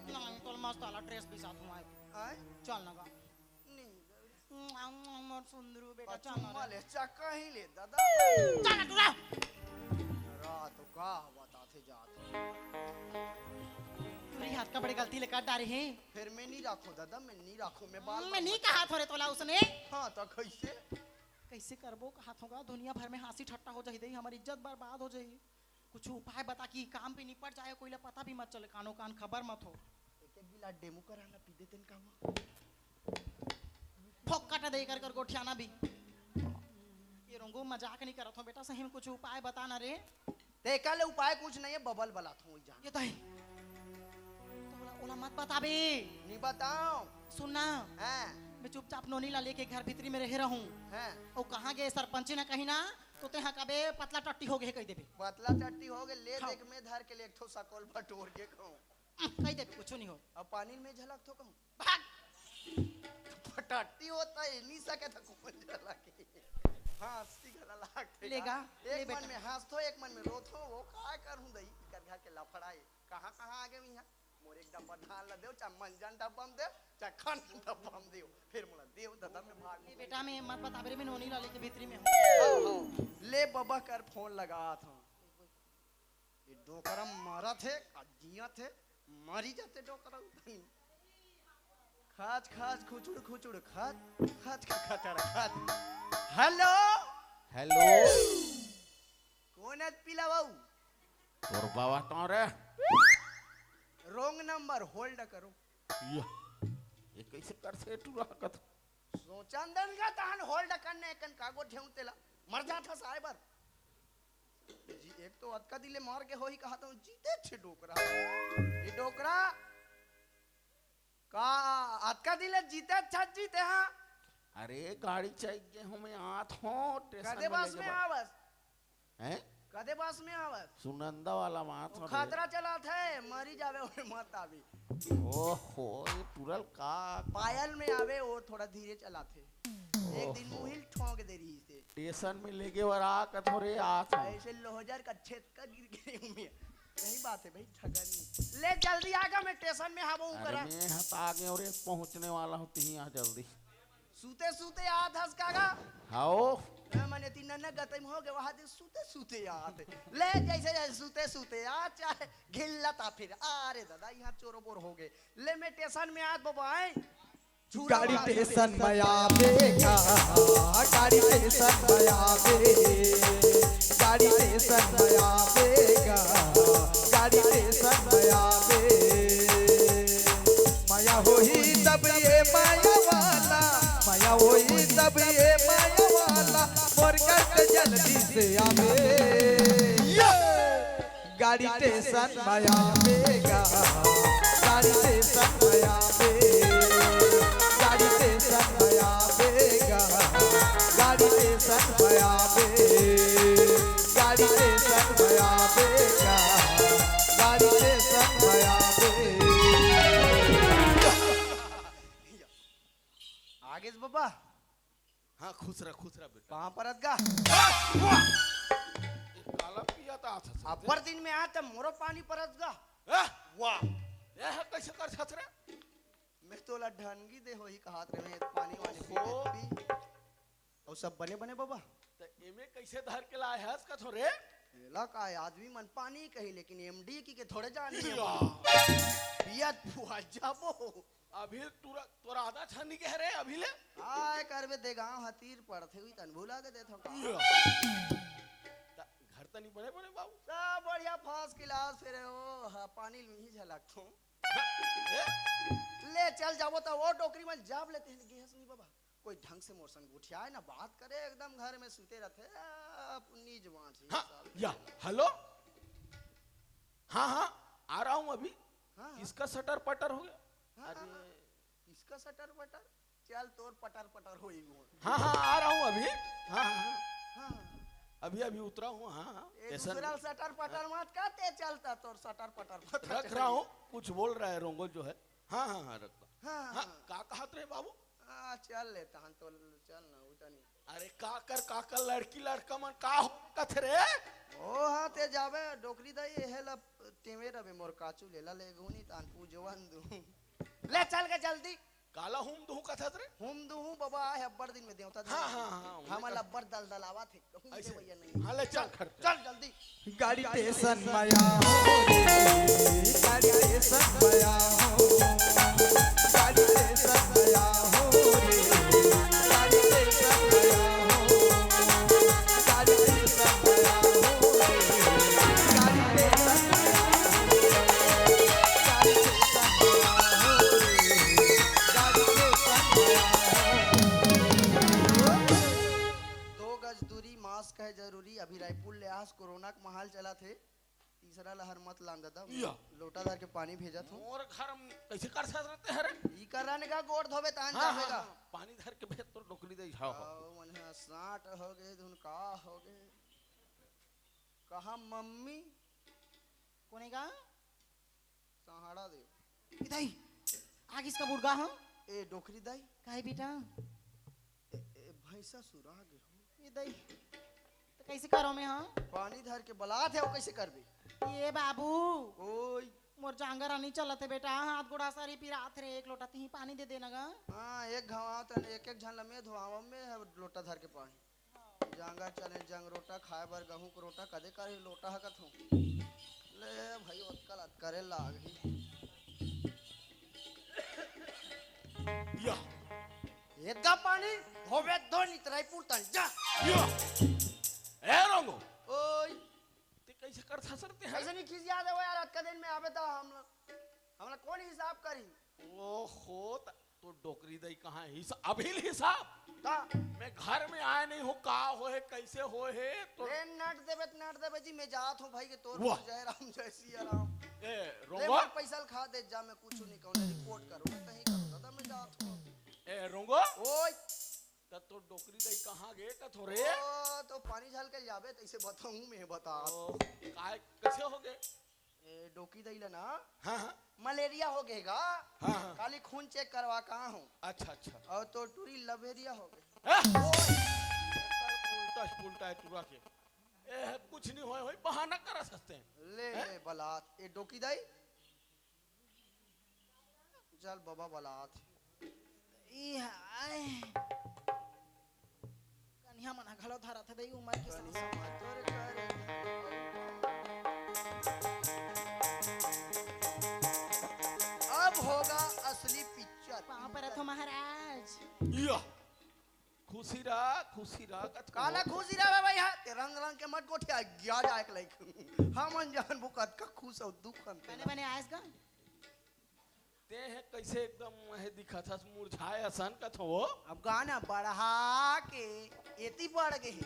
नहीं, तोला मस्त वाला ड्रेस भी साथ हुआ है। आय? चल ना गा। नहीं दादा। हम्म, मोर सुंदरू बेटा, आ, चल ना चुम्मा रे। ले, चा कहीं ले दादा। चल ना टूरा। रात का बताथे जात। टूरी हाथ का बड़े गलती ले कर डारे हैं। फिर मैं नहीं राखो दादा, मैं नहीं राखो, मैं बाल मैं बाल नहीं बचा। कहा थोरे तोला उसने। हाँ, तो कैसे? कैसे करबो कहा थोगा, दुनिया भर में हंसी ठट्टा हो जाही, दई हमारी इज्जत बर्बाद हो जाही। कुछ उपाय बता कि काम भी निपट जाए, कोई ला पता भी मत चले, कानो कान खबर मत हो। एक एक गिलास डेमू करा ना, पी देते न काम। फोकट दे कर कर गोठियाना भी। ये रोंगो, मजाक नहीं करत हो बेटा, सही में कुछ उपाय बता ना रे। ते का ले उपाय कुछ नहीं है, बबल बलात हूँ जान। ये तो है। तो ओला, ओला मत बताबे। नहीं बताओ। सुन ना। हाँ। मैं चुपचाप नोनी ला लेके घर भीतरी में रहे रहूं। हाँ। और कहाँ गए सरपंची ना कहीं ना, तो ते हा कबे पतला टट्टी हो गए कह देबे। पतला टट्टी हो गए, ले हाँ। देख मैं धर के ले एक ठो सकोल बटोर के कहूँ। कह देबे, कुछ नहीं हो। अब पानी में झलक थो कहूँ। भाग। फटाटी होता है, नहीं सके था कौन जला के। हाँ, हंसी गला लाग थे लेगा, का। एक ले मन बेटा। में हंस थो, एक मन में रो थो, वो का करूँ दई, कर घर के लफड़ा है। कहाँ, कहाँ आ गए यहाँ? मोर एक डब्बा धान ला देव, चाहे मंजन डब्बा में देव, चाहे खन डब्बा में देव, फिर मोला देव, दादा में भाग ले बेटा, मैं मत बता, मेरे में नोनी ला लेके भीतरी में हूँ। हाँ, हाँ। ले बबा कर फोन लगा था। ये डोकरा मरत हे, का जियत हे, मरी जाते डोकरा उतनी। खाच, खाच, खुचुड़, खुचुड़, खाच, खाच, खचड़, खाच। हेलो। हेलो। कौन है पीला बाबू? तोर बाबा तो रे। रॉन्ग नंबर, होल्ड करो। ये, ये कैसे कर से टूरा कत? सोचन दन का तहन होल्ड करने कन कागो ठेऊ तेला। मर जात हस आय बर। जी, एक तो अतका दिले मार के होही कहा तो जीते छे डोकरा। ये डोकरा का अतका दिले जीते छत जीते हाँ। अरे गाड़ी चाहिए हूँ मैं आत हूँ स्टेशन कदे में बस लेके में बा- आ बस। हैं? कदे बस में आ बस। सुनंदा वाला बात वो हो रे। खतरा चलात हे, मरी जावे ओए मत आवे। ओहो, ये टूरल का पायल में आवे, वो थोड़ा धीरे चलात हे। एक दिन ओहो। मुहिल ठोंक दे रही से। स्टेशन में लेके वर आ कथो रे आत हो। ऐसे लोहजर का छेद का गिर गए हूँ मैं। यही बात है भाई, ठगन नहीं। ले जल्दी आ गा, मैं स्टेशन में हबो अरे करा। मैं हत आ गए और पहुँचने वाला हूँ, तिही आ जल्दी। सूते सूते आत हस कागा? हाओ। ए, मने तीन नन्ना गतई में हो गए, वहाँ दे सूते सूते आत। ले जैसे जैसे सूते सूते आ, चाहे घिल्लता फिर। अरे दादा, यहाँ चोरो बोर हो गए। ले मैं स्टेशन में आत बाबा, आए। गाड़ी स्टेशन में आवेगा, गाड़ी स्टेशन में आवे, गाड़ी स्टेशन में आवेगा, गाड़ी स्टेशन में आवे। मया होही तब ये माया वाला, मया होही तब ये माया वाला, मोर घर पे जल्दी से आवे। गाड़ी स्टेशन में आवेगा, गाड़ी स्टेशन में आवे, गाड़ी स्टेशन में आवेगा, गाड़ी स्टेशन में आवे, गाड़ी स्टेशन में आवेगा, गाड़ी स्टेशन में आवे। आगे से बाबा। हाँ, खुश रह, खुश रह बेटा। पाँव परत गा। वाह! ये काला पिया ता था सब। अब्बड़ दिन में आय त मोरो पानी परत गा। हाँ? वाह। ये है कैसे कर छत रे? मैं तोला ढनगी दे होही कहत रहे, मैं पानी वानी पी ओहो। लेती। अउ सब बने बने बाबा। त एमे कैसे धर के लाए हस कथो रे? एला का आदमी मन पानी कही, लेकिन एमडी की के थोड़े जानी है। या। पियत फुआ जाबो। अभी तुरा, तोरा आधा छानी के रे अभी ले? काय करबे, दे गांव हतीर पड़थे हुई तन भुला के देथो का। या। त घर तनी बने बने बाबू। सब बढ़िया, फर्स्ट क्लास। फिर ओ हा, पानी लुही झलक थो। ए? ले चल जाबो त वो डोकरी मन जाब लेते हैं, गेहस नहीं बाबा। कोई ढंग से मोर संग गोठियाए ना बात करे, एकदम घर में सुते रहते। आप नीच बांट ही हाँ, साल। या, हेलो। हाँ, हाँ, आ रहा हूँ अभी। हाँ, हाँ। इसका सटर पटर हो गया। हाँ, अरे, हाँ, हाँ। इसका सटर पटर? चल तोर पटर पटर होई गो। हाँ, हाँ, आ रहा हूँ अभी। हाँ, हाँ, हाँ। हाँ। अभी, अभी उतरा हूँ। हाँ, हाँ। ए ऐसा दूसरा नहीं। सटर पटर मत कर, ते चलता तोर सटर पटर पटर रख रहा हूँ, कुछ बोल रहा है रोंगो जो है। हाँ, हाँ, हाँ, रख रहा हूँ। हाँ, हाँ, हाँ। का कहत रहे बाबू? हाँ, चल लेता हन तो चल ना उतनी। अरे का कर, का कर, लड़की लड़का मन का हो कथ रे? ओ हाँ, ते जाबे डोकरी दाई, एहे ला टेमे रबे मोर काचू लेला ले गुनी तान पूजवन दू। ले चल के जल्दी। काला हुम दू कथत रे? हुम दू हूँ बाबा, आए अब्बड़ दिन में देवता हाँ, हाँ, हाँ, हम लब्बर दलदलावा थे। हुम दे ऐसे। भैया नहीं। हाँ, ले चल खड़ते। चल जल्दी। गाड़ी स्टेशन में आओ रे, गाड़ी स्टेशन में आओ, गाड़ी स्टेशन में आओ रे, गाड़ी स्टेशन में आओ, गाड़ी स्टेशन में आओ रे, गाड़ी स्टेशन में आओ, गाड़ी स्टेशन में आओ रे, गाड़ी स्टेशन में आओ। दो गज दूरी, मास्क है जरूरी। अभी रायपुर ले आस, कोरोना के माहौल चला थे। तीसरा लहर मत लान दादा। या। लोटा धर के पानी भेजत हूँ। मोर घर में कैसे कर सकते हैं रे? ई कर रहने का गोड़ धोबे तान हाँ, जाबे हाँ, का। हाँ, पानी धर के भेज तो डोकरी दे जाओ। आओ मन है साठ हो गए, धुन का हो गए। कहा मम्मी? कोने का? सहाड़ा दे। ए दाई, आगिस का बुड़गा हो? ए डोकरी दाई। काहे बेटा? ए, ए भैंसा सुरा गे हो। ए दाई, तो कैसे करो मैं, हाँ? पानी धर के बलात है, वो कैसे करबे? ए बाबू, ओई। मोर जांगर नहीं चलत है बेटा, हाथ गोड़ा सारी पिरात रे, एक लोटा तिही पानी दे देना गा। हाँ, एक घाव तन एक एक झन लमे धोआव में है लोटा धर के पानी। जांगर चले जंगरोटा खाए बर गहूं के रोटा कदे करे लोटा हकत हूँ। ले भाई ओतका लत करे लाग ही। या। एतका पानी होबे दो नितराई पुरतन जा। या। ए रोंगो। ओई। ते कैसे कर सकते हैं? कैसे नहीं खिसिया दे वो यार, अतका दिन में आबे तो हम लोग, हम लोग कौन हिसाब करी? ओहो, त-, तो डोकरी दई कहाँ है? हिसा-, अभी हिसाब। का? मैं घर में आए नहीं हो, का होए, कैसे होए है, तो ट्रेन नट देबे त नट देबे जी, मैं जात हूँ भाई के तोर वाह। जय राम जय सिया राम। ए, ले रोंगो। मोर पैसा ल खा दे जा, मैं कुछ नहीं कहूँ, रिपोर्ट करूँ, मैं कहीं करूँ दादा, मैं जात हूँ। ए, रोंगो। ओए। त तो डोकरी दई कहाँ गे कथो रे? ओ, तो पानी झल के जाबे, तैसे बताऊँ मैं, बता। ओ, काय, कैसे हो गए? ए, डोकी दई ला ना, हाँ, हाँ। मलेरिया हो गए गा। हाँ, हाँ। काली खून चेक करवा कहाँ हूँ। अच्छा, अच्छा। और तो टूरी लभेरिया हो गए। हाँ? उल्टा, उल्टा है टूरा के। ए, कुछ नहीं होए, होए, बहाना करा सकते हैं। ले, हैं? ले, बलात। ए, डोकी दई। चल, बाबा बलात। ई हाय। कन्या मना घलो धरत है दई उमर के साथ। कन्या मत तोर करे। अब होगा असली पिक्चर। पाँव परत हो महाराज। या। खुशी रहा, खुशी रहा, कत काला खुशी रहा भाई, हाँ, ते रंग रंग के मत गोठिया, गया जाए के लाइक। हम अनजान बुकत का खुश हो, दुख हम बने बने आयस गा। ते है कैसे एकदम है दिखा था मुरझाए असन कथो वो। अब गाना बढ़ा के एती बढ़ गए।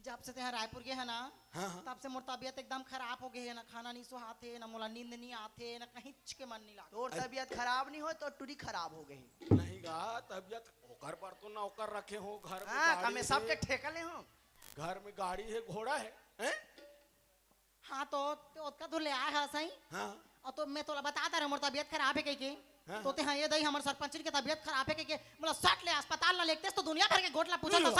जब से तेहा रायपुर गे है ना, हाँ, हाँ। तब से मोर तबियत एकदम खराब हो गए है ना, खाना नहीं सुहाते, ना मोला नींद नहीं आते, ना कहीं के मन नहीं लागता। तोर तबियत खराब नहीं हो तो टूरी खराब हो गई। नहीं गा, तबियत ओकर पर तो नौकर रखे हो, घर में हाँ, गाड़ी कमे सब है, के ठेका ले हो। घर में गाड़ी है, घोड़ा है, हैं? हाँ तो, तो ओतका दूर ले आए हा सही। हाँ। अउ तो मैं तोला बता दे रहा, मोर तबीयत खराब हे कहिके। हाँ, तो हाँ। तेहा ए दई, हमर सरपंचिन के तबीयत खराब हे कहिके, मोला सट ले अस्पताल ला लेगतेस तो दुनिया भर के गोठ ला पूछत हस।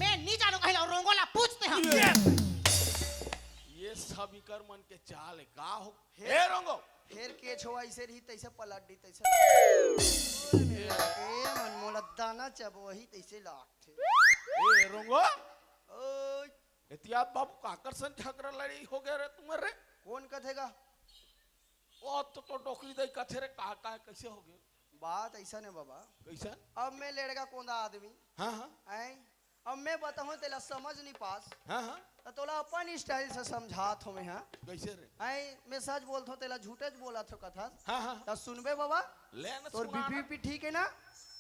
मैं नी जानों कहिला, रोंगो ला पूछ तेहा। ये सब इकर मन के चाल हे, का हो? हे रोंगो। फेर के छो अइसे रही, तइसे पलट दी, तइसे। ए मन मोला दाना चबोही, तइसे लागथे। ए रोंगो। ओए। एतिया बाबू, काकर सन झगरा लड़ई हो गे रे तुम्हर रे? कोन कथे गा? ओ तो, तो डोकरी दई कथे रे, का, का, कइसे हो गे? बात अइसन हे बाबा। कइसन? अब मैं लेड़गा कोंदा आदमी। हाँ, हाँ। आँय? अब मैं बताहूँ, तेला समझ नी पास। हाँ, हाँ। त तोला अपन style से समझात हों मैं, हाँ। कइसे रे? आँय, मैं सच बोलत हों, तेला झूठेच बोलत हों कथस। हाँ, हाँ। त सुनबे बाबा? ले ना, तोर सुना ना। बीपी ठीक हे ना?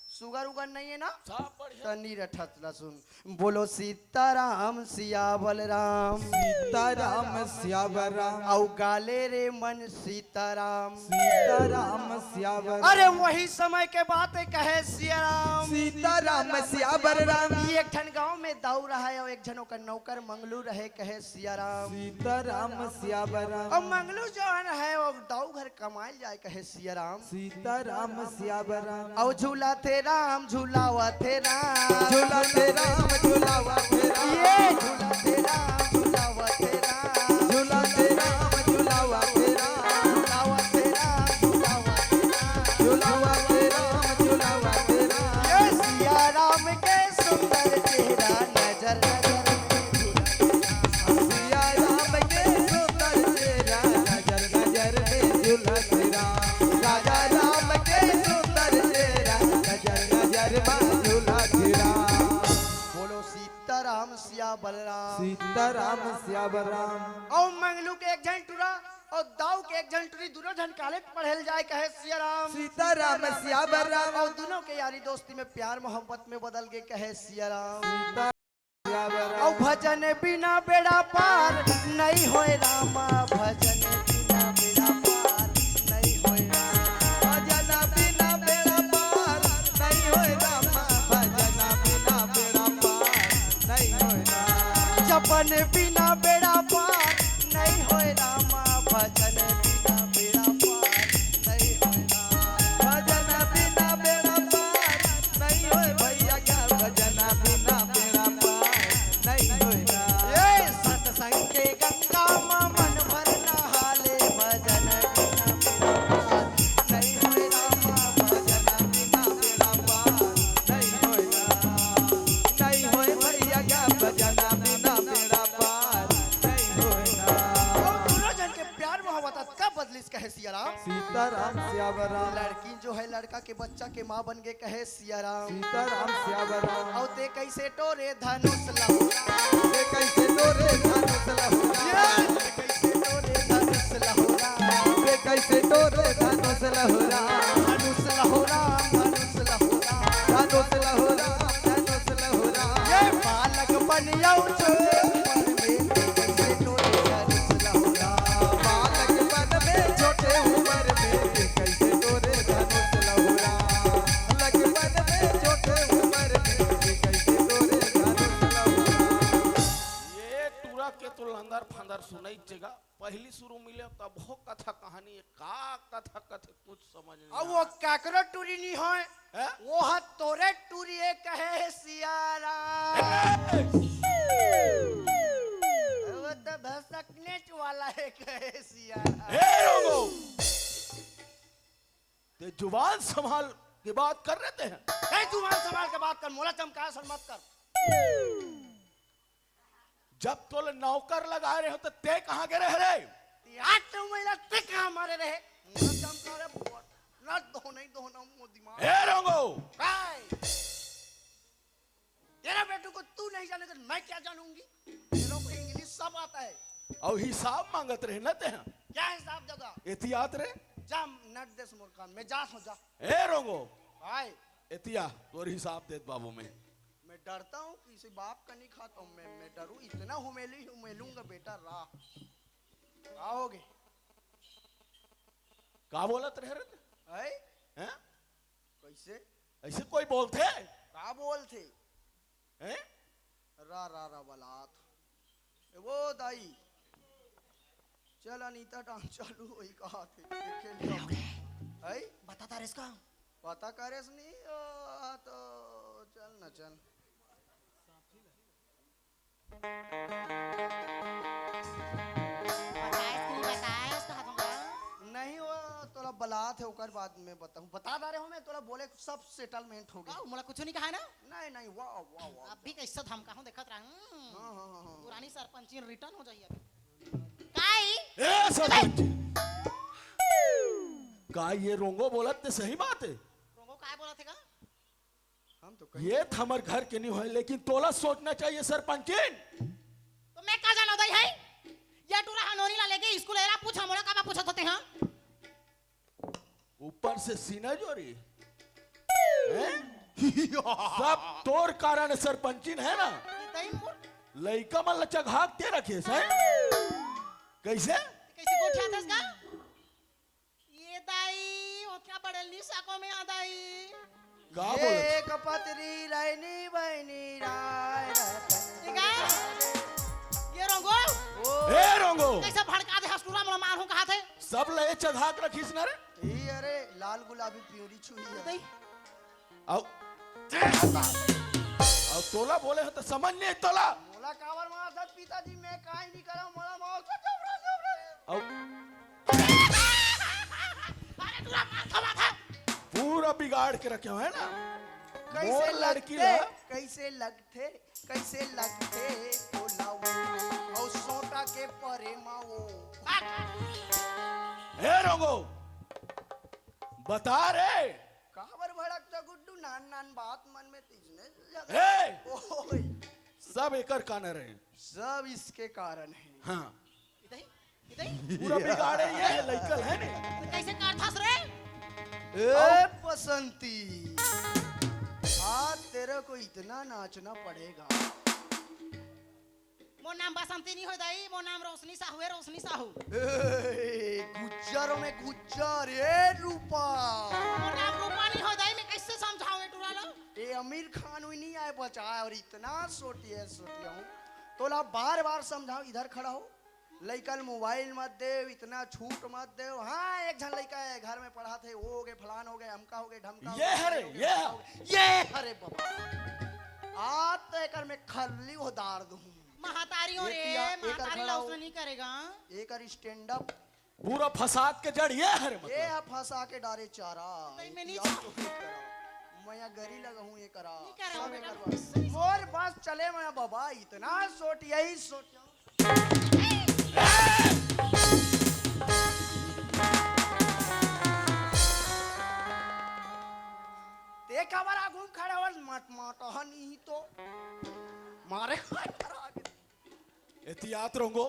सुगर उगर नइ हे ना? सब बढ़िया। त नी रथस ला सुन। बोलो सीताराम सिया बलराम। सीताराम सिया बलराम। अउ गाले रे मन सीताराम। सीताराम सिया बलराम। अरे वही समय के बात हे, कहे सिया राम। सीताराम सिया बलराम। ये एक ठन गांव में दाऊ रहय अउ एक झन ओकर नौकर मंगलू रहे, कहे सिया राम। सीताराम सिया बलराम। अउ मंगलू जोन हे, वो दाऊ घर कमाए ल जाय, कहे सिया राम। सीताराम सिया बलराम। अउ झूलथे राम, झुलावथे राम। झूलथे राम, झुलावथे राम। ये झूलथे राम, झुलावथे राम। झूलथे राम, झुलावथे राम। झुलावथे राम, झुलावथे राम। झूलथे राम, झुलावथे राम। ये सिया राम के सुंदर चेहरा नजर नजर में झूलथे राम। सिया राम के सुंदर चेहरा नजर नजर में झूलथे राम। राजा राम के सुंदर चेहरा नजर नजर में झूलथे राम। बोलो सीताराम सिया बलराम। सीताराम सिया बलराम। अउ मंगलू के एक झन टुरा अउ दाऊ के एक झन टुरी, दूनों झन college पढ़े ल जाय, कहे सिया राम। सीताराम सिया बलराम। अउ दूनों के यारी दोस्ती में प्यार मोहब्बत में बदल गे, कहे सिया राम। सीता अउ भजन बिना बेड़ा पार नइ होय रामा, भजन बिना बेड़ा पार नइ होय रामा। भजन बिना बेड़ा पार नइ होय रामा, भजन बिना बेड़ा पार नइ होय रामा। जपन बिना बेड़ा पार नइ होय रामा, भजन बिना बेड़ा पार नइ होय रामा। भजन बिना बेड़ा पार नइ होय भैया, का भजन बिना बेड़ा पार नइ होय ना। ए सत्संग के गंगा म मन भर नहाले, भजन बिना बेड़ा पार नइ होय रामा, भजन बिना बेड़ा पार नइ होय ना। नइ होय भैया, का भजन बिना बेड़ा पार नइ होय ना। अउ दूनों झन के प्यार मोहब्बत अतका बदलिस, कहे सिया राम। सीताराम सिया बलराम। लड़की जो हे लड़का के बच्चा के माँ बन गे, कहे सिया राम। सीताराम सिया बलराम। अउ ते कइसे टोरे धनुष लहुरा। ते कइसे टोरे धनुष लहुरा। ये ते कइसे टोरे धनुष लहुरा। ते कइसे टोरे धनुष लहुरा। धनुष लहुरा, धनुष लहुरा। धनुष लहुरा, धनुष लहुरा। ये बालक बन अउ छोटे उमर में ते कइसे टोरे धनुष लहुरा। बालक बन में छोटे उमर में ते कइसे टोरे धनुष लहुरा। बालक बन में छोटे उमर में ते कइसे टोरे धनुष लहुरा। ये टूरा के तो लंदर फंदर सुनई चेगा। पहिली सुरू मिले तभो कथा कहानी, का कथा कथे कुछ समझ नइ आय। अउ वो काकरो टूरी नइ होय, हैं? वो ह तोरे टूरी ए, कहे सिया राम। ए! वो तो भसकनेच वाला ए, कहे सिया राम। हे रोंगो, ते जुबान संभाल के बात कर रहे हैं। ए, जुबान संभाल के बात कर, मोला चमकाय असन मत कर। जब तोला नौकर लगाय रहेंव त ते कहाँ गे रहे रे? ते आज तो महिला ते कहाँ मारे रहे? ना चमका रे, ना दोनों ही दोनों मुंह दिमाग। ए रोंगो! काय? तेरा बेटू को तू नहीं जाने तो मैं क्या जानूंगी? तेरे को English सब आता है। अउ हिसाब मांगत रहे ना ते। क्या हिसाब देगा? एतियात रे। जा नट देस मोर कान में, जा सो जा। ए रोंगो! काय? एतिया तोर हिसाब देत बाबू मैं। मैं डरता हूँ, किसी बाप का नहीं खाता हूँ मैं, मैं डरू, इतना हुमेली हुमेलूंगा बेटा, राह। का होगे? का बोलत रहे रे? हैं? हैं? कैसे? ऐसे कोई बोलथे? का बोलथे? हैं? रा, रा, रा बलात। ए वो दाई, चल, अनीता डांस चालू होई कहाथे, देखे ले। अरे, ओके। है? बता तारेस का? पता करेस नहीं, आ, तो चल ना, चल। बताएस कि नहीं बताएस, कहा तुमका? नहीं, वो तोला बलात हे, ओकर बाद में बताहूँ। बता डारे हों मैं, तोला बोले सब सेटलमेंट हो गया। का, मोला कुछ नहीं कहा ना? नहीं, नहीं, वाह, वाह, वाह। अब भी कैसे धमकाहूँ, देखत रहा। हम्म। हाँ, हाँ, हाँ, हाँ। पुरानी सरपंची return हो जाही अभी। काई? ए सरपंच, का ये रोंगो बोलत ते सही बात हे? रोंगो काय बोलत हे का? हम तो कहीं ये त हमर घर के नहीं होय, लेकिन तोला सोचना चाहिए सरपंचिन। तो मैं का जानो दई है? ये टूरा ह नोनी ला लेके स्कूल एला पूछा, मोला का बा पूछत होते, हाँ? ऊपर से सीना जोरी। हैं? सब तोर कारण हे सरपंचिन, है ना? ये दई मोर लइका मन ला चघाक ते रखेस, हैं? कैसे? कैसे गोठियाथस का? ये दाई, ओतका बड़े नी सको में आ दाई। का ये बोलत? एक पतरी लाइनी बहनी राय रतन। ये का? ये रोंगो? ओ। ए रोंगो! कैसे भड़का दे हस टूरा, मोला मारहूँ कहाथे। सब लए चघाक रखिस ना रे? ई अरे लाल गुलाबी प्यूरी छुई हे। दाई। अउ, अउ तोला बोले हो तो समझ नहीं तोला। मोला काबर मारथस पिताजी, मैं काई नहीं करव, मोला मार। अउ अरे तोला मार खवा था। पूरा बिगाड़ के रखे हो, है ना? कैसे मोर लड़की लगथे, ला। कैसे लगथे, कैसे लगथे, बोलाओ। अउ सोटा के परे मा वो। हे रोंगो, बता रे। काबर भड़कता गुड्डू, नान नान बात मन में तीजने लगा। हे! ओए। सब एकर कारण हे। सब इसके कारण हे। हाँ। इतही? इतही? पूरा बिगाड़े ये हे, लइकल हे ने। तो कैसे करथस रे? ए बसंती, आज तेरे को इतना नाचना पड़ेगा। मोर नाम बसंती नहीं हो दाई, मोर नाम रोशनी साहू हे, रोशनी साहू। ए, गुज्जर में गुज्जर, ए रूपा। मोर नाम रूपा नहीं हो दाई, मैं कैसे समझाऊं ये टूरा ला? ए आमिर खान भी नहीं आए बचाए, और इतना सोटिया सोटिया हूँ। तोला बार बार समझाऊं, इधर खड़ा हो, लइकन मोबाइल मत देव, इतना छूट मत देव। हाँ, एक झन लइका हे घर में पढ़ाथे, वो हो गए, फलान हो गए, अमका हो गए, ढमका हो ये गए, हरे, हो गए, ये। ये हरे बाबा। आज तो एकर में खल्ली उधार दूँ। महतारी हो रे, एकर महतारी ला उसने नहीं करेगा। एकर stand up। पूरा फसाद के जड़ ये हरे मतलब। ये ह फंसा के डारे चारा। नहीं, मैं नहीं चाहूँ। मैं या गरी लगहूँ ये करा। नहीं करा, सब मैं एकर करा। बस। मोर बस चले मैं बाबा, इतना सोट, यही सोट। ते काबर आगू म खड़े हवस, मट माट ह नहीं तो मारे। एती आत रोंगो।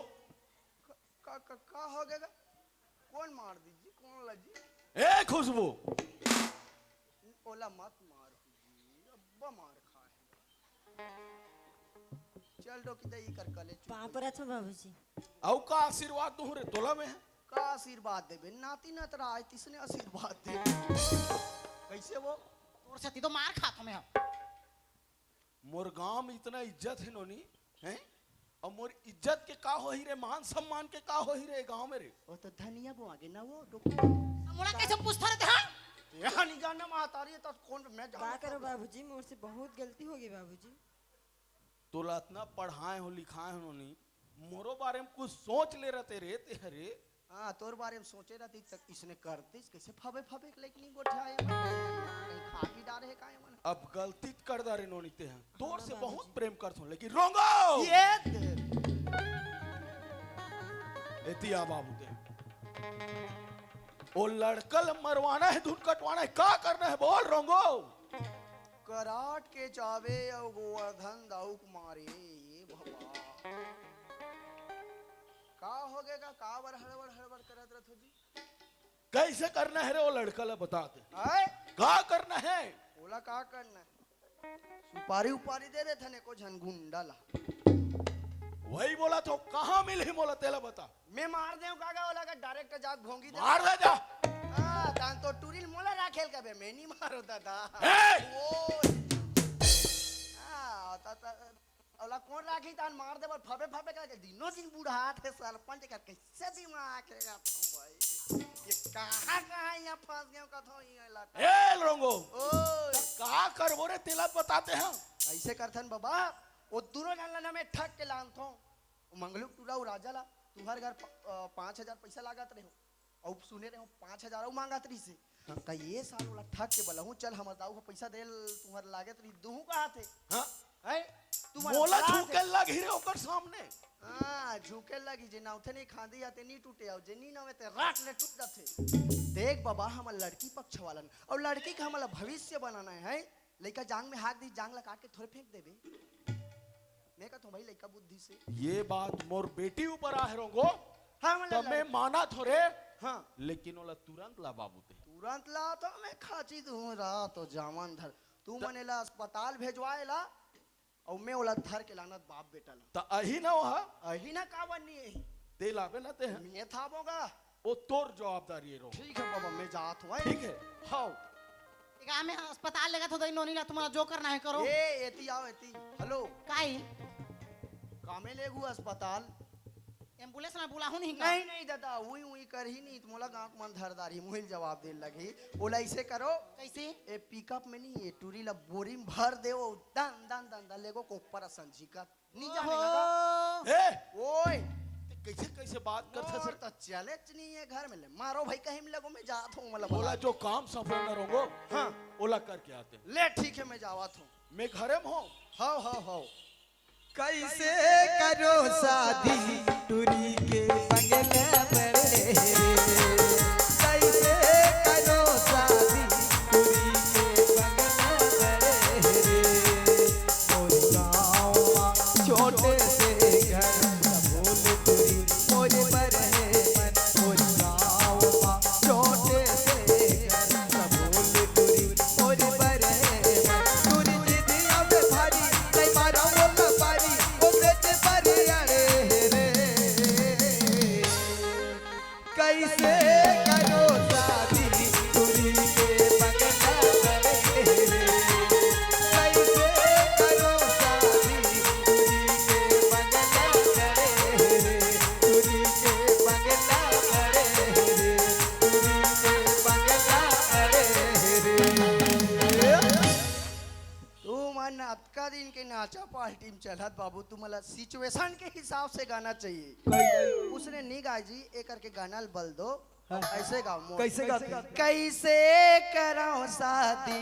का, का, का हो गया? कौन मार दी जी? कौन ला जी? ए खुशबू। ओला मत मार जी, अब्बा मार खा है। चल डोकी दे, ई कर कले चुप। पाँव परत हो बाबूजी। अउ का आशीर्वाद दूँ रे तोला मैं? का आशीर्वाद देबे? नाती नतरा आय तिसने आशीर्वाद दे। कैसे वो? तोर सेती तो मार खात हूँ मैं। मोर गांव में इतना इज्जत हे नोनी, हैं? अउ मोर इज्जत के का होही रे, मान सम्मान के का होही रे गांव में रे? वो तो धनिया बोआ गे ना वो डोकी। मोला कैसे पूछता रहते, हाँ? यहाँ नहीं जानना महतारी है तो कौन मैं जानता का करो हूँ? बाबूजी, मोर से बहुत गलती हो गई बाबूजी। तोला इतना पढ़ाए हो, लिखाए हो नोनी, मोरो बारे में कुछ सोच ले रहते रे ते हरे। हाँ, तोर बारे में सोचे रहती तक इसने करतीस, कैसे फबे फबे के लेके नहीं गोठियाए मन। कहीं खा पी डारे है काहे मन। अब गलती त कर डारे नोनी ते हैं। तोर हाँ से बाबूजी। बहुत प्रेम करत हूँ, लेकिन रोंगो! ये दे। एती आ बाबू ते। ओ लड़का ल मरवाना है, धुन कटवाना है, का करना है, बोल रोंगो? कराट के चाबे अउ गोवर्धन दाऊ के मारे, ये भगवान। का हो गए का, का बर हड़बड़ हड़बड़ करत रहत हो जी? कैसे करना है रे वो लड़का ला बता दे। आय? का करना है? ओला का करना है? सुपारी उपारी दे देथन एको झन गुंडा ला। वही बोला तो कहाँ मिलही मोला तेला बता। मैं मार देव कागा ओला का direct जाके भोंगी दे। मार दे जा। हाँ, तान तो टूरी ल मोला राखेल कबे, मैं नहीं मारो दादा। ए! ओ। हाँ, ता, ता, ओला कोन राखही, तान मार देबर फबे फबे करके दिनों दिन बुढ़ात हे सरपंच कर, कैसे दिमाग हे गा तुम भाई? ये कहाँ कहाँ यहाँ फंस गए हो कथो ये इलाका? ए, लोंगो, ओए। का करबो रे, तेला बताते हैं। ऐसे करथन बाबा, वो दोनों झन ला ना मैं ठग के लानथों। वो मंगलू टूरा, वो राजा ला, तुम्हारे घर प-, अ, पाँच हजार पैसा लागत रहे हो। अउ सुने रहे हो, पाँच हजार अउ मांगत रहिस हे। हाँ। का ये साल ओला ठग के बलहूँ, चल हमर दाऊ ह पैसा दे ल तुम्हारे लागत रही, दूहूँ कहा थे। हाँ। हैं? तुम्हारे मोला बड़ा झुके थे। लगी रे ओकर सामने। हाँ, झुके लगी, जे नावथे नहीं खांदी आते नहीं टूटे, अउ जे नहीं नावे ते राट ले टूट जाथे। देख बाबा, हमर लड़की पक्ष वालन, अउ लड़की के हमला भविष्य बनाना है, हैं? लइका जांग में हाथ दी, जांग ला काट के थोड़े फेंक देबे। मैं कहता हूँ भाई, लइका बुद्धि से। ये बात मोर बेटी ऊपर आहे रोंगो। हाँ, मतलब तो मैं लड़- माना थोड़े। हाँ। लेकिन ओला तुरंत ला बाबू ते। तुरंत ला तो मैं खाची दूँ रा तो जामन धर। तू त- मने ला अस्पताल भेजवाए ला, अउ मैं ओला धर के लानत बाप बेटा ला। त अही ना वहा। अही ना काबर नहीं अही। ते लाबे ना ते ह। मैं थाबोगा। ओ तोर जवाबदारी हे रो। ठीक है बाबा, मैं जात हूँ, हैं? ठीक है। हाव। एक आमे अस्पताल लेगत हो दई नोनी ला, तुम्हारा जो करना है करो। ए, एती आओ, एती। हेलो। काई? कामे लेगू अस्पताल? एम्बुलेंस में बुलाहूँ नहीं का? नहीं, नहीं दादा, उई, उई करही नहीं, मोला गाँव के मन धरदारी, मुहिल जवाब दे लगी। बोला इसे करो। कैसे? ए पिकअप में नहीं, ये टूरी ला बोरी में भर दे, वो दन, दन, दन, दन, लेगो को ऊपर संझी का। नहीं जाने लगा। ओहो। ए! ओए! ते कैसे, कैसे बात करथस रे? तो चले च नहीं है घर में ले। मारो भाई कहीं में लगो, मैं जात हूँ, मतलब बोला बोला। जो काम सफल न रोंगो, हाँ। ओला करके आते हैं। ले ठीक है, मैं जावत हूँ। मैं घरे में हूँ। हाव, हाव, हाव। कैसे करो शादी टूरी के बंगला बड़े रे? कैसे करो शादी टूरी के बंगला बड़े रे? मोर गाँव मा छोटे से घर, सब बोल टूरी मोर बरहे मन। मोर गाँव मा छोटे से घर, सब बोल टूरी मोर बरहे मन। टूरी दीदी आवे भारी, नहीं मारा मोला पारी, ओ बेटे पारी अड़े रे। कैसे करो शादी टूरी के बंगला बड़े रे? कैसे करो शादी टूरी के बंगला बड़े रे? टूरी के बंगला बड़े रे, टूरी के बंगला बड़े रे। तू मन अतका दिन के नाचा पार्टी में चलत बाबू, तू मला सिचुएशन के हिसाब से गाना चाहिए। कैसे? उसने नहीं गाय जी, ए करके गाना ल बल दो। हाँ। ऐसे गाओ मोर। कैसे गाते? कैसे करो शादी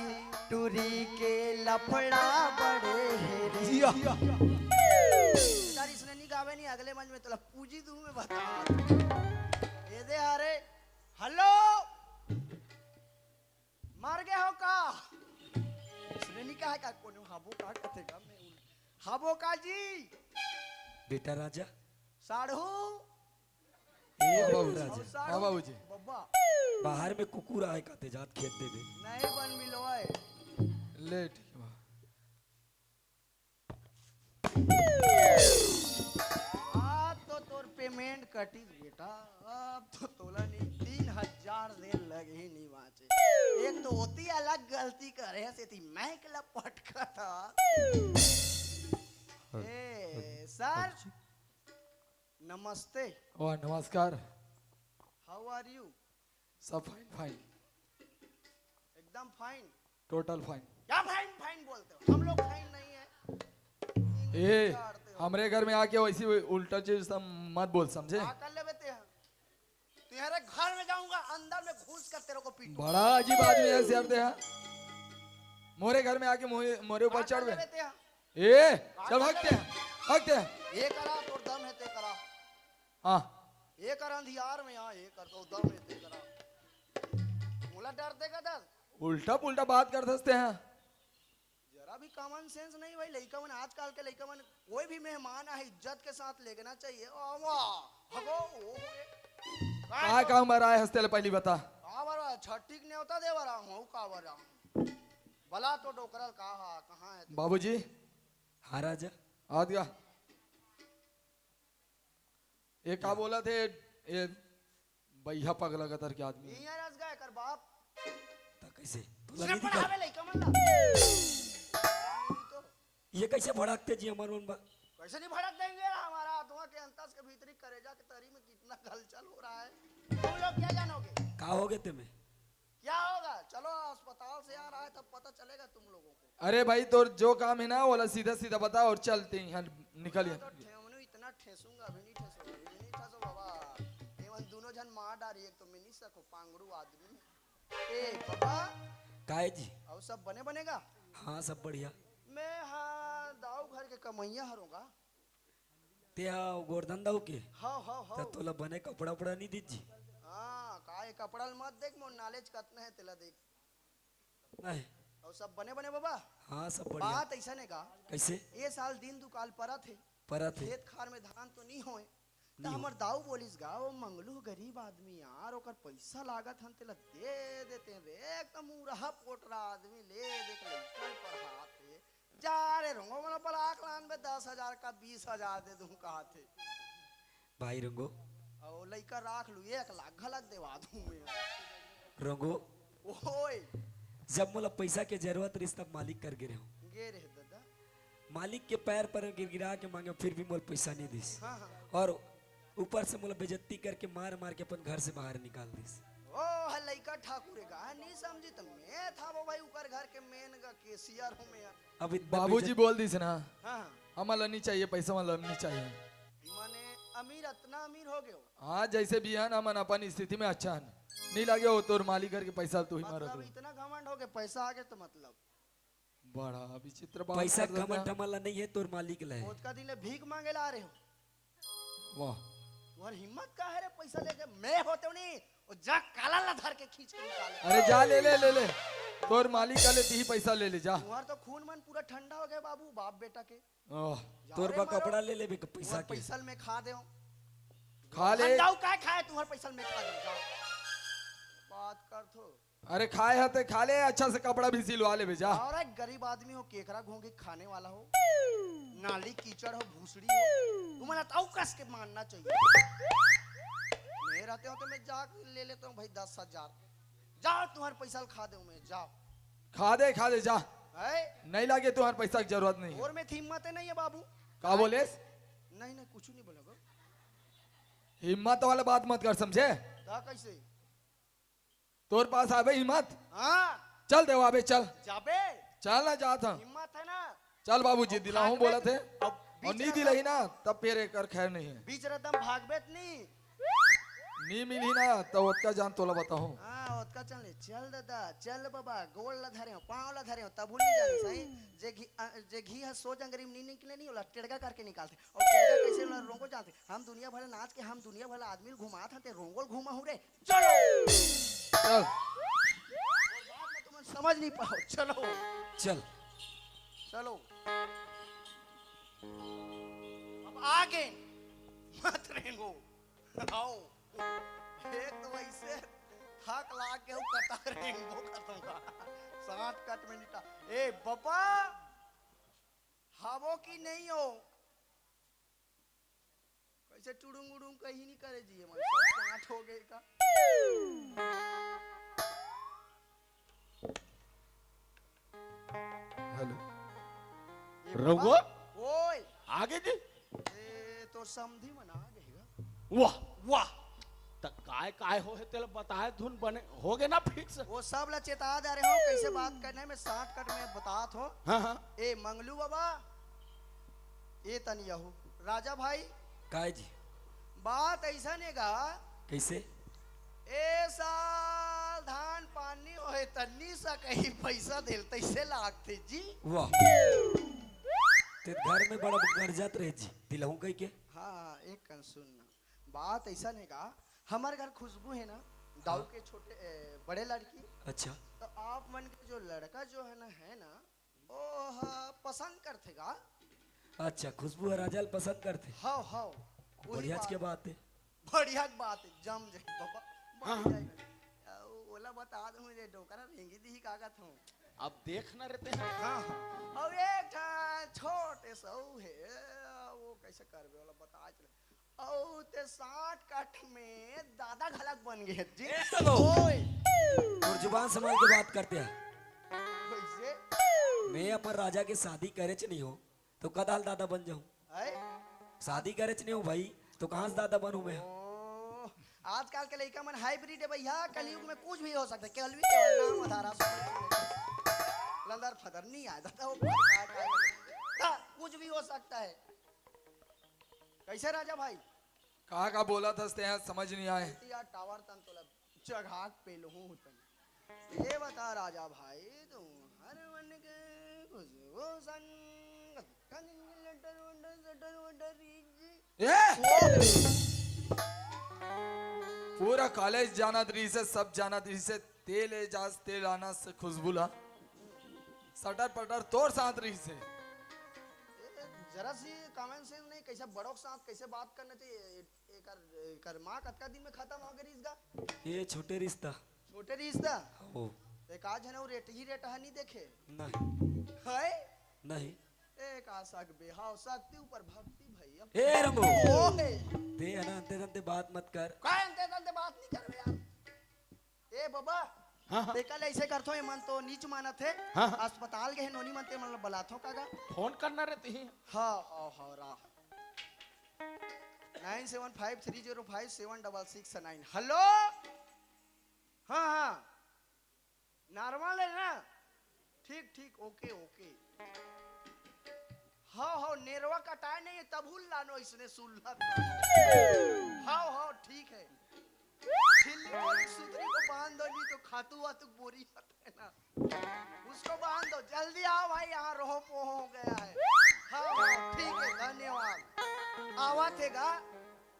टूरी के लफड़ा बड़े हे रे। जिया। यार इसने नहीं गावे नहीं, अगले मंच में तोला पूजी दूँ मैं बता। ये दे अरे, हेलो। मर गए हो का? उसने नहीं कहा का कोनो हाबो का कथे का मैं उन-, हाबो का जी? बेटा राजा। साढ़ू। ए बाबू राजा। साढ़ू। हाँ बाबूजी। बब्बा। बाहर में कुकुर आए का ते जात खेत देबे। नहीं बन मिलो आए। ले ठीक है बा। आज तो तोर पेमेंट कटिस बेटा, अब तो तोला नहीं, तीन हजार दे लग ही नहीं बाँचे। एक तो होती अलग गलती करे है, सेती मैं के लपट का था। ए, सर, नमस्ते। वाह, नमस्कार। How are you? Sub fine, fine। एकदम fine। Total fine। क्या fine, fine बोलते हो? हम लोग fine नहीं है। ए, इंग्लिश झाड़ते हो। हमरे घर में आके वैसी उल्टा चीज सब मत बोल, समझे? हाँ, कर ले बेटे। तुम्हारे घर में जाऊंगा, अंदर में घुस कर तेरे को पीटूंगा। बड़ा अजीब आदमी है यार, ते हा। मोरे घर में आके मोरे, मोरे ऊपर हाँ, चढ़ कर ले गए। बेटे। ए, चल भागते हैं, भागते हैं। ये करा, तोर दम है, ते करा। हाँ। ये कर अंधियार में, हाँ, ये कर तो दम है, ते करा। मोला डर देगा दस। उल्टा पुल्टा बात कर सकते हैं। जरा भी common sense नहीं भाई, लइका मन, आजकल के लइका मन, कोई भी मेहमान आए, इज्जत के साथ लेना चाहिए। आ, वाह, हगो, ओ, ओ, ए। का का उम्र आए हस्ते ले पहली बता। का बर छठी के नेवता दे बर आऊं, का बर आऊं? बला तो डोकरल का हा, कहाँ है तू? बाबूजी। हाँ राजा। आ गया। ये का बोला थे, ये बैहा पगला कतर के आदमी। ये यहाँ रस गए कर बाप। ता कैसे? तो उसने लगी दिखा। पढ़ावे लइका मन ला। तो ये कैसे भड़कते जी हमर मन बा? कैसे नहीं भड़क देंगे? हमारा आत्मा के अंतस के भीतरी करेजा के तरी में कितना हलचल हो रहा है, तुम लोग क्या जानोगे? का हो गए तुम्हें? क्या होगा? चलो अस्पताल से यार आए, तब पता चलेगा तुम लोगों को। अरे भाई, तो जो काम है ना, वो वाला सीधा सीधा बता और चलते हैं, यहाँ निकल मैं यहाँ। तो ठेवनू इतना ठेसूंगा, अभी नहीं ठेसोगे, अभी नहीं ठेसो बाबा। एवन दोनों जन मार डारी, एक तो मैं नहीं सको पांगड़ू आदमी। ए बाबा। काय जी? और सब बने बनेगा? हाँ, सब बढ़िया। मैं हाँ दाऊ घर के कमैया हरोगा। ते हा गोरधन दाऊ के? हाँ, हाँ, हाँ। त तोला बने कपड़ा उपड़ा नहीं दीस जी? हाँ, का ये कपड़ा ल मत देख, मोर knowledge कतना है, तेला देख। नहीं। और सब बने बने बाबा? हाँ, सब बढ़िया। बात ऐसा ने का? कैसे? ये साल दिन दुकाल परत है। परत है। खेत खार में धान तो नहीं होए। त नहीं हमर होए। दाऊ बोलिस गा, वो मंगलू गरीब आदमी यार, ओकर पैसा लागत हन, तेला दे देते रे। एकदम मुरहा पोटरा आदमी, ले देख लइकन पढ़ात है। जा रे रोंगो, मोला बलाक लान बे, दस हजार का बीस हजार दे दूं कहा थे। भाई रोंगो। ओ लइका राख लू, एक लाख घलक देवा दूं मैं। रोंगो। ओए। जब मोला पैसा के जरूरत रहिस तब मालिक कर गे रहे हूँ। गे रहे दादा। मालिक के पैर पर गिरगिरा के मांगे, फिर भी मोला पैसा नहीं दिस। हाँ, हाँ। और ऊपर से मोला बेइज्जती करके मार मार के अपन घर से बाहर निकाल दिस। ओ, ह लइका ठाकुर का, नहीं समझी त मैं था वो भाई, ऊपर घर के मेन का केसियर हूँ मैं यार। अब इतना बाबूजी बेइज्जत- बोल दिस ना, हाँ, हाँ। हमन ला नहीं चाहिए पैसा, हमन ला नहीं चाहिए। माने अमीर, अतना अमीर हो गए हो? हाँ, जैसे भी है ना, हमन अपन स्थिति में अच्छा है। नहीं लागे हो तोर मालिक घर के पैसा, तू ही मारा मतलब तू। इतना घमंड हो गए, पैसा आ गए तो मतलब? बड़ा विचित्र बात पैसा कर देते घमंड हैं। हमन ला नहीं है, तोर मालिक ला है। ओतका दिन ले भीख मांगे ला रहे हो। वाह। तुम्हारी हिम्मत का है रे पैसा लेके? मैं होते हूँ नहीं, वो जा काला ला धर के खींच के निकाले। अरे जा ले, ले, ले, ले। तोर मालिक का ले, ती ही पैसा ले ले, जा। तुम्हार तो खून मन पूरा ठंडा हो गया बाबू, बाप बेटा के। ओह। जाओ तोर रे बा मारो। कपड़ा ले लेबे के पैसा तुम्हार के। पैसा में खा दे हो। खा ले। हम जाओ काय खाए, तुम्हार पैसा में खा दे, जाओ। बात कर थो। अरे खाए ह ते खा ले, अच्छा से कपड़ा भी सिलवा लेबे जा। और एक गरीब आदमी हो, केकरा घोंघी खाने वाला हो, नाली कीचड़ हो, भूसड़ी हो, तुम्हारा ताऊ कस के मानना चाहिए। मैं रहते हो तो मैं जा ले लेता हूँ भाई दस हजार। जाओ, तुम्हारे पैसा खा दे मैं, जाओ। खा दे, खा दे, जा। है? नहीं लागे तुम्हारे पैसा की जरूरत नहीं है। और में थी हिम्मत है नहीं है बाबू। का बोलेस? नहीं, नहीं, कुछ नहीं बोला गो। हिम्मत वाला बात मत कर, समझे? का कैसे? तोर पास आबे हिम्मत? हाँ। चल देवाबे, चल। जाबे? चल ना, जात हन। हिम्मत है ना? चल बाबूजी, अब दिलाहूं भागबे बोलत तो, है। अब और बीच नहीं रद्दा दिलाही ना, तब फिर एकर खैर नहीं है। बीच रद्दा में भागबे त नहीं। नहीं मिली ना, तो ओतका जान तोला बताहूं। हाँ, ओतका चल ले। चल दादा, चल बाबा, गोड़ ला धरे हो, पाँव ला धरे हो, तब नहीं जाने सही। जे घी, अ, जे घी है सो जंगरी में नहीं निकले नहीं, ओला टेड़गा करके निकालते। और टेड़गा कैसे ओला रोंगो जानते? हम दुनिया भर नाच के, हम दुनिया भर आदमी ल घुमात हन, ते रोंगो ल घुमा हूं रे। चलो। चल। और बात में तुम समझ नहीं पाओ। चलो। चल। चलो। अब आगे मत रेंगो। आओ। एक तो वैसे थक लाग के ऊ कटा रेंगो खत्म का। सात कट में निटा। ए बाबा, हावो कि नहीं हो? कैसे टुड़ुंग उड़ुंग कहीं नहीं करे जी, हमारे सब पाठ हो गए का। हेलो। ए रघुआ? बाबा, ओए। आगे जी? ए, तो समधी मन आ गए गा। वाह, वाह। त काय, काय हो हे, तेला बताए धुन बने, हो गए ना fix? वो सब ला चेता दे रहे हो, कैसे बात करने में shortcut में बतात हो। हाँ, हाँ। ए, मंगलू बाबा, ए तनिया हो, राजा भाई। काय जी? बात ऐसा ने गा। कैसे? ए साल धान पानी होए तन्नी सा कहीं पैसा देल तैसे लागते जी। वाह। ते घर में बड़ा गरजत रहे जी, दिलहूं कह के। हाँ, एक कन सुन ना। बात ऐसा ने गा, हमारे घर खुशबू है ना, दाऊ हाँ। के छोटे, ए, बड़े लड़की। अच्छा। तो आप मन के जो लड़का जो है ना, है ना, ओ, हाँ, पसंद करथे गा। अच्छा, खुशबू ह राजा ल पसंद करथे। हाँ, हाँ, वही बढ़िया बात। के बात है। बढ़िया के बात है, जम जाए बाबा, हाँ, बढ़िया हाँ। है। आ, ओला बता दूं, ये डोकरा रेंगी दिही कागत हूँ। अब देख न रहते हैं। हाँ, हाँ। और एक ठा छोटे सऊ है, वो कैसे करबे, ओला बता चले। अउ ते साठ कट में दादा घलक बन गए जी। ए, तो ओए। और जुबान संभाल के बात करते हैं। कैसे? मैं अपन राजा के शादी करे च नहीं हो, तो कदाल दादा बन जाऊं? शादी करेच नहीं हूँ भाई, तो कहाँ से दादा बनूं मैं? आजकल के लइका मन हाइब्रिड है भैया, कलयुग में कुछ भी हो सकता है। केवल भी केवल नाम आधार आप लंदर फदर नहीं आया था, वो हाँ, कुछ भी हो सकता है। कैसे राजा भाई? कहा का बोला था, समझ नहीं आए। यार टावर तन तो लग जगाक पेलहूं तन। ये बता राजा भाई, तू हर वन के खुशबू संग लटर वटर सटर वटर रीझ। ए! पूरा कॉलेज जानत रहिसे, सब जानत रहिसे, तेल ए जास तेल आना से खुशबू ला सटर पटर तोर साथ रहिसे। जरा सी कॉमन सेंस नहीं, कैसे बड़ों के साथ कैसे बात करना चाहिए? एकर एकर माँ कतका दिन में खत्म हो गई रिश्ता? ये छोटे रिश्ता। छोटे रिश्ता। हो। एक आज है ना वो रेट ही रेट हा नहीं देखे। नहीं। है। नहीं। एक आशा के बेहाव शक्ति ऊपर भक्ति भैया। ए रंगो। ओए। ते है ना अंते तंते बात मत कर। काय अंते तंते बात नहीं करबे यार। ए बाबा। हाँ, हाँ। ते कल ऐसे करथो, ये मन तो नीच मानत है। हाँ, हाँ। अस्पताल गए नोनी मन ते मन बलाथो कागा। फोन करना रहती है। हाँ हाँ हाँ राह। Nine seven five three zero five seven double six nine. Hello. हाँ हाँ। नॉर्मल है ना? ठीक ठीक, ओके ओके। हाँ हाँ, नेरवा कटाए नहीं है, तब हुल लानो इसने सुल्ला। हाँ हाँ, ठीक है। छिल्ली बोरी सुतरी को बांध दो, नहीं तो खातू वातू बोरी आता है ना, उसको बांध दो। जल्दी आओ भाई, यहाँ रोहो पोहो हो गया है। हाँ हाँ, ठीक है, धन्यवाद। आवा थे गा।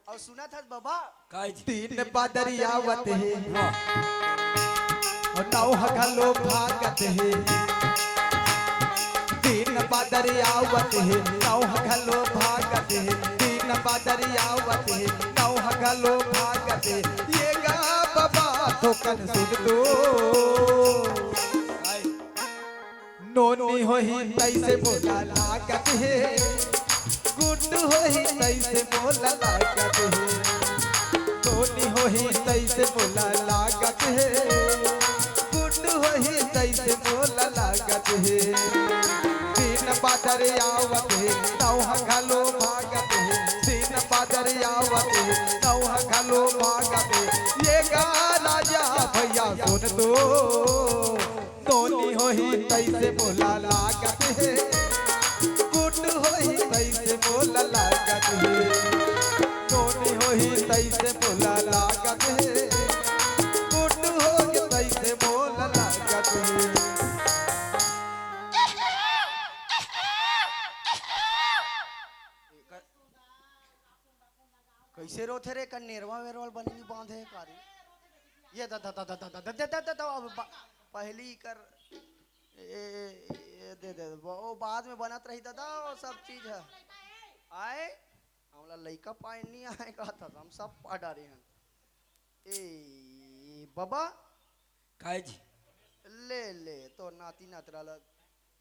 और सुना था बाबा? काय जी? दिन बादरी आवत हे। हाँ। और नौहा घलो भागत हे। दिन बादरी आवत हे, नौहा घलो भागत हे। दिन बादरी आवत हे, नौहा घलो भागत हे। ये गा बाबा थोकन सुन तो। काय? नोनी होही तैसे मोला लागत हे, गुड्डू होही तैसे मोला लागत हे। नोनी होही तैसे मोला लागत हे, गुड्डू होही तैसे मोला लागत हे। दिन बादर आवत हे, नौहा घलो भागत हे। दिन बादर आवत हे, नौहा घलो भागत हे। ये गा राजा भैया सुन तो। नोनी होही तैसे मोला लागत हे, गुड्डू होही तैसे मोला लागत हे। नोनी होही तैसे मोला लागत हे, गुड्डू होही तैसे मोला लागत हे। कैसे रोथे रे? कन्नेरवा वेरवा बने नहीं बांधे का रे? ये दा, दा, दा, दा, दा, दा, दा, दा, दा, दा, अब बा-, पहली कर, ए, ए, ए, दे, दे, वो बाद में बनत रही दादा, वो सब चीज है। आए, हमला लइका पाए नहीं आए का था, हम सब पा डारे हैं। ए, बाबा, काय जी? ले, ले, तो नाती नातरा ला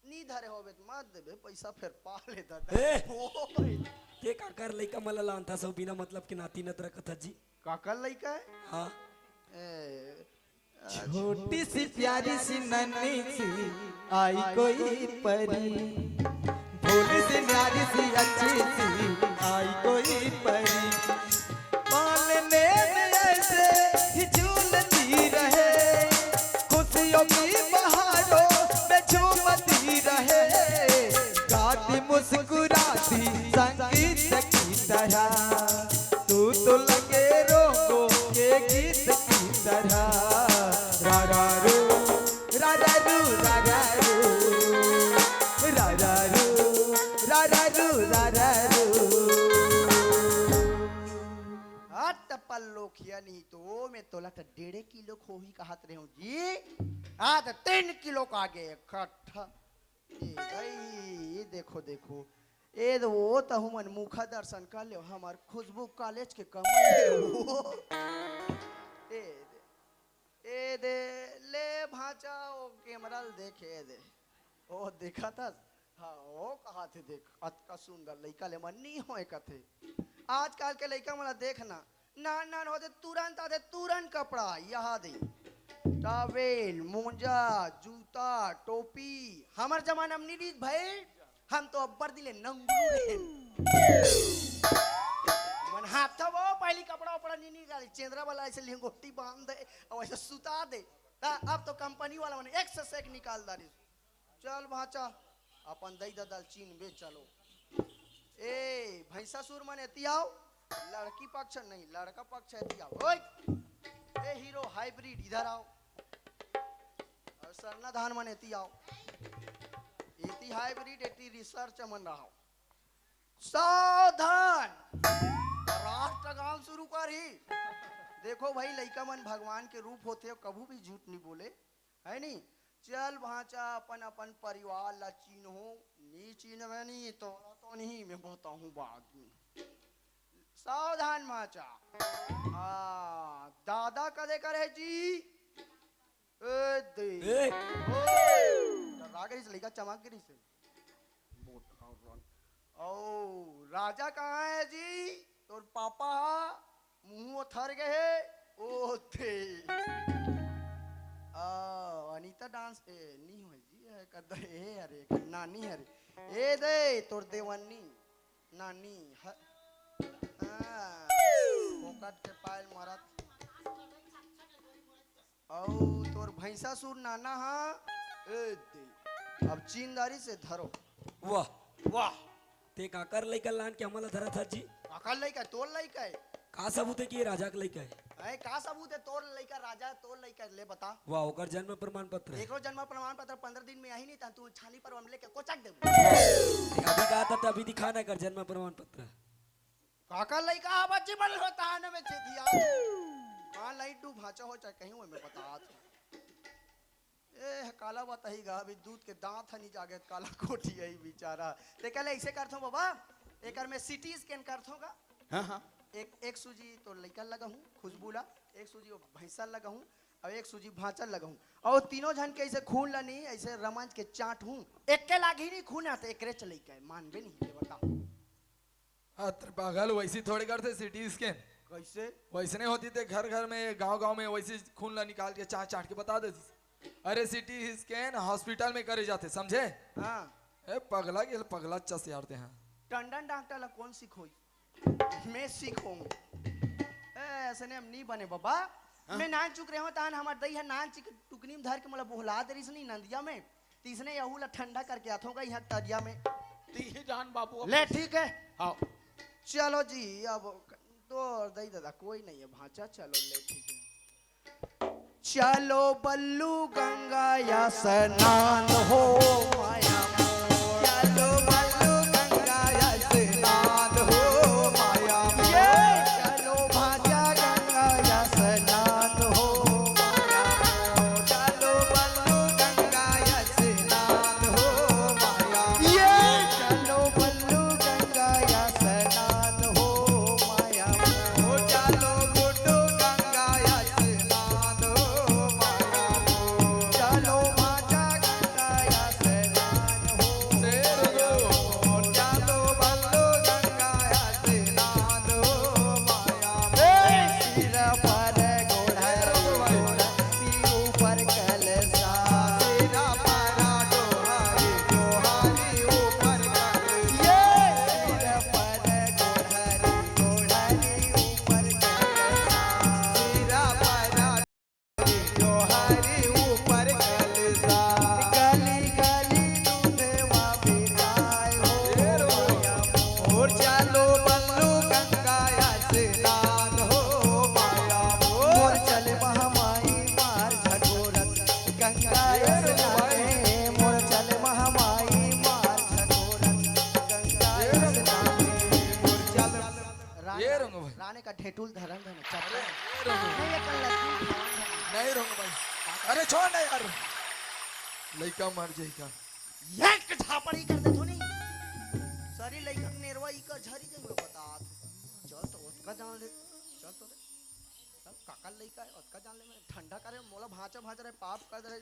नी धरे होबे त मत देबे, पैसा फेर पा ले दादा। ए! ओए। ते काकर लइका मन ला लानथा सो बिना मतलब के नाती नतरा कथा जी? काकर लइका है? हाँ। ए, छोटी सी प्यारी सी नन्ही सी आई कोई परी, भोली सी न्यारी सी अच्छी सी आई कोई परी। पालने में ऐसे ही झूलती रहे, खुशियों की बहारों में झूमती रहे, गाती मुस्कुराती संगीत की तरह। तू तो लगे रोगों के गीत की तरह। रा रा रू, रा रा रू, रा रा रू, रा रा रू, रा रा रू, रा रा रू। हट पल्लो खिया नहीं तो मैं तोला त डेढ़े किलो खोही कहत रहे हूँ जी। आज तीन किलो का आगे इकट्ठा। ए भाई, ये देखो, देखो। ए दे, वो तहु मन मुखा दर्शन कर ले, हमार खुशबू कॉलेज के कमल है वो। ए दे, ए दे, ले भांचा, वो कैमरा ल देख, ए दे। ओ, देखा था? हाँ, ओ, कहा थे, देख, अतका सुंदर लइका ले मन नहीं होए कथे। आजकल के लइका मन ला देखना, नान नान होते तुरंत आते, तुरंत कपड़ा, यहाँ दे। टॉवेल, मोजा, जूता, टोपी, हमर जमाना में नहीं रहिस भाई। हम तो अब्बर दिन ले नंगरू रहेन। मन हाथ वो पहली कपड़ा उपड़ा नहीं निकाले, चेंदरा वाला ऐसे लिंगोटी बांध दे और ऐसे सुता दे। ता अब तो कंपनी वाला मन एक से एक निकाल डारिस। चल भांचा, अपन दई ददा ल चीन बे चलो। ए भैंसासुर मन एती आओ, लड़की पक्ष नहीं, लड़का पक्ष एती आओ। ओए, ए हीरो हाइब्रिड इधर आओ। और सरना धान मन एती आओ, एती हाइब्रिड, एती रिसर्च मन रहो। सावधान, राष्ट्रगान शुरू करही। देखो भाई, लइका मन भगवान के रूप होथे, कभू भी झूठ नहीं बोले, है नी? चल भांचा, अपन अपन परिवार ला चिन्हो, नी चिन्हवे नी, तोला तो नहीं, मैं बताहूँ बाद में। सावधान भांचा। आ, दादा कदे करे जी? ए दे। ए। ओए, डरा गे रिहिस, लइका चमक गे रिहिस। मोटा रन। ओ, राजा कहाँ है जी? तोर पापा हा, मुंह ओथर गे हे। ओ दे। आ, अनीता डांस, ए, नी होय जी, ए, कद, ए, अरे, नानी हरे। ए दे, तोर देवन्नी, नानी, ह-, हाँ, फोकट के पायल मरत। अउ तोर भैंसासुर नाना हा, ए दे। अब चिन्ह डारिस हे धरो। वाह, वाह। ते काकर लइका लान के हमला धरत हस जी? काकर लइका, तोर लइका हे। का सबूत हे कि ये राजा के लइका हे? अरे का सबूत हे, तोर लइका राजा, तोर लइका, ले बता। वाह, ओकर जन्म प्रमाण पत्र हे। एकरो जन्म प्रमाण पत्र पंद्रह दिन में आही नहीं, त तू छानी पर हम लेके कोचक देबो। ते अभी कहा था, ते अभी दिखा ना कर जन्म प्रमाण पत्र। काकर लइका हा बच्ची बन होता है ना में छेदिया। हाँ, लाइट डू भांचा हो चाहे कहीं हो, मैं बता था। ए, काला बताही गा, अभी दूध के दांत ह नी जागे, काला कोठी आई बेचारा। ते कहले, "ऐसे करथो बाबा, एकर में सीटी स्कैन करथो गा।" हाँ, हाँ। एक, एक सूजी तो लइका लगाहूँ, खुशबू ला, एक सूजी वो भैंसा लगाहूँ, और एक सूजी भांचा लगाहूँ। और तीनों झन के ऐसे खून ला नहीं, ऐसे रमंज के चाट हूँ। एक के लागी नहीं खून आते, एकरे च लइका है, मानबे नहीं, ये बताओ। अत पागल, वैसी थोड़ी करथे सीटी स्कैन। कैसे? वैसे नहीं होती ते घर घर में, गांव गांव में वैसे खून ला निकाल के चाट चाट के बता देती। अरे सीटी स्कैन हॉस्पिटल में करे जाथे, समझे? हाँ। ए पगला के पगला चस यार ते हाँ। टंडन डॉक्टर ला कौन सिखोई? मैं सीखों। ए, ऐसे ने हम नहीं बने बाबा। हाँ। मैं नान चुक रहे हूँ, तान हमार दई है नान चिक टुकनी में धर के मोला बोहला दे रही नहीं नंदिया में। तीसने यहू ला ठंडा करके आथों का यहाँ तरिया में। ती ही जान बाबू। ले, ठीक है। हाँ। चलो जी, अब तो दई दादा कोई नहीं है भांचा, चलो ले, ठीक है। चलो बल्लू गंगा या स्नान हो माया मोर। चलो बल्लू गंगा या स्नान हो माया मोर। ये चलो भांचा गंगा या स्नान हो माया मोर। चलो बल्लू गंगा या स्नान हो माया मोर। ये चलो बल्लू गंगा या स्नान हो माया मोर। चलो गुड्डू गंगा या स्नान हो माया मोर। चलो भांचा गंगा या स्नान हो माया मोर। चलो बल्लू गंगा या स्नान हो माया मोर। सिर पर गोढ़ा ऊपर कलसा। सिरा पारा डोहारी, डोहारी ऊपर कलसा। ये सिरा पारा डोहारी, डोहारी ऊपर कलसा। सिरा पारा डोहारी ऊपर कलसा। गली गली दूधवा बिकाय हो। ये रो। और चालो बल्लू गंगा स्नान हो माया मोर। मोर चल महामाई मार झकोरत गंगा स्नाने। मोर चल महामाई मार झकोरत गंगा स्नाने। मोर चल राणे, ये रंग भाई। राणे का ढेटुल धरन धरन चल। अरे, ये रंग भाई। नहीं, ये कर लगी। नहीं रंग भाई। अरे छोड़ ना यार। लइका मर जाई का। एक झापड़ी कर दे तो नहीं। सरी लइका के नेरवा ई का झरी जंग लो बता। चल तो ओतका जान ले। चल तो रे। चल काका लइका है, ओतका जान ले मैं। ठंडा करे, मोला भांचा भांच रहे, पाप कर दे रहे।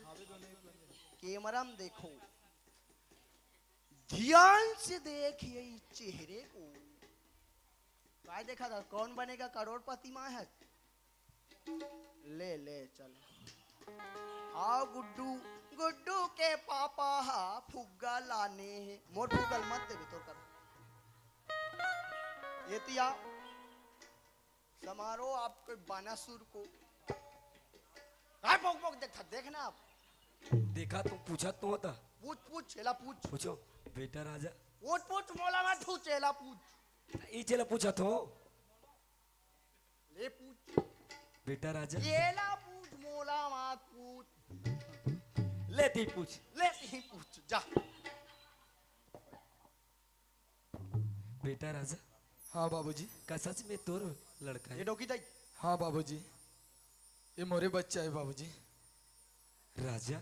कैमरा में देखो। ध्यान से देखिए इस चेहरे को। काय देखा था? कौन बनेगा करोड़पति माँ है? ले, ले, चल। आओ गुड्डू, गुड्डू के पापा हा फुग्गा लाने हे। मोर फुग्गा ल मत देबे तोर कर। ये तिया समारोह आपके बानासुर को। काय पोक पोक देखा, देखना आप। देखा तुम पूछा तो होता। पूछ, पूछ, एला पूछ। पूछो, बेटा राजा। पूछ, पूछ, मोला मत पूछ, एला पूछ। ई चला पूछा तो। ले पूछ। बेटा राजा। एला पूछ, मोला मत पूछ। ले ती पूछ। ले ती पूछ, जा। बेटा राजा। हाँ बाबूजी। का सच में तोर लड़का ये हे? डोकी दाई। हाँ बाबूजी, ये मोरे बच्चा हे बाबूजी। राजा,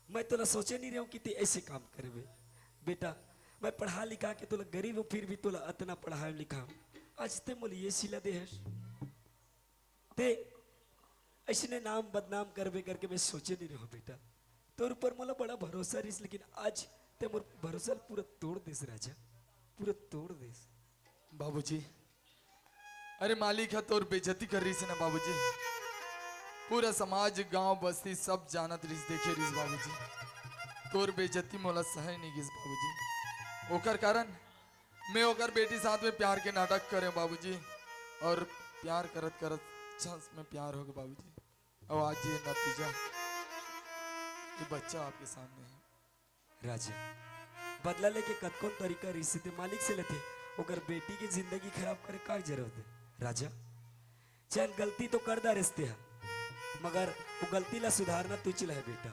मैं तोला सोचे नहीं रहूं कि ते ऐसे काम करबे। बेटा, मैं पढ़ा लिखा के तोला गरीब हूं, फिर भी तोला अतना पढ़ाए लिखा। आज ते मोला ये सिला दे हस। ते ऐसने नाम बदनाम करबे करके मैं सोचे नहीं रहूं बेटा। तोर ऊपर मोला बड़ा भरोसा रहिस, लेकिन आज ते मोर भरोसा ल पूरा तोड़ देस राजा, पूरा तोड़ देस। बाबूजी, अरे मालिक ह तोर बेइज्जती कर रहिस ना बाबूजी। पूरा समाज, गांव, बस्ती सब जानत रहिस, देखे रहिस बाबूजी। तोर बेइज्जती मोला सहे नहीं गिस बाबूजी। ओकर कारण मैं ओकर बेटी साथ में प्यार के नाटक करे बाबूजी, और प्यार करत करत सच में प्यार हो गए बाबूजी। और आज ये नतीजा, ये बच्चा आपके सामने है। राजा, बदला लेके कतकोन तरीका रिश्ते ते मालिक से लेथे, ओकर बेटी के जिंदगी खराब करे का जरूरत है? राजा, चल गलती तो कर डारेस ते हा, मगर वो गलती ला सुधारना तू चला है बेटा।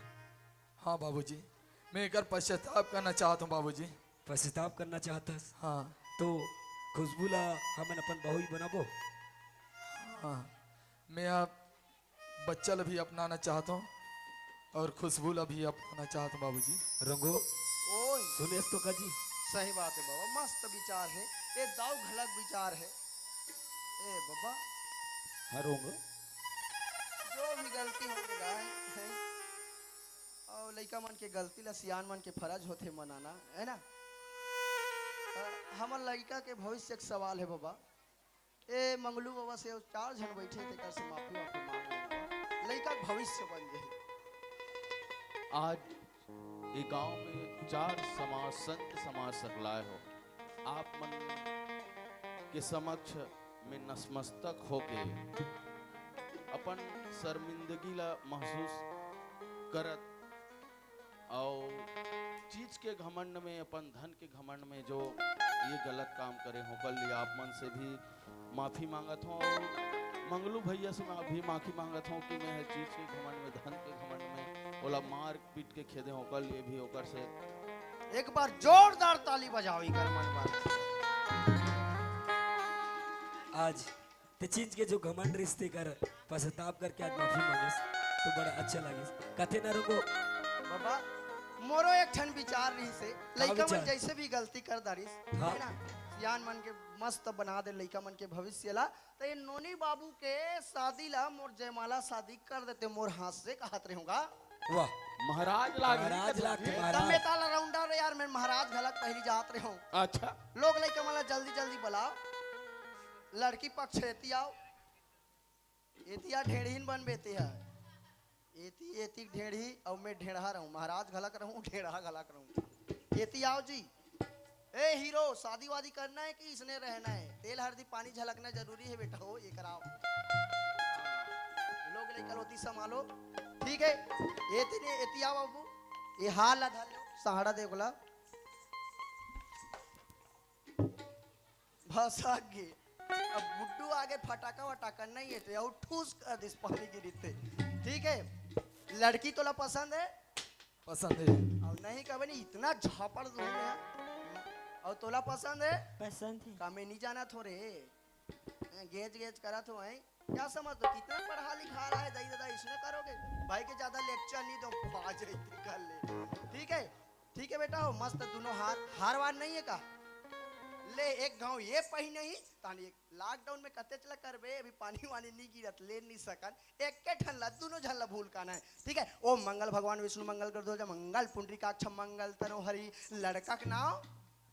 हाँ बाबूजी, मैं एकर पश्चाताप करना चाहत हूँ बाबूजी। पश्चाताप करना चाहत हस? हाँ। तो खुशबू ला हमन अपन बहू ही बनाबो? हाँ, मैं आप बच्चा ला भी अपनाना चाहत हूँ और खुशबू ला भी अपनाना चाहत हूँ बाबूजी। रंगो, ओए। सुनेस तो का जी? सही बात है बाबा, मस्त विचार है, ये दाऊ घलक विचार है। ए बाबा। हाँ रंगो। जो भी गलती हो गए है, और लइका मन के गलती ला सियान मन के फर्ज होथे मनाना, है ना? अ, हमर लइका के भविष्य के सवाल है बाबा। ए मंगलू बाबा से चार झन बैठे, तेकर से माफी वाफी मांग ले। लइका के भविष्य बन जाही। आज ये गांव में चार समाज, संत समाज सकलाए हो, आप मन के समक्ष में नतमस्तक होके अपन शर्मिंदगी ला महसूस करत, अउ चीज के घमंड में, अपन धन के घमंड में जो ये गलत काम करे हों, ओकर लिए आप मन से भी माफी मांगत हों, अउ मंगलू भैया से मैं भी माफी मांगत हों कि मैं हर चीज के घमंड में, धन के घमंड में ओला मार पीट के खेदे हों, ओकर लिए भी ओकर से एक बार जोरदार ताली बजाओ इकर मन बर। आज ते चीज के जो घमंड रिहिस तेकर पश्चाताप करके आज माफी मांगिस, तो बड़ा अच्छा लागिस। कथे ना रुको। बाबा, मोरो एक ठन विचार रहिस हे, लइका मन विचार? जैसे भी गलती कर डारिस, हाँ। है ना, सियान मन के मस्त बना दे लइका मन के भविष्य ला, तो ये नोनी बाबू के शादी ला मोर जयमाला शादी कर देते मोर हाथ से, कहत रहूंगा। वाह। महाराज लाग महाराज लाग के तब महाराज। मैं ताला राउंडर यार, मैं महाराज घलक पहिली जात रहे हूँ। अच्छा। लोग लइका मन ला जल्दी जल्दी बुलाओ, लड़की पक्ष एती आओ, एती आ ढेढ़ीन बन बेते है, एती एती ढेढ़ी और मैं ढेढ़ा रहूं, महाराज घलक रहूं, ढेढ़ा घलक रहूं, एती आओ जी। ए हीरो, शादी वादी करना है कि इसने रहना है? तेल हरदी पानी झलकना जरूरी है बेटा हो, ये कराओ। लोग लइका लोती संभालो, ठीक है? ये तेने एती आओ बाबू, ये हार ला धर लो, सहारा दे बोला। भसक गे। अब गुड्डू आगे फटाका वटाका नहीं है, तो यहू ठूस कर दिस पानी गिरी ते। ठीक है, लड़की तोला पसंद है? पसंद है। अब नहीं कबे नहीं, इतना झापड़ दूंगा। और तोला पसंद है? पसंद है। का मैं नहीं जाना थोड़े, गेज गेज करा तो है। क्या समझ लो, कितना पढ़ा लिखा रहा है दाई दादा, इसने करोगे? भाई के ज्यादा लेक्चर नहीं दो, आ जाए कर ले। ठीक है, ठीक है बेटा, हो मस्त दोनों हार, हार वार नहीं है का? ले एक घाव ये पही नहीं, तानी एक लॉकडाउन में कते चला करबे, अभी पानी वानी नहीं गिरत, ले नहीं सकन, एक के ठन ला, दोनों झन ला भूल काना है। ठीक है, ओम मंगल भगवान विष्णु मंगल कर दो, मंगल पुंडरीकाक्ष मंगल तनो हरि, लड़का के नाम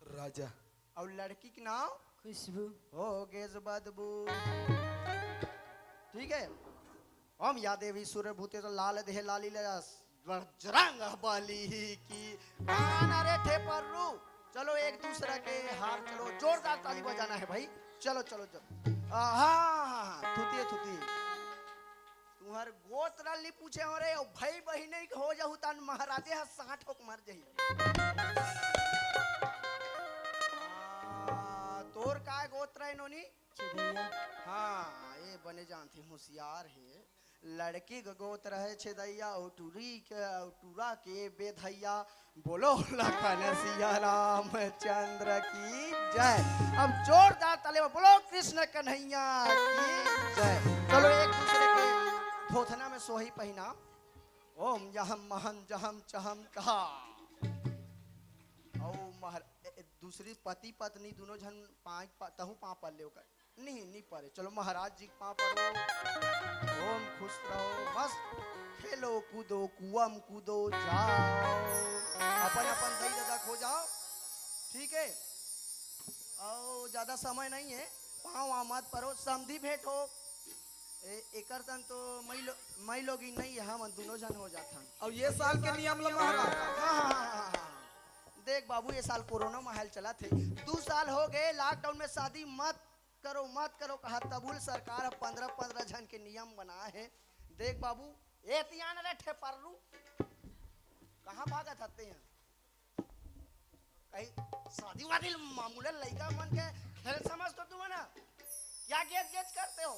राजा। और लड़की के नाम खुशबू। हो गेस बदबू। ठीक है, ओम या देवी सुरभूते तो लाल देह लाली लस बजरंग बली की। आना रे ठेपरू, चलो एक दूसरा के हार, चलो जोरदार ताली बजाना है भाई। चलो चलो चलो। आ, हाँ हाँ हाँ, थुतिए थुतिए। तुहर गोत्र नी पूछे हो रे, अउ भाई बहिनी के हो जाहू तन महाराजे ह साठ होक मर जाही। आ, तोर काय गोत्र है नोनी? हाँ, ये बने जानथे, होशियार हे। लड़की के गोत्र है छेदैया, अउ टूरी के, अउ टूरा के बेधैया। बोलो लखन सिया रामचंद्र की जय। अब जोरदार ताली में बोलो कृष्ण कन्हैया की जय। चलो एक दूसरे के थोथना में सोही पहिना। ओम जहम महम जहम चहम कहा। अउ महर-, ए, ए, दूसरी पति पत्नी दोनों झन पाँच पा-, तहु पाँव पर ले ओकर। नहीं, नहीं परे। चलो महाराज जी के पाँव परो। ओम खुश रहो, मस्त खेलो कूदो, कुआं म कूदो, जाओ अपन अपन दई ददा खो जाओ। ठीक है, अउ ज्यादा समय नहीं है, पाँव वाँव मत परो, समधी भेंट हो। ए, एकर तन तो मई लो-, मई लोगी नहीं है, हमन दोनों झन हो जाथन। अउ ये साल के नियम ल महाराज। हाँ, हाँ, हाँ, हाँ, हाँ। देख बाबू, ये साल कोरोना माहौल चलत हे, दू साल हो गए लॉकडाउन में शादी मत करो, मत करो कहा, तबहुल सरकार ह पंद्रह पंद्रह झन के नियम बनाए हे। देख बाबू, एतियान रे ठेपरू, कहाँ भागत हते हैं? कहीं शादी वादी मामूले लइका मन के खेल समझ तो तुमन ह? क्या गेज गेज करते हो?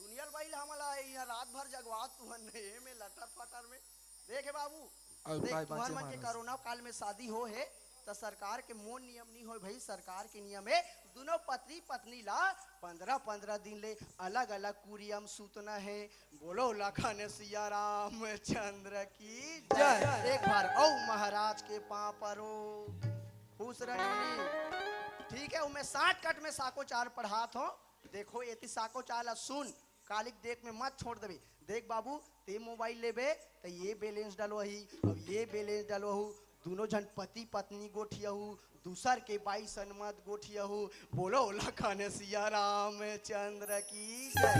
दुनिया ल बाई ल हमला यहाँ रात भर जगवात तुमन ए में लटर फटर में। देखे बाबू, अउ देख, काय तुहर बाँचे मन के महाराज? कोरोना काल में शादी हो हे, त सरकार के मोर नियम नहीं होय भाई, सरकार के नियम हे, दोनों पति पत्नी ला पंद्रह पंद्रह दिन ले अलग-अलग कुरिया म सूतना हे। बोलो लखन सिया रामचंद्र की जय। जय। एक बार अउ महाराज के पाँव परो, खुश रहो नी। ठीक है, उमे shortcut में साको चाल पढ़ात हो। देखो, एती साको चाल ला सुन, कालिक देख में मत छोड़ देबे। देख बाबू, ते मोबाइल लेबे त ये बैलेंस डलवाही, अब ये बैलेंस डलवाहू, दोनों झन पति पत्नी गोठियाहू, दूसर के बाई सन मत गोठियाहू। बोलो लखन सिया रामचंद्र की जय।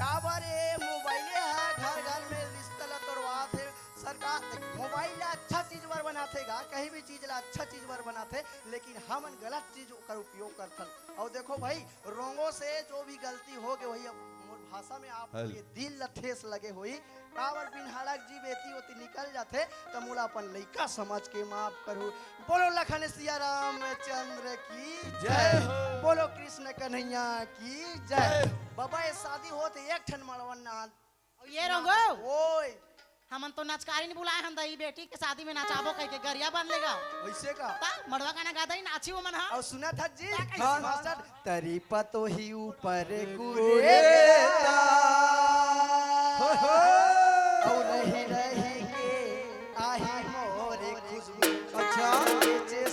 काबर ए मोबाइले ह घर घर में रिश्ता ला तोड़वात हे। सरकार मोबाइल ला अच्छा चीज बर बनाथे गा, कहीं भी चीज ला अच्छा चीज बर बनाथे, लेकिन हमन गलत चीज ओकर उपयोग करथन। अउ देखो भाई, रोंगो से जो भी गलती हो गए वही अब मोर भाषा में आप हल। ये दिल ला ठेस लगे होई। काबर बिनहाड़क जीव एती ओती निकल जाथे, त मोला अपन लइका समझ के माफ करू। बोलो लखन सिया रामचंद्र की जय जय। हो। बोलो कृष्ण कन्हैया की जय। जय। बाबा, ये शादी होत एक ठन मड़वन ना। अउ ये रंगो। ओए। हमन तो नचकारी नहीं बुलाए हन, दई बेटी के शादी में नचाबो कह के गरिया बांध लेगा। वैसे का? ता मड़वा गाना गा दई, नाची वो मन हा। अउ सुना था जी? का कही? हाँ। मास्टर, तरी पतोही ऊपर कुरेता। कुरेता। हो, हो। अउ रही रही के आही मोरे खुशबू। अच्छा। बेचे